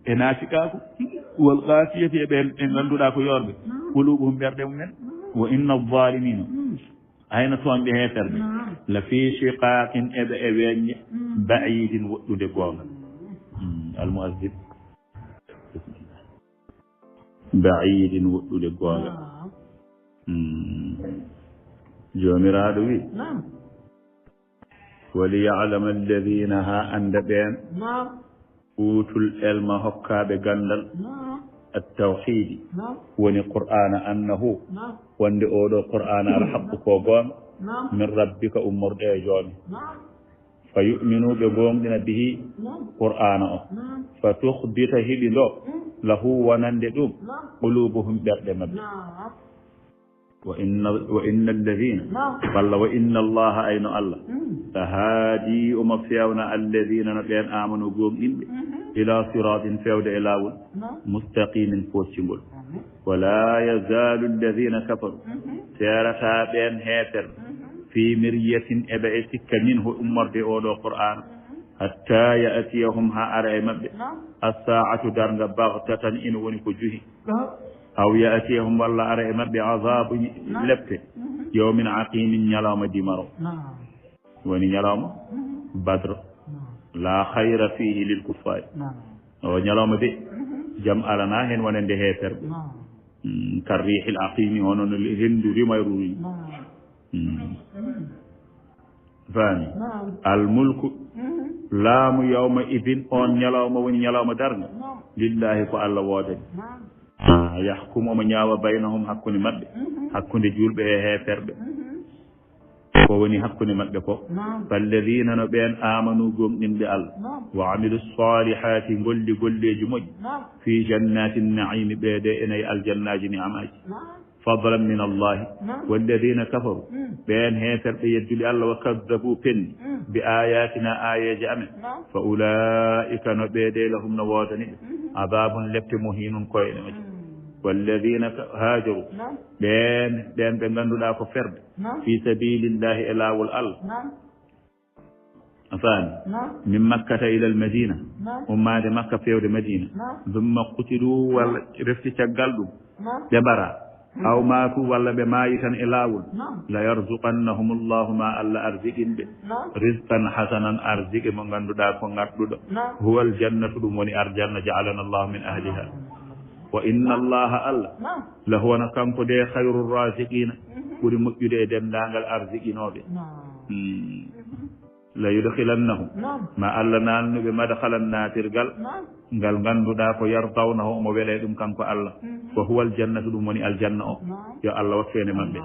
E naafiqaaku. Wal qasiyati, e ɓeen ɓe ngannduɗaa ko yoorɓe. Qulubuhum, ɓerɗe mumen. Wa inna zalimina. Hayno toonɓe heeferɓe. La fi shiqaqin, eɓe e weeññe. Ba'idin, woɗɗude goonga. Mm, al muazzib. Ba'idin, woɗɗude goonga. Mm. Joomiraaɗo wi, wali ya'lama alladina, haa annda ɓeen, utul ilma, hokkaaɓe ganndal, at-tawhiidi, woni Qur'aana, annahu, wonde oo ɗo Qur'aana, al-haqqu, ko goonga, min rabbika, ummorde e Joomi. Fa yu'minu, ɓe goongɗina, bihi, Qur'aana o. Fa tukhbita, hiɓindo, lahu, wonande ɗum, qulubuhum, ɓerɗe maɓɓe. Wa inna, wa inna alladhina, walla wa inna Allaha, ayno Allah, la haadi, omo fewna, alladhina, no ɓeen, amanu, goongɗinɓe, ila siratin, fewde e laawol, mustaqimin, pooccingol. Wala yazaalu alladhina kafaru, teerataa ɓeen heeferɓe, fi miryatin, eɓe e sikka, minhu, ummorde oo ɗo Qur'aana, hatta ya'tiyahum, haa ara e maɓɓe, as-saa'atu, darnga, baghtatan, ina woni ko juhi. Aw ya'tiyahum, walla ara e maɓɓe, azaabu, lepte, yawmin aqimin, ñalawma dimaro. Woni ñalawma Badr. La khayra fihi lil kuffari. O ñalawma de, jam alanaa heen wonande heeferɓe. Mm, kar rihil aqimi, hono no henndu rimayru ni. Mm. Faami? Al mulku, laamu, yawma idin, oon ñalawma, woni ñalawma darnga, lillahi, ko Allah woodani. Ah, yahkumu, omo ñaawa, baynahum, hakkunde maɓɓe, hakkunde juulɓe e heeferɓe. Ko woni hakkunde maɓɓe ko. Falladiina, no ɓeen, aamanu, goongɗinɓe Allah, wa amilu saalihaati, ngolli golleeji moƴƴi, fii jannaati na'iimi, ɓee de ene e aljannaaji ni'amaaji. Fadlan min Allahi. Walladiina kafaru, ɓeen heeferɓe yedduɓe Allah, wa kaddabu, penni, bi aayaatina, aayeeje amen, fa ulaa'ika, no ɓee de, lahum, no woodani ɓe, adaabun, lepte, muhiinun, koyɗe majje. Walladiina haajaru, ɓeen, ɓeen ɓe ngannduɗaa ko ferɓe, fii sabiilillaahi, e laawol Allah. A faami? Min Makkata ilal Madina, ummaade Makka fewde Madina. Thumma qutilu, walla refti caggal ɗum, ɓe mbara. Aw maatu, walla ɓe maayi tan e laawol. La yarzuqannahumullahu, ma Allah arziqin ɓe, rizqan hasanan, arziki mo ngannduɗaa ko ŋarɗuɗo. Huwal jannatu, ɗum woni arjanna, ja'alana Allahu min ahliha. Wa inna Allaha, Allah, la huwa, no kanko de, khayru raziqina, ɓuri moƴƴude e denndaangal arziqinooɓe. Hmm. La yudkhilannahum, ma Allah naalnu ɓe madkhalan naatirgal, ngal ngannduɗaa ko yardawnahu omo wele ɗum kanko Allah, ko huwal jannatu, ɗum woni aljanna o. Yo Allah waɗ feene maɓɓe.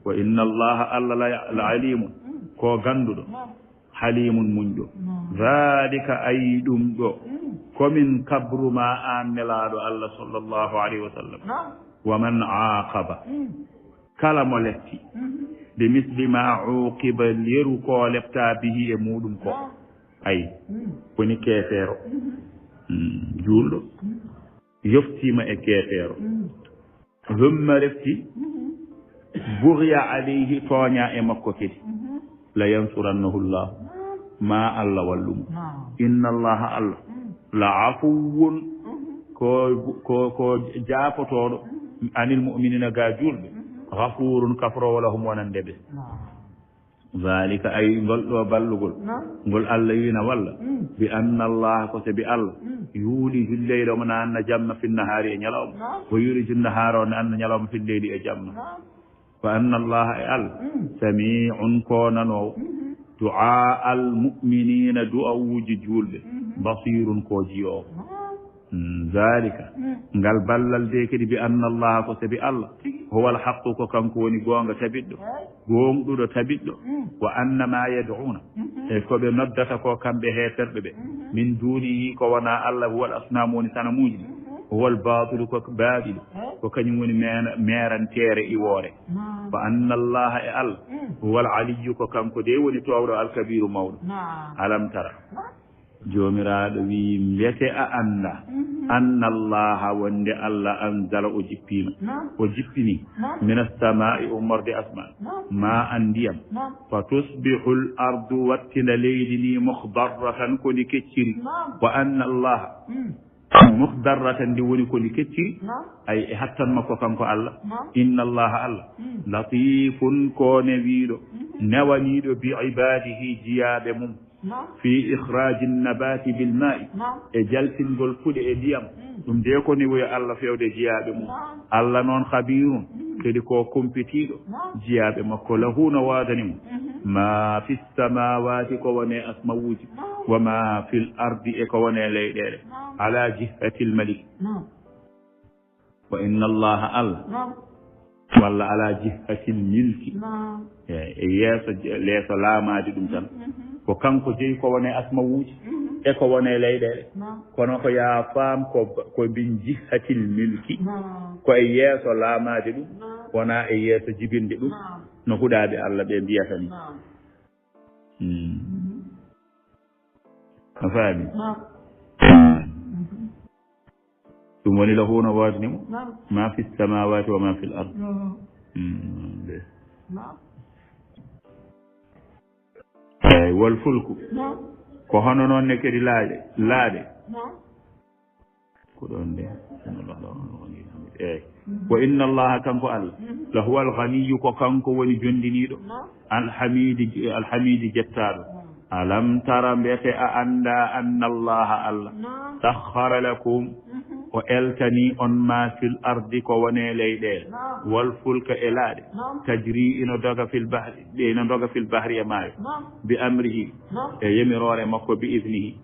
Wa inna Allaha, Allah la, la alimun, ko gannduɗo, halimun, muñɗo. Dhalika, ay ɗum ɗo, ko min kabru ma aan nelaaɗo Allah sallallahu alayhi wa sallam. Wa man aaqaba, kala mo lepti, bi misli ma uuqiba, yeru ko lepta bihi, e muɗum ko. Ay, woni keefeero. Juulɗo yoftiima e keefeero. Humma refti, bughiya alayhi, tooña e makko kadi. La yansurannahu llah, ma Allah wallu mo. Inna Allaha, Allah, la afuwun, ko, ko, ko jaafotooɗo, anil mu'minina, ga juulɓe, ghafurun, kafroowo, lahum, wonande ɓe. Zalika, ay ngol ɗo ballugol, ngol Allah wina walla, bi anna Allaha, ko sabi Allah, yuliju leyla, omo naanna jamma, fi nahaari, e ñalawma, wa yuliju nahaara, o naanna ñalawma, fi leyli, e jamma. Wa anna Allaha, e Allah, sami'un, ko nanoowo, du'a al mu'minina, du'awuuji juulɓe, basirun, ko jiyoowo. Zalika, ngal ballal de kadi, bi anna Allaha, ko sabi Allah, huwal haqqu, ko kanko woni goonga tabiɗɗo, gooŋɗuɗo tabiɗɗo, wa anna ma yad'una, e ko ɓe noddata ko kamɓe heeferɓe ɓe, min dunihi, ko wona Allah, huwal asnamu, woni sanamuuji ɗi, huwal batilu, ko baaɗilu, ko kañum woni mena-, meeranteere iwoore. Wa anna Allaha, e Allah, huwal aliyyu, ko kanko de woni toowɗo, alkabiru, mawɗo. Alam tara, Joomiraaɗo wi'i, mbete a annda, anna Allaha, wonde Allah, anzala, o jippiima, o jippini, mina samaa'i, ummorde asmaan, ma an, ndiyam, fa tusbihul ardu, wattinda leydi ndi, mukhdarratan, ko ndi kecciri, wa anna Allaha, mukhdarratan, ndi woni ko ndi kecciri, ay e hattan makko kanko Allah. Inna Allaha, Allah, latifun, ko newiiɗo, newaniiɗo, bi ibadihi, jiyaaɓe mum, fi ikhraaji nabati bil ma'i, e jaltingol puɗe e ndiyam. Ɗum de ko newoya Allah fewde jiyaaɓe mum. Allah noon khabirun, kadi ko kumpitiiɗo jiyaaɓe makko. Lahu, no woodani mo, ma fi samawati, ko woni e asmawuuji, wa ma fil ardi, e ko woni e leyɗeele, ala jihatil malik. Wa inna Allaha, Allah, walla ala jihatil milki, e, e yeeso, leeso laamaade ɗum tan. Ko kanko jeyi ko woni e asmawuuji e ko woni e leyɗeele. Kono ko yaa faam ko, ko min jihatil milki, ko e yeeso laamaade ɗum, wonaa e yeeso jibinde ɗum, no huɗaaɓe Allah ɓe mbiyata ni. A faami? Ɗum woni lahu, no woodani mo, ma fi samawati wa ma fil ard. Eyi, wal fulku. Ko hono noon ne kadi laaɗe, laaɗe. Ko ɗoon de. Eyi. Wa inna Allaha, kanko Allah, la huwal ghaniyyu, ko kanko woni jonndiniiɗo, alhamidi, alhamidi, jettaaɗo. Alam tara, mbete a annda, anna Allaha, Allah, sakhkhara lakum, o eltani on, ma fil ardi, ko woni e leyɗeele, wal fulka, e laaɗe, tajri, ina doga, fil bahri, ɗe ina doga, fil bahri, e maayo, bi amrihi, e yamiroore makko, bi iznihi,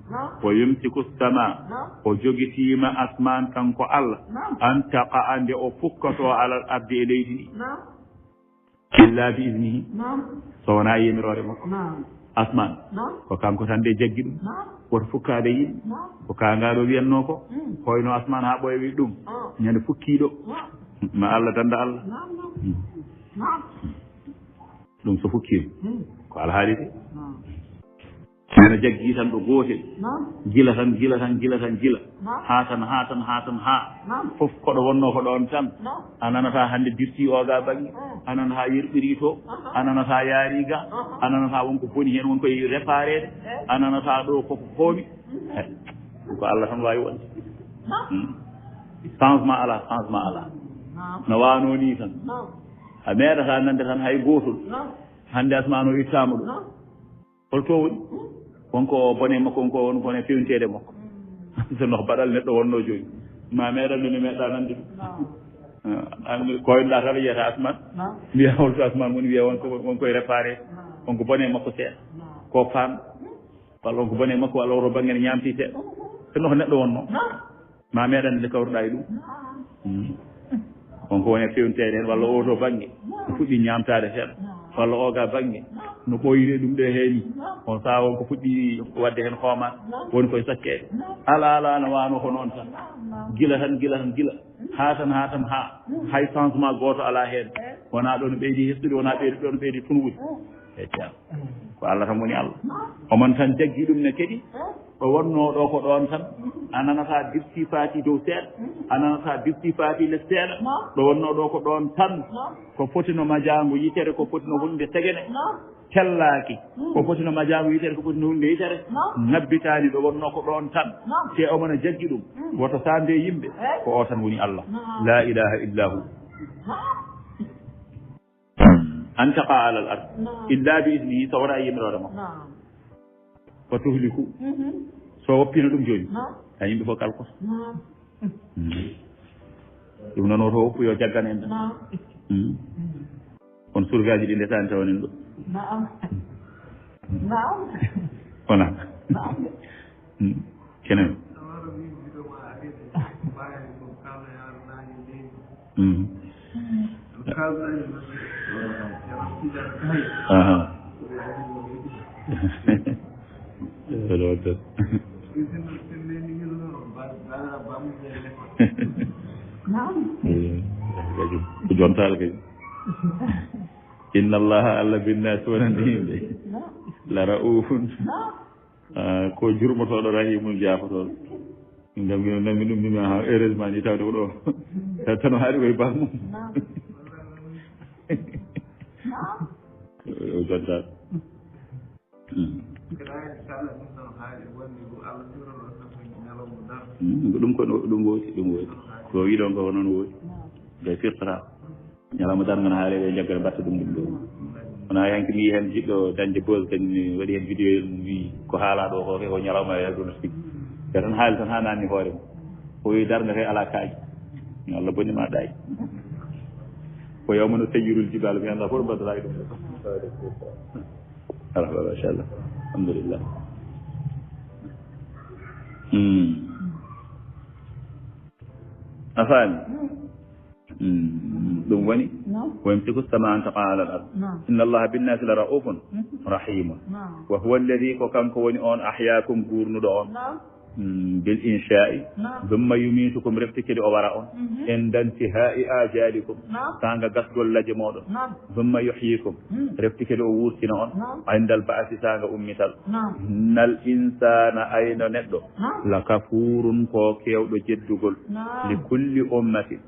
wa yumsiku sama, o jogitiima asmaan, kanko Allah, an taqa'a, nde o fukkotoo, alal ardi, e leydi ndi. Illa bi iznihi. So wonaa e yamiroore makko. Asmaan. Ko kanko tan de jaggi ɗum. Woto fukkaade yimɓe. Ko kaa ngaa ɗo wiyannoo ko. Hoyno asmaan haa ɓooya wi ɗum. Ñande fukkiiɗo. Ma Allah dannda Allah. Ɗum so fukkiima. Ko alhaali de. Nana jaggi tan ɗo gootel. Gila tan, gila tan, gila tan, gila. Haa tan, haa tan, haa tan, haa. Fof ko ɗo wonnoo ko ɗoon tan. A nanataa hannde dirtii oo gaa baŋnge. A nanataa yerɓirii to. A nanataa yaarii gaa. A nanataa won ko boni heen, won koye répareede. A nanataa ɗo koko koomi. He, ko Allah tan waawi wonde. Hmm. Changement alaa, changement alaa. No waanoo nii tan. A meeɗataa nande tan hay gootol. Hannde asmaan o ittaama ɗo. Hol to woni? Wonko bone makko, wonko won bone fewnteede makko. So no baɗal neɗɗo wonnoo jooni. Ma meeɗa min meeɗa nande ɗum. Ah, an koyɗa tan yiyata asmaan. Mbiya hol to asmaan woni, wiya won ko, won koye réparé. Wonko bone makko seeɗa. Ko paam, walla on ko bone makko, walla oto bannge ne ñaamti seeɗa. Sinno ko neɗɗo wonno, ma meeɗan nde kawruɗaa e ɗum. Hmm. On ko woni e fewnteede heen, walla oto bannge, o fuɗɗi ñaamtaade seeɗa, walla oga bannge, no ɓooyiri e ɗum ɗo heeni. On sahaa on ko fuɗɗi waɗde heen hooma, woni koye sakkeede. Ala, ala, ana waano ko noon tan. Gila tan, gila tan, gila. Haa tan, haa tan, haa. Hay changement gooto alaa heen. Wonaa ɗo no ɓeydi hesɗude, wonaa ɓeydi ɗo no ɓeydi tunwude. E ceerno. Ko Allah tan woni Allah. Oman tan jaggi ɗum ne kadi. Ɗo wonnoo ɗo ko ɗoon tan. A nanataa dirti faati dow seeɗa. A nanataa dirti faati les seeɗa. Ɗo wonnoo ɗo ko ɗoon tan. Ko foti no majaango yitere, ko foti no hunde segene. Tellaaki. Ko foti no majaango yitere, ko foti no hunde yitere. Nabbitaani ɗo wonnoo ko ɗoon tan. Te omana jaggi ɗum. Woto sande yimɓe. Ko o tan woni Allah. La ilaha illa hu. An taqa ala al ard illa bi idnihi, so wonaa yimɓe ɗo mo. Ko tuhliku. So woppino ɗum jooni, a yimɓe fof kalko. Ɗum noon, woto woppu yo jaggan en ɗam. Kono surgaaji ɗi ndesani tawanen ɗo. Naam. Naam. Wona. Naam. Kenen. Aha. Ko jontaɗo kadi. Inna Allaha, Allah, binnaasi, wonande yimɓe, la ra'ufun, ah, ko jurmotooɗo, rahimun, jaafotooɗo. Ngam mino nanmi ɗum, mbimi, aha, heureusement ni tawde ko ɗo. Taw tan o haali koye bamum. O jontaɗo. Ko ɗum ko ɗum woodi, ɗum woodi. Ko wiɗon ko noon woodi. Nde firtata. Ñalawma darnga no haale ɓe jaggere mbatta ɗum ɗum ɗo. Wona yanki mi heen jiɗɗo dañde buzz, kañum mi waɗi heen vidéo mum wi ko haala ɗo ko, ko ñalawma e aduna sigi. Ɓe tan haali tan haa nanni hoore mum. O wi darnga kay alaa kaaƴi. Yo Allah bonni ma ɗaaji. Ko yawma no sayyirul jibaal, mi annda fof ɗo mbaddata e ɗum ɗo. Alhamdulillah, machallah. Alhamdulillah. Hmm. A faami? Hmm. Ɗum woni, wa yumsiku sama an taqa ala al ard. Inna Allaha bin nasi la raufun rahimun. Wa huwa alladhi, ko kanko woni on, ahyaakum, guurnuɗo on. Hmm, bil inshaa'i, thumma yumitukum, refti kadi o wara on, inda intihaa'i ajalikum, saanga gasgol laje mooɗon, thumma yuhyikum, refti kadi o wurtina on, indal ba'si, saanga ummital. Innal insaana, ayno neɗɗo, la kafuurun, ko keewɗo jeddugol, li kulli ummatin,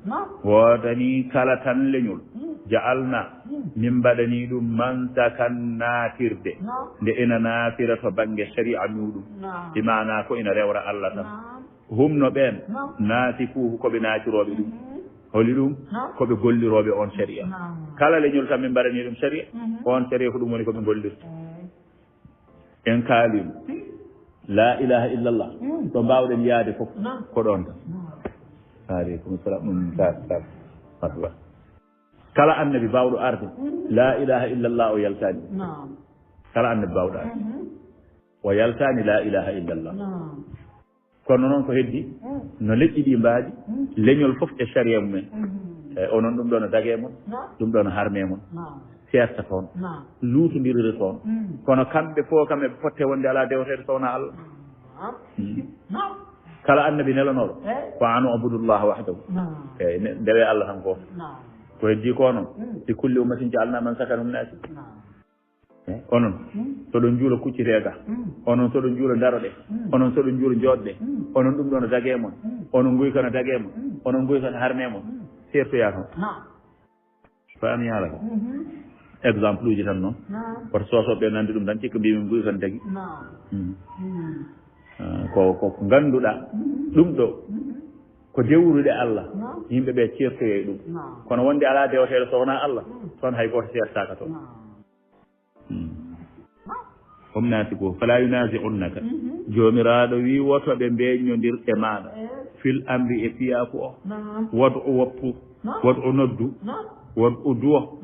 woodani kala tan leñol, ja'alna, min mbaɗani ɗum mansakan, naatirde, nde ina naatira to bannge shari'a muuɗum. Bi maanaa ko ina rewra Allah tan. Hum, no ɓeen, naasikuuhu, ko ɓe naatirooɓe ɗum. Holi ɗum? Ko ɓe gollirooɓe oon shari'a. Kala leñol tan min mbaɗani ɗum shari'a, oon shari'a ko ɗum woni ko ɓe ngollirta. En kaaliima la ilaha illallah, ɗo mbaawɗen yaade fof, ko ɗoon tan. Aleykum salam. Ɗum ka, ka, marhaba. Kala annabi baawɗo arde, la ilaha illallah o yaltaani. Kala annabi baawɗo arde, o yaltaani la ilaha illallah. Kono noon ko heddi, no leƴƴi ɗi mbaadi, leñol fof e shari'a mumen. Eyi, onon ɗum ɗo no dage mon, ɗum ɗo no harme mon. Seerta toon, luutondirire toon. Kono kamɓe fof kam eɓe potte wonde alaa deweteeɗo so wonaa Allah. Kala annabi nelanooɗo, ko an ubudullaha wahdahu. Eyi, ne-, ndewe Allah tan gooto. Ko heddi ko noon, li kulli ummatin ja'alna mansakan hum nasi. Eh, onon, soɗon njuula kuccitee ga. Onon, soɗon njuula ndaroɗe. Onon, soɗon njuula njooɗɗe. Onon, ɗum ɗo no dage mon. Onon, nguyka no dage mon. Onon, nguyka no harme mon. Seertoyaa toon. Faami haala ka? Exemple uji tan noon. Woto soosooɓe ɓe nanndi ɗum tan, cikka mbiimi nguyka no dagi. Ah, ko, ko, ko ngannduɗaa, ɗum ɗo, ko dewruɗe Allah, yimɓe ɓe ceertoyee ɗum. Kono wonde alaa deweteeɗo so wonaa Allah, toon hay gooto seertaaka toon. Hmm. Hum naasikun, falaa yunaasi'unnaka. Joomiraaɗo wii, woto ɓe mbeeññondir e maaɗa. Fil amri, e fiyaaku o. Wad'u, woppu. Wad'u, noddu. Wad'u, duwo.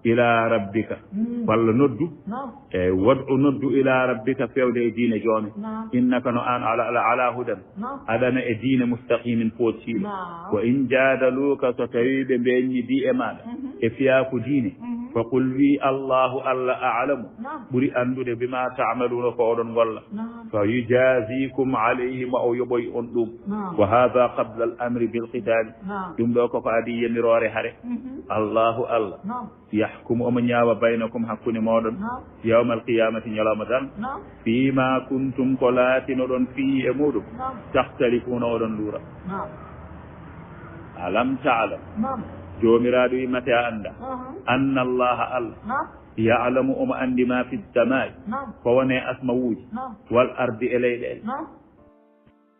Ila rabbika. Mm. Walla noddu. Naam. E wad'u, noddu, ila rabbika, fewde e diine joomi. Naam. Innaka, no aan, ala, ala, ala hudan. Naam. Aɗana e diine mustaqimin pootiiɗo. Naam. Wa in jaadaluuka, so tawii ɓe mbeññidii e maaɗa, mhm, e fiyaaku diine, mhm, fa qul, wi, Allahu, Allah, a'lamu, naam, ɓuri anndude, bima ta'maluuna, ko oɗon ngolla. Naam. Fa yujaazikum alayhi, ma o yoɓoy on ɗum. Naam. Wa haadha qabla al amri bil qitaali. Naam. Ɗum ɗo koko adii yamiroore hare. Mhm. Allahu, Allah. Naam. Yahkumu, omo ñaawa, baynakum, hakkunde mooɗon, naam, yawmal qiyamati, ñalawma darnga, naam, fima kuntum, ko laatinoɗon, fihi, e muɗum, naam, tahtalifuuna, oɗon luura. Naam. Alam ta'lam, naam, Joomiraaɗo wi, mate a annda, aha, anna Allaha, Allah, naam, ya'lamu, omo anndi, ma fi samaa'i, naam, ko woni e asmawuuji, naam, wal ardi, e leyɗeele. Naam.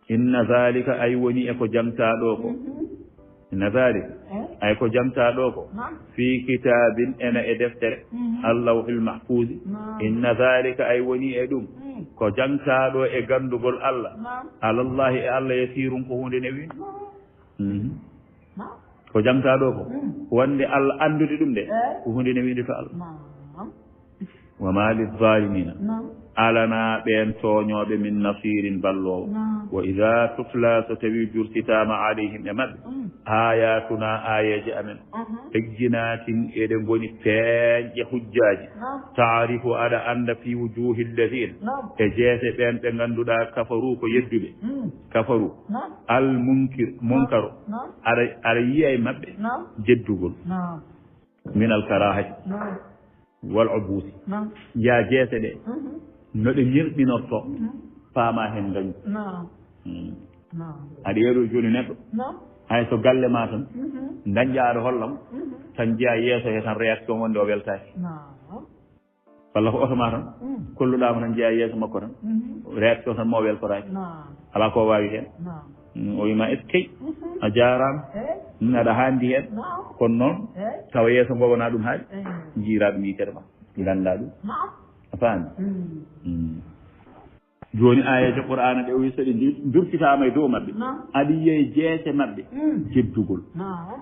Inna zalika, ay woni e ko jangtaa ɗo ko. Mhm. Inna zalika, eh, ay ko jangtaa ɗo ko. Naam. Fi kitabin, ena e deftere. Mhm. Allahil mahfuzi. Naam. Inna zalika, ay woni e ɗum. Mm. Ko jangtaa ɗo e ganndugol Allah. Naam. Alallahi, e Allah, yasirun, ko huunde newinde. Naam. Mhm. Naam. Ko jangtaa ɗo ko. Mm. Wonde Allah anndude ɗum de. Eh. Ko huunde newinde to Allah. Naam. Wa ma lizzalimina. Naam. Alanaa ɓeen tooñooɓe min nasirin balloowo. Naam. Wa iza tutla, so tawi jurtitaama alayhim e maɓɓe. Mm. Ayatuna, aayeeje amen. Mhm. Bayyinatin, eɗe ngoni peeñɗe hujjaaji. Naam. Ta'rifu, aɗa annda fi wujuhi alladhina. Naam. E jeese ɓeen ɓe ngannduɗaa kafaru ko yedduɓe. Mm. Kafaru. Naam. Al munkir, munkaru. Naam. Aɗa, aɗa yiya e maɓɓe. Naam. Jeddugol. Naam. Min al karahati. Naam. Wal ubusi. Naam. Njiya jeese ɗe. Mhm. No ɗe ñirɗinorto. Mhm. Paama heen ngañgu. Naam. Mm. Naam. Aɗa yeru jooni neɗɗo. Naam. Hay so galle ma tan. Mhm. Dañƴa aɗa holla mo. Mhm. Tan njiya yeeso he tan réaction wonde o weltaaki. Naam. Walla ko oto ma tan. Mm. Kolluɗa mo tan njiya yeeso makko tan. Mhm. Réaction tan mo weltoraaki. Naam. Alaa ko waawi heen. Naam. Mm, o wiima, "Est-ce que?" Mhm. A jaaraama. Eh? Mm, aɗa haandi heen. Naam. Kono noon, eh, tawa yeeso ngo wonaa ɗum haali. Eh. Njiiraa ɗum yitere ma. Nganndaa ɗum. Naam. A faami? Mm. Mm. Jooni aayeeje Qur'aana ɗe o wi so ɗe ndu-, ndurtitaama e dow maɓɓe. Naam. Aɗa yiya e jeese maɓɓe. Mm. Jeddugol. Naam.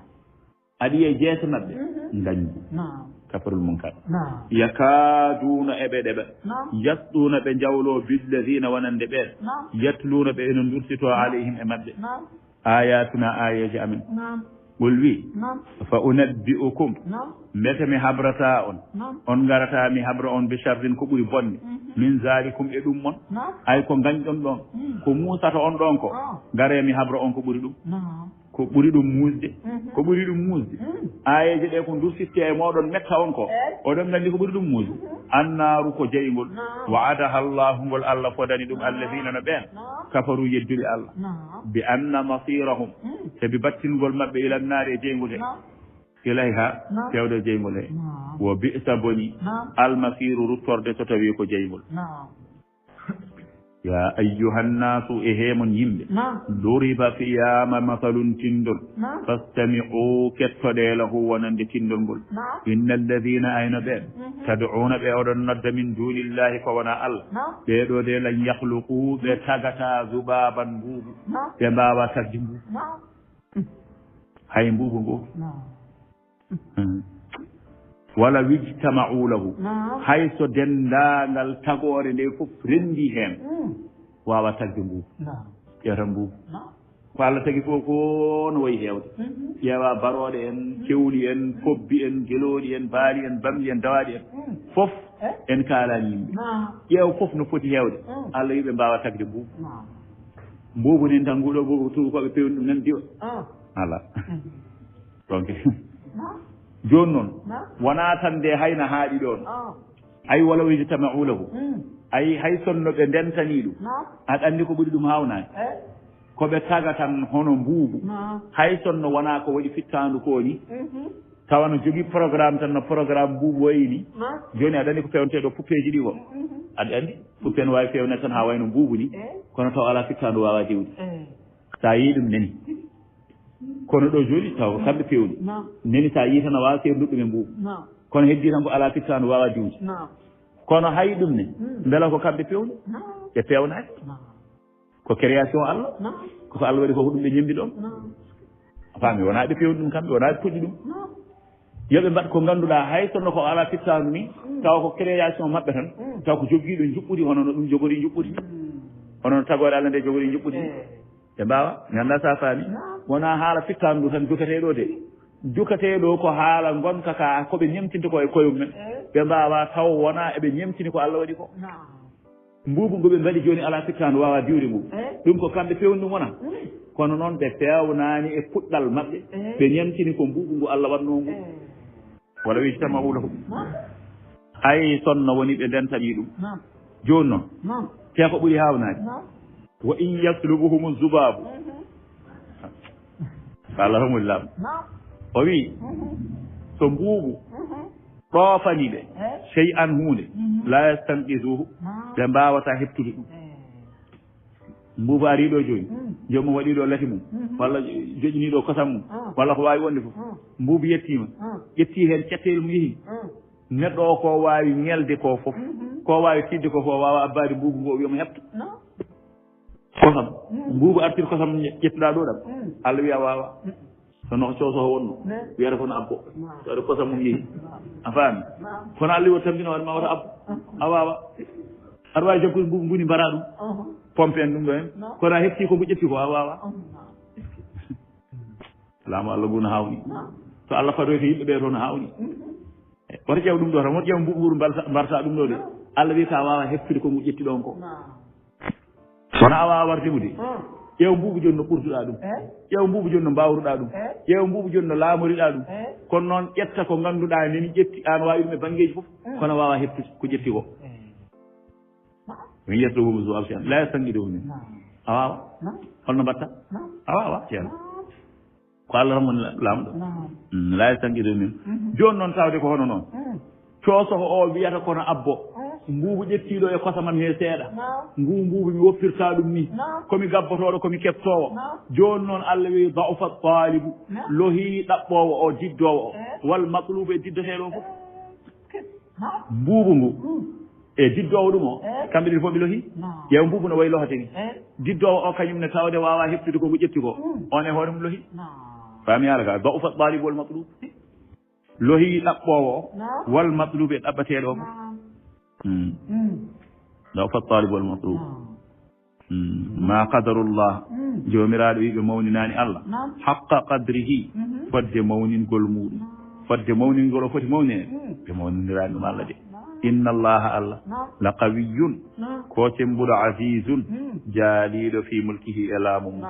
Aɗa yiya e jeese maɓɓe. Mhm. Ngañgu. Naam. Kafarul munkar. Naam. Yakaaduuna eɓe ɗeɓa. Naam. Yasɗuuna ɓe njawlo billadiina wonande ɓeen. Naam. Yatluuna ɓe eno ndurtito alayhim e maɓɓe. Naam. Ayatuna aayeeje amen. Naam. Qul wi. Naam. Fa unabbi'ukum. Naam. Mbete mi habrata on. Naam. On ngarata mi habra on bi sharrin ko ɓuri bonde. Mhm. Min zalikum e ɗum mon. Naam. Ay ko ngañɗon ɗon. Mm. Ko muusata on ɗon ko. Ah. Ngare mi habra on ko ɓuri ɗum. Naam. Ko ɓuri ɗum muusde. Mhm. Ko ɓuri ɗum muusde. Mm. Aayeeje ɗe ko ndursitte e mooɗon metta on ko. Eh? Oɗon nganndi ko ɓuri ɗum muusde. Mhm. Annaaru ko jeyngol. Naam. Wa'adaha Allahu ngol Allah fodani ɗum. Naam. Alladina no ɓeen. Naam. Kafaru yedduɓe Allah. Naam. Bi anna masirahum. Mm. Sabi battingol maɓɓe ila naari e jeyngol he. Naam. Ilayha. Naam. Fewde e jeyngol he. Naam. Wo bi'sa boni. Naam. Almasiru ruttorde so tawi ko jeyngol. Naam. Ya ayyuhan nasu, e hee mon yimɓe. Naam. Duriba fiyama masalun tindol. Naam. Fastami'u, kettoɗe lahu wonande tindol ngol. Naam. Inna alladhina, ayno ɓeen. Mhm. Tad'una ɓe oɗon nodda min dunillahi ko wona Allah. Naam. Ɓee ɗo de lan yakhluqu, ɓe tagata zubaban mbuubu. Naam. Ɓe mbaawa tagde mbuubu. Naam. Hay mbuubu ngu. Naam. Hmm. Wala wijtama'u lahu. Naam. Hay so denndaangal tagoore nde fof renndi heen, hmm, waawa tagde mbuubu. Naam. Ƴeewata mbuubu. Naam. Ko Allah tagi fof ko no wayi heewde. Mhm. Ƴeewa barooɗe en, mhm, cewli en, mhm, pobbi en, gelooɗi en, baali en, bamli en, dawaaɗi en. Mhm. Fof, eh, en kaalaani yimɓe. Naam. Ƴeew fof no foti heewde. Mhm. Allah wi ɓe mbaawa tagde mbuubu. Naam. Mbuubu nin tan, nguɗo mbuubu tuubakooɓe pewni ɗum nan diwa. Ah. Alaa. Mhm. Donc, naam, jooni noon, naam, wonaa tan nde hayna haaɗi ɗoon. Ah. Ay walaw ijtama'u lahu. Mm. Ay hay sonno ɓe ndentanii ɗum. Naam. Aɗa anndi ko ɓuri ɗum haawnaade? Eh? Ko ɓe taga tan hono mbuubu. Naam. Hay sonno wonaa ko waɗi fittaandu ko ni. Mhm. Tawa no jogii programme tan, no programme mbuubu wayi ni. Naam. Jooni aɗa anndi ko pewnetee ɗo puppeeji ɗi ko? Mhm. Aɗa anndi? Puppe no waawi fewneede tan haa wayno mbuubu ni. Eh? Kono tawa alaa fittaandu waawaa diwde. Eh. So a yii ɗum nani. Kono ɗo jooni taw ko kamɓe pewni. Naam. Neni so a yii tan a waawa seerndude ɗum e mbuubu. Naam. Kono heddii tan ko alaa fittaandu waawaa diwde. Naam. Kono hay ɗum ne, mm, mbela ko kamɓe pewni? Naam. Ɓe pewnaaki. Naam. Ko création Allah. Naam. Ko ko Allah waɗi ko, ko ɗum ɓe ñembi ɗoon. Naam. A faami, wonaa ɓe pewni ɗum kamɓe, wonaa ɓe puɗɗi ɗum. Naam. Yo ɓe mbaɗ ko ngannduɗaa, hay sinno ko alaa fittaandu ni, tawa ko création maɓɓe tan, tawa ko jogiiɗo njuɓɓudi, hono no ɗum jogori njuɓɓudi, hono no tagoore Allah nde jogori njuɓɓudi. Ɓe mbaawaa, mi anndaa so a faami. Wonaa haala fittaandu ndu tan joketee ɗo de. Joketee ɗo ko haala ngonka ka ko ɓe ñemtinta ko e koye mumen. Ɓe mbaawaa taw wonaa eɓe ñemtini ko Allah waɗi ko. Mbuubu ngu ɓe mbaɗi jooni alaa fittaandu waawaa diwde ngu. Ɗum ko kamɓe peewni ɗum wonaa? Kono noon ɓe peewnaani e puɗɗal maɓɓe. Ɓe ñemtini ko mbuubu ngu Allah waɗnoo ngu. Wala ijtama'u lahu. Hay sinno wonii ɓe ndentanii ɗum. Jooni noon, tee ko ɓuri haawnaade. Wa in yaslubuhumu zubaabu. Alhamdulillah. O wi, so mbuubu ɗoofani ɓe shay'an huunde, la yastanqizuhu, ɓe mbaawataa heɓtude ɗum. Mbuubu arii ɗo jooni, joomum waɗii ɗo lati mum, walla joƴƴinii ɗo kosam mum, walla ko waawi wonde fof. Mbuubu yettiima, ƴettii heen cetteel mum yehi. Neɗɗo o ko waawi ñelde ko fof, ko waawi tiiɗde ko fof, waawa abbaade mbuubu ngu o wiya mo heɓta. Kosam, mbuubu artir kosam ƴettuɗaa ɗo ɗam. Allah wiya waawa. Kono ko cooso o wonno, wiyata kono abbo. So waɗi kosam mum yehi. A faami? Kono Allah o tampina waɗi ma wata abbo. A waawa. Aɗa waawi jaggude mbuubu ngu ni mbaraa ɗum. Pompe en ɗum ɗo en. Kono a heɓtii ko ngu ƴetti ko a waawa. Laamu Allah ngu no haawni. To Allah fadoyta yimɓe ɓe to no haawni. Woto ƴeew ɗum ɗo tan, woto ƴeew mbuubu ngu mbarta, mbarta ɗum ɗo de. Allah wi ka waawa heɓtude ko ngu ƴetti ɗon ko. Kono a waawa warde ngu de. Ƴeew mbuubu jooni no ɓurduɗaa ɗum. Ƴeew mbuubu jooni no mbaawruɗaa ɗum. Ƴeew mbuubu jooni no laamoriɗaa ɗum. Kono noon ƴetta ko ngannduɗaa neni ƴetti, aan waawi ɗum e banngeeji fof. Kono waawa heɓtude ko ƴetti ko. Min yaslubuhum zu abshan. La yastanqiduhu min. A waawa. Holno mbatta? A waawa, ceerno. Ko Allah tan woni la-, laamɗo. Mm, la yastanqidu min. Jooni noon tawde ko hono noon. Coosoho o wiyata kono abbo. Mbuubu ƴettiiɗo e kosam am he seeɗa. Nguu mbuubu mi woppirta ɗum ni. Ko mi gabbotooɗo, ko mi keɓtoowo. Jooni noon Allah wi da'ufa talibu. Lohii ɗaɓɓoowo o, diddoowo o. Wal matlubu e diddoteeɗo o fof. Mbuubu ngu. E diddoowo ɗum o, kamɓe ɗiɗi fof ɓe lohi. Ƴeew mbuubu no wayi lohate ni. Diddoowo o kañum ne tawde waawa heɓtude ko ngu ƴetti ko. On e hoore mum lohi. Faami haala ka, da'ufa talibu wal matlub. Lohi ɗaɓɓoowo o, wal matlub e ɗaɓɓateeɗo o. Mm. Da'ufa talibu wal matlub. Mm. Ma qadarullah. Joomiraaɗo wi ɓe mawninaani Allah. Haqqa qadrihi. Fodde mawningol muuɗum. Fodde mawningol o foti mawnine. Ɓe mawniniraani ɗum Allah de. Inna Allaha Allah. La qawiyyun. Ko cemmbuɗo azizun. Jaaliiɗo fi mulkihi e laamu mum.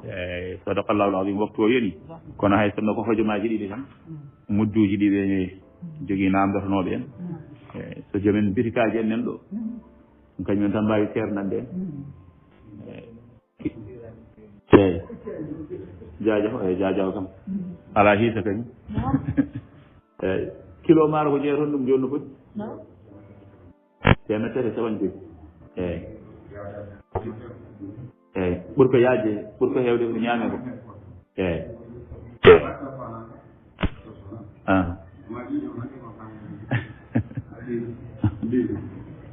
Eyi, sadaqallahu al-azim. Waktu o yoni. Kono hay sinno ko hojomaaji ɗiɗi tan. Mudduuji ɗi ɓe jogii naamndotonooɓe en. Eyi, so joomen bitikaaji en nan ɗo. Ɗum kañum en tan mbaawi seernande en. Eyi. Jaajaw, eyi, jaajaw kam. Alaa hiisa kañum. Eyi. Kilo maaro ko jeeya toon ɗum jooni no foti? Teemedde tati e capanɗe joy. Eyi. Eyi. Ɓuri ko yaajde, ɓuri ko heewde ko ñaamee ko. Eyi. Ah.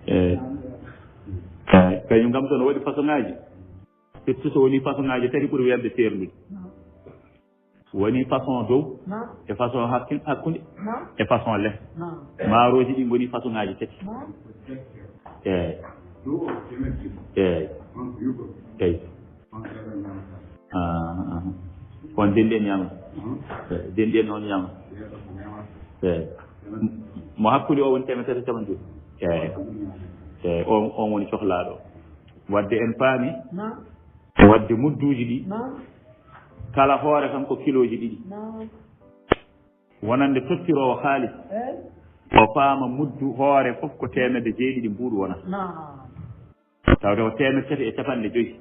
Eyi. Eyi. Kañum kam so no waɗi façon ŋaaji. Surtout so woni façon ŋaaji tati ɓuri welde seerndude. Woni façon dow, e façon hakkin-, hakkunde, e façon les. Maarooji ɗi ngoni façon ŋaaji tati. Eyi. Eyi. Eyi. Ah, ah. On denɗi en ñaama. Eyi, denɗi en on ñaama. Eyi. Mo hakkunde o woni teemedde tati e capanɗe joy. Eyi. Eyi, on, on woni cohlaaɗo. Wadde en paami. Wadde mudduuji ɗi. Kala hoore kam ko kilooji ɗiɗi. Wonande tottiroowo haalis, o faama muddu hoore fof ko teemedde jeeɗiɗi mbuuɗu wonata. Tawde ko teemedde tati e capanɗe joy.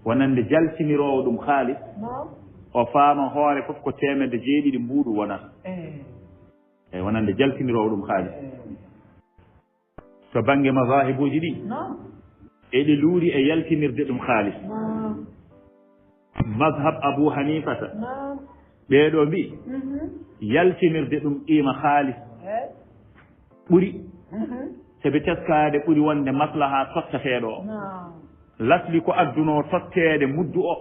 Wonande jaltiniroowo ɗum haalis, o faama hoore fof ko teemedde jeeɗiɗi mbuuɗu wonata. Eyi, wonande jaltiniroowo ɗum haalis. To bannge mazahibuuji ɗi, eɗi luuri e yaltinirde ɗum haalis. Mazhab Abu Hanifata, ɓee ɗoo mbi'i, yaltinirde ɗum qiima haalis ɓuri, sabi teskaade ɓuri wonde maslaha tottateeɗo o. Lasli ko addunoo totteede muddu o,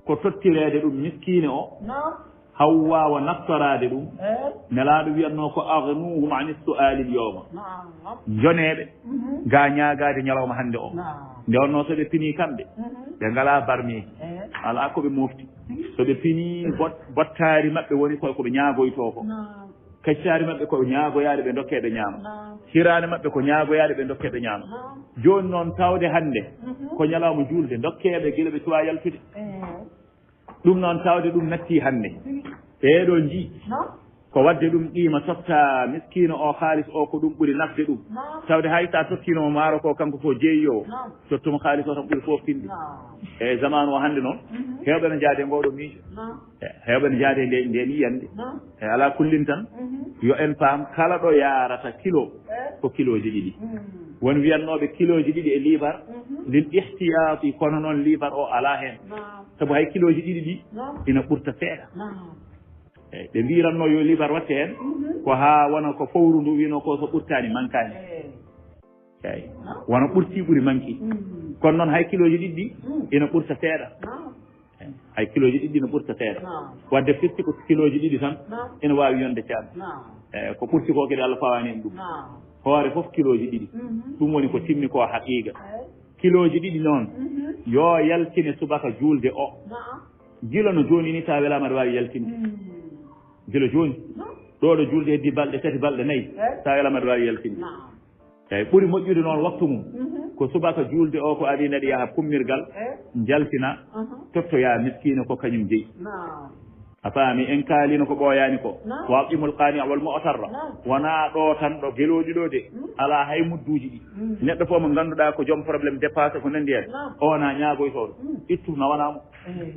ko tottireede ɗum miskiine o, Haw waawa naftoraade ɗum. Eh? Nelaaɗo wiyatnoo ko: "Agnuhum ani su'ali l-yawma." Naam. Njoneeɓe Mhm. ga ñaagaade ñalawma hannde o. Naam. Nde wonnoo so ɓe pinii kamɓe, Mhm. ɓe ngalaa barmiiji. Eh? Alaa ko ɓe mofti. So ɓe pinii, bot-, bottaari maɓɓe woni ko, ko ɓe ñaagoytoo ko. Naam. Kaccaari maɓɓe ko ñaagoyaade ɓe ndokkee ɓe ñaama. Naam. Hiraande maɓɓe ko ñaagoyaade ɓe ndokkee ɓe ñaama. Naam. Jooni noon, tawde hannde Mhm. ko ñalawma juulde, ndokkee ɓe gila ɓe cuwaa yaltude. Eh. Ɗum noon, tawde ɗum nattii hannde. Ɓeeɗo njii Naam. ko waɗde ɗum qiima, totta miskiino o haalis o, ko ɗum ɓuri nafde ɗum. Naam. Tawde hay so a tottiino mo maaro ko, kanko ko jeeyoowo, Naam. tottumo haalis o tan ɓuri fof tinde. Naam. E zamaanu o hannde noon, Mhm. heewɓe no njaade e ngooɗo miijo. Naam. E heewɓe no njaade e nde, nde yiyannde. Naam. E alaa kullin tan, Mhm. yo en paam kala ɗo yaarata kilo, Eh? ko kilooji ɗiɗi. Mhm. Won wiyatnooɓe kilooji ɗiɗi e liibar, Mhm. lil ihtiyaati, kono noon liibar o alaa heen. Naam. Sabu hay kilooji ɗiɗi ɗi Naam. ina ɓurta seeɗa. Naam. Eey, ɓe mbiiratnoo yo liibar watte heen, Mhm. ko haa wona ko fowru ndu wiyno ko so ɓurtaani mankaani. Eey. Eey, Naam. wona ɓurti ɓuri manki. Mhm. Kono noon hay kilooji ɗiɗi ɗi Mhm. ina ɓurta seeɗa. Naam. Eey, hay kilooji ɗiɗi ina ɓurta seeɗa. Naam. Wadde firti ko kilooji ɗiɗi tan Naam. ina waawi yonde caɗ. Naam. Eey, ko ɓurti ko kadi Allah fawaani en ɗum. Naam. Hoore fof kilooji ɗiɗi. Mhm. Ɗum woni ko timmi ko haqiiqa. Eey. Kilooji ɗiɗi noon, Mhm. yo yaltine subaka juulde o. Naam. Gila no jooni ni, so a welaama aɗa waawi yaltinde. Mm. Gila jooni. Naam. Ɗo ɗo juulde heddii balɗe tati, balɗe nayi, Eh? so a welaama aɗa waawi yaltinde. Naam. Eey, ɓuri moƴƴude noon waktu mum, Mhm. ko subaka juulde o ko adii naɗi yaha pummirgal, Eh? njaltina, Aha. tottoya miskiino ko kañum jeyi. Naam. A faami, en kaaliino ko ɓooyaani ko. Naam. Wa at'imul qaani'a wal mu'tarra. Naam. Wonaa ɗo tan ɗo gelooɗi ɗo de, Mm. alaa hay mudduuji ɗi. Mm. Neɗɗo fof mo ngannduɗaa ko joom problème dépassé ko nanndi heen, Naam. o wonaa ñaagoytooɗo. Mm. Ittu na wonaa mo. Eh.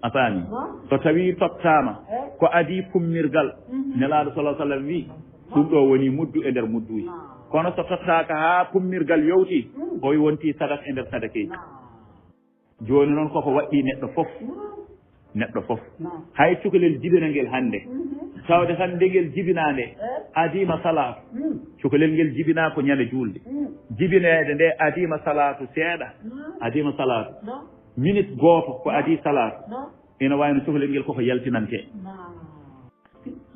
A faami? Naam. So tawii tottaama, Eh. ko adii pummirgal, Mhm. Nelaaɗo sallallahu alaihi wasallam wii, Naam. ɗum ɗo woni muddu e nder mudduuji. Naam. Kono so tottaaka haa pummirgal yowti, Mm. o wonti sadak e nder sadakeeji. Naam. Jooni noon koko waɗɗii neɗɗo fof. Naam. Neɗɗo fof. Naam. Hay cukalel jibinangel hannde. Mhm. Tawde tan nde ngel jibinaa nde, Eh? adiima salaatu. Mm. Cukalel ngel jibinaa ko ñande juulde. Mm. Jibineede nde adiima salaatu seeɗa. Naam. Adiima salaatu. Naam. Minute gooto ko Naam. adii salaatu. Naam. Ina waawi no cukalel ngel koko yaltinantee. Naam.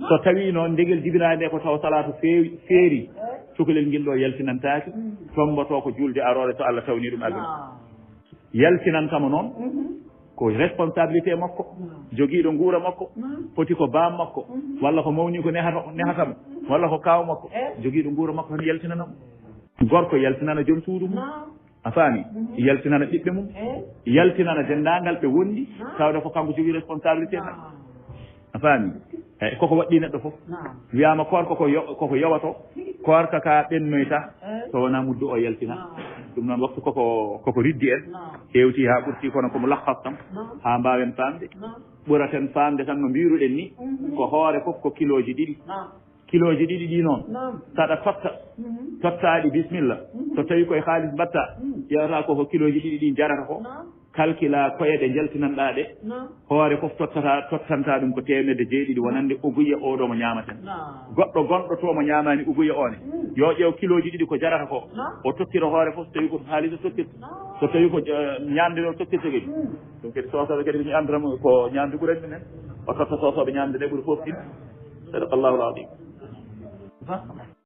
So tawii noon nde ngel jibinaande ko taw salaatu feewi, feeri, cukalel ngel ɗo yaltinantaake, Mm. tombotoo ko juulde aroore so Allah tawni ɗum aduna. Naam. Yaltinanta mo noon, Mhm. ko responsabilité makko, Naam. jogiiɗo nguura makko, Naam. foti ko baam makko, Mhm. walla ko mawni ko nehata, nehata mo, walla ko kaaw makko, Eh. jogiiɗo nguura makko tan yaltinana mo. Gorko yaltinana joom suudu mum. Naam. A faami? Mhm. Yaltinana ɓiɓɓe mum. Eh? Yaltinana denndaangal ɓe wondi, Naam. tawde ko kanko jogii responsabilité maɓɓe. Naam. A faami? Eey, koko waɗɗii neɗɗo fof. Naam. Wiyaama koorka ko yo-, koko yowato, koorka ka ɓennoyta, Eh? so wonaa muddu o yaltina. Naam. Ɗum noon, waktu koko, koko riddi en, Naam. heewti haa ɓurti, kono ko mulakhas tan, Naam. haa mbaawen faamde. Naam. Ɓuraten faamde tan no mbiiruɗen ni, Mhm. ko hoore fof ko kilooji ɗiɗi. Naam. Kilooji ɗiɗi ɗi noon, Naam. saɗa totta, Mhm. tottaaɗi, bisimilla. Mhm. So tawii koye haalis mbaɗta, Mhm. ƴeewata ko, ko kilooji ɗiɗi ɗi njarata ko, Naam. kalkila koye ɗe njaltinanɗaa ɗe. Naam. Hoore fof tottata, tottanta ɗum ko teemedde jeeɗiɗi wonande oguya oɗo mo ñaamaten. Naam. Goɗɗo gonɗo to mo ñaamaani oguya o ne, Mhm. yo ƴeew kilooji ɗiɗi ko jarata ko, Naam. o tottira hoore fof so tawii ko haalis o tottirta. Naam. So tawii ko, eh, ñaamde o tottirta kadi. Mhm. Ɗum kadi soosooɓe kadi ko ñaamde tan ko ñaamde ɓurani ɗumen. O totta soosooɓe ñaamde nde ɓuri fof ɗin. Sadaqallahu al-azim.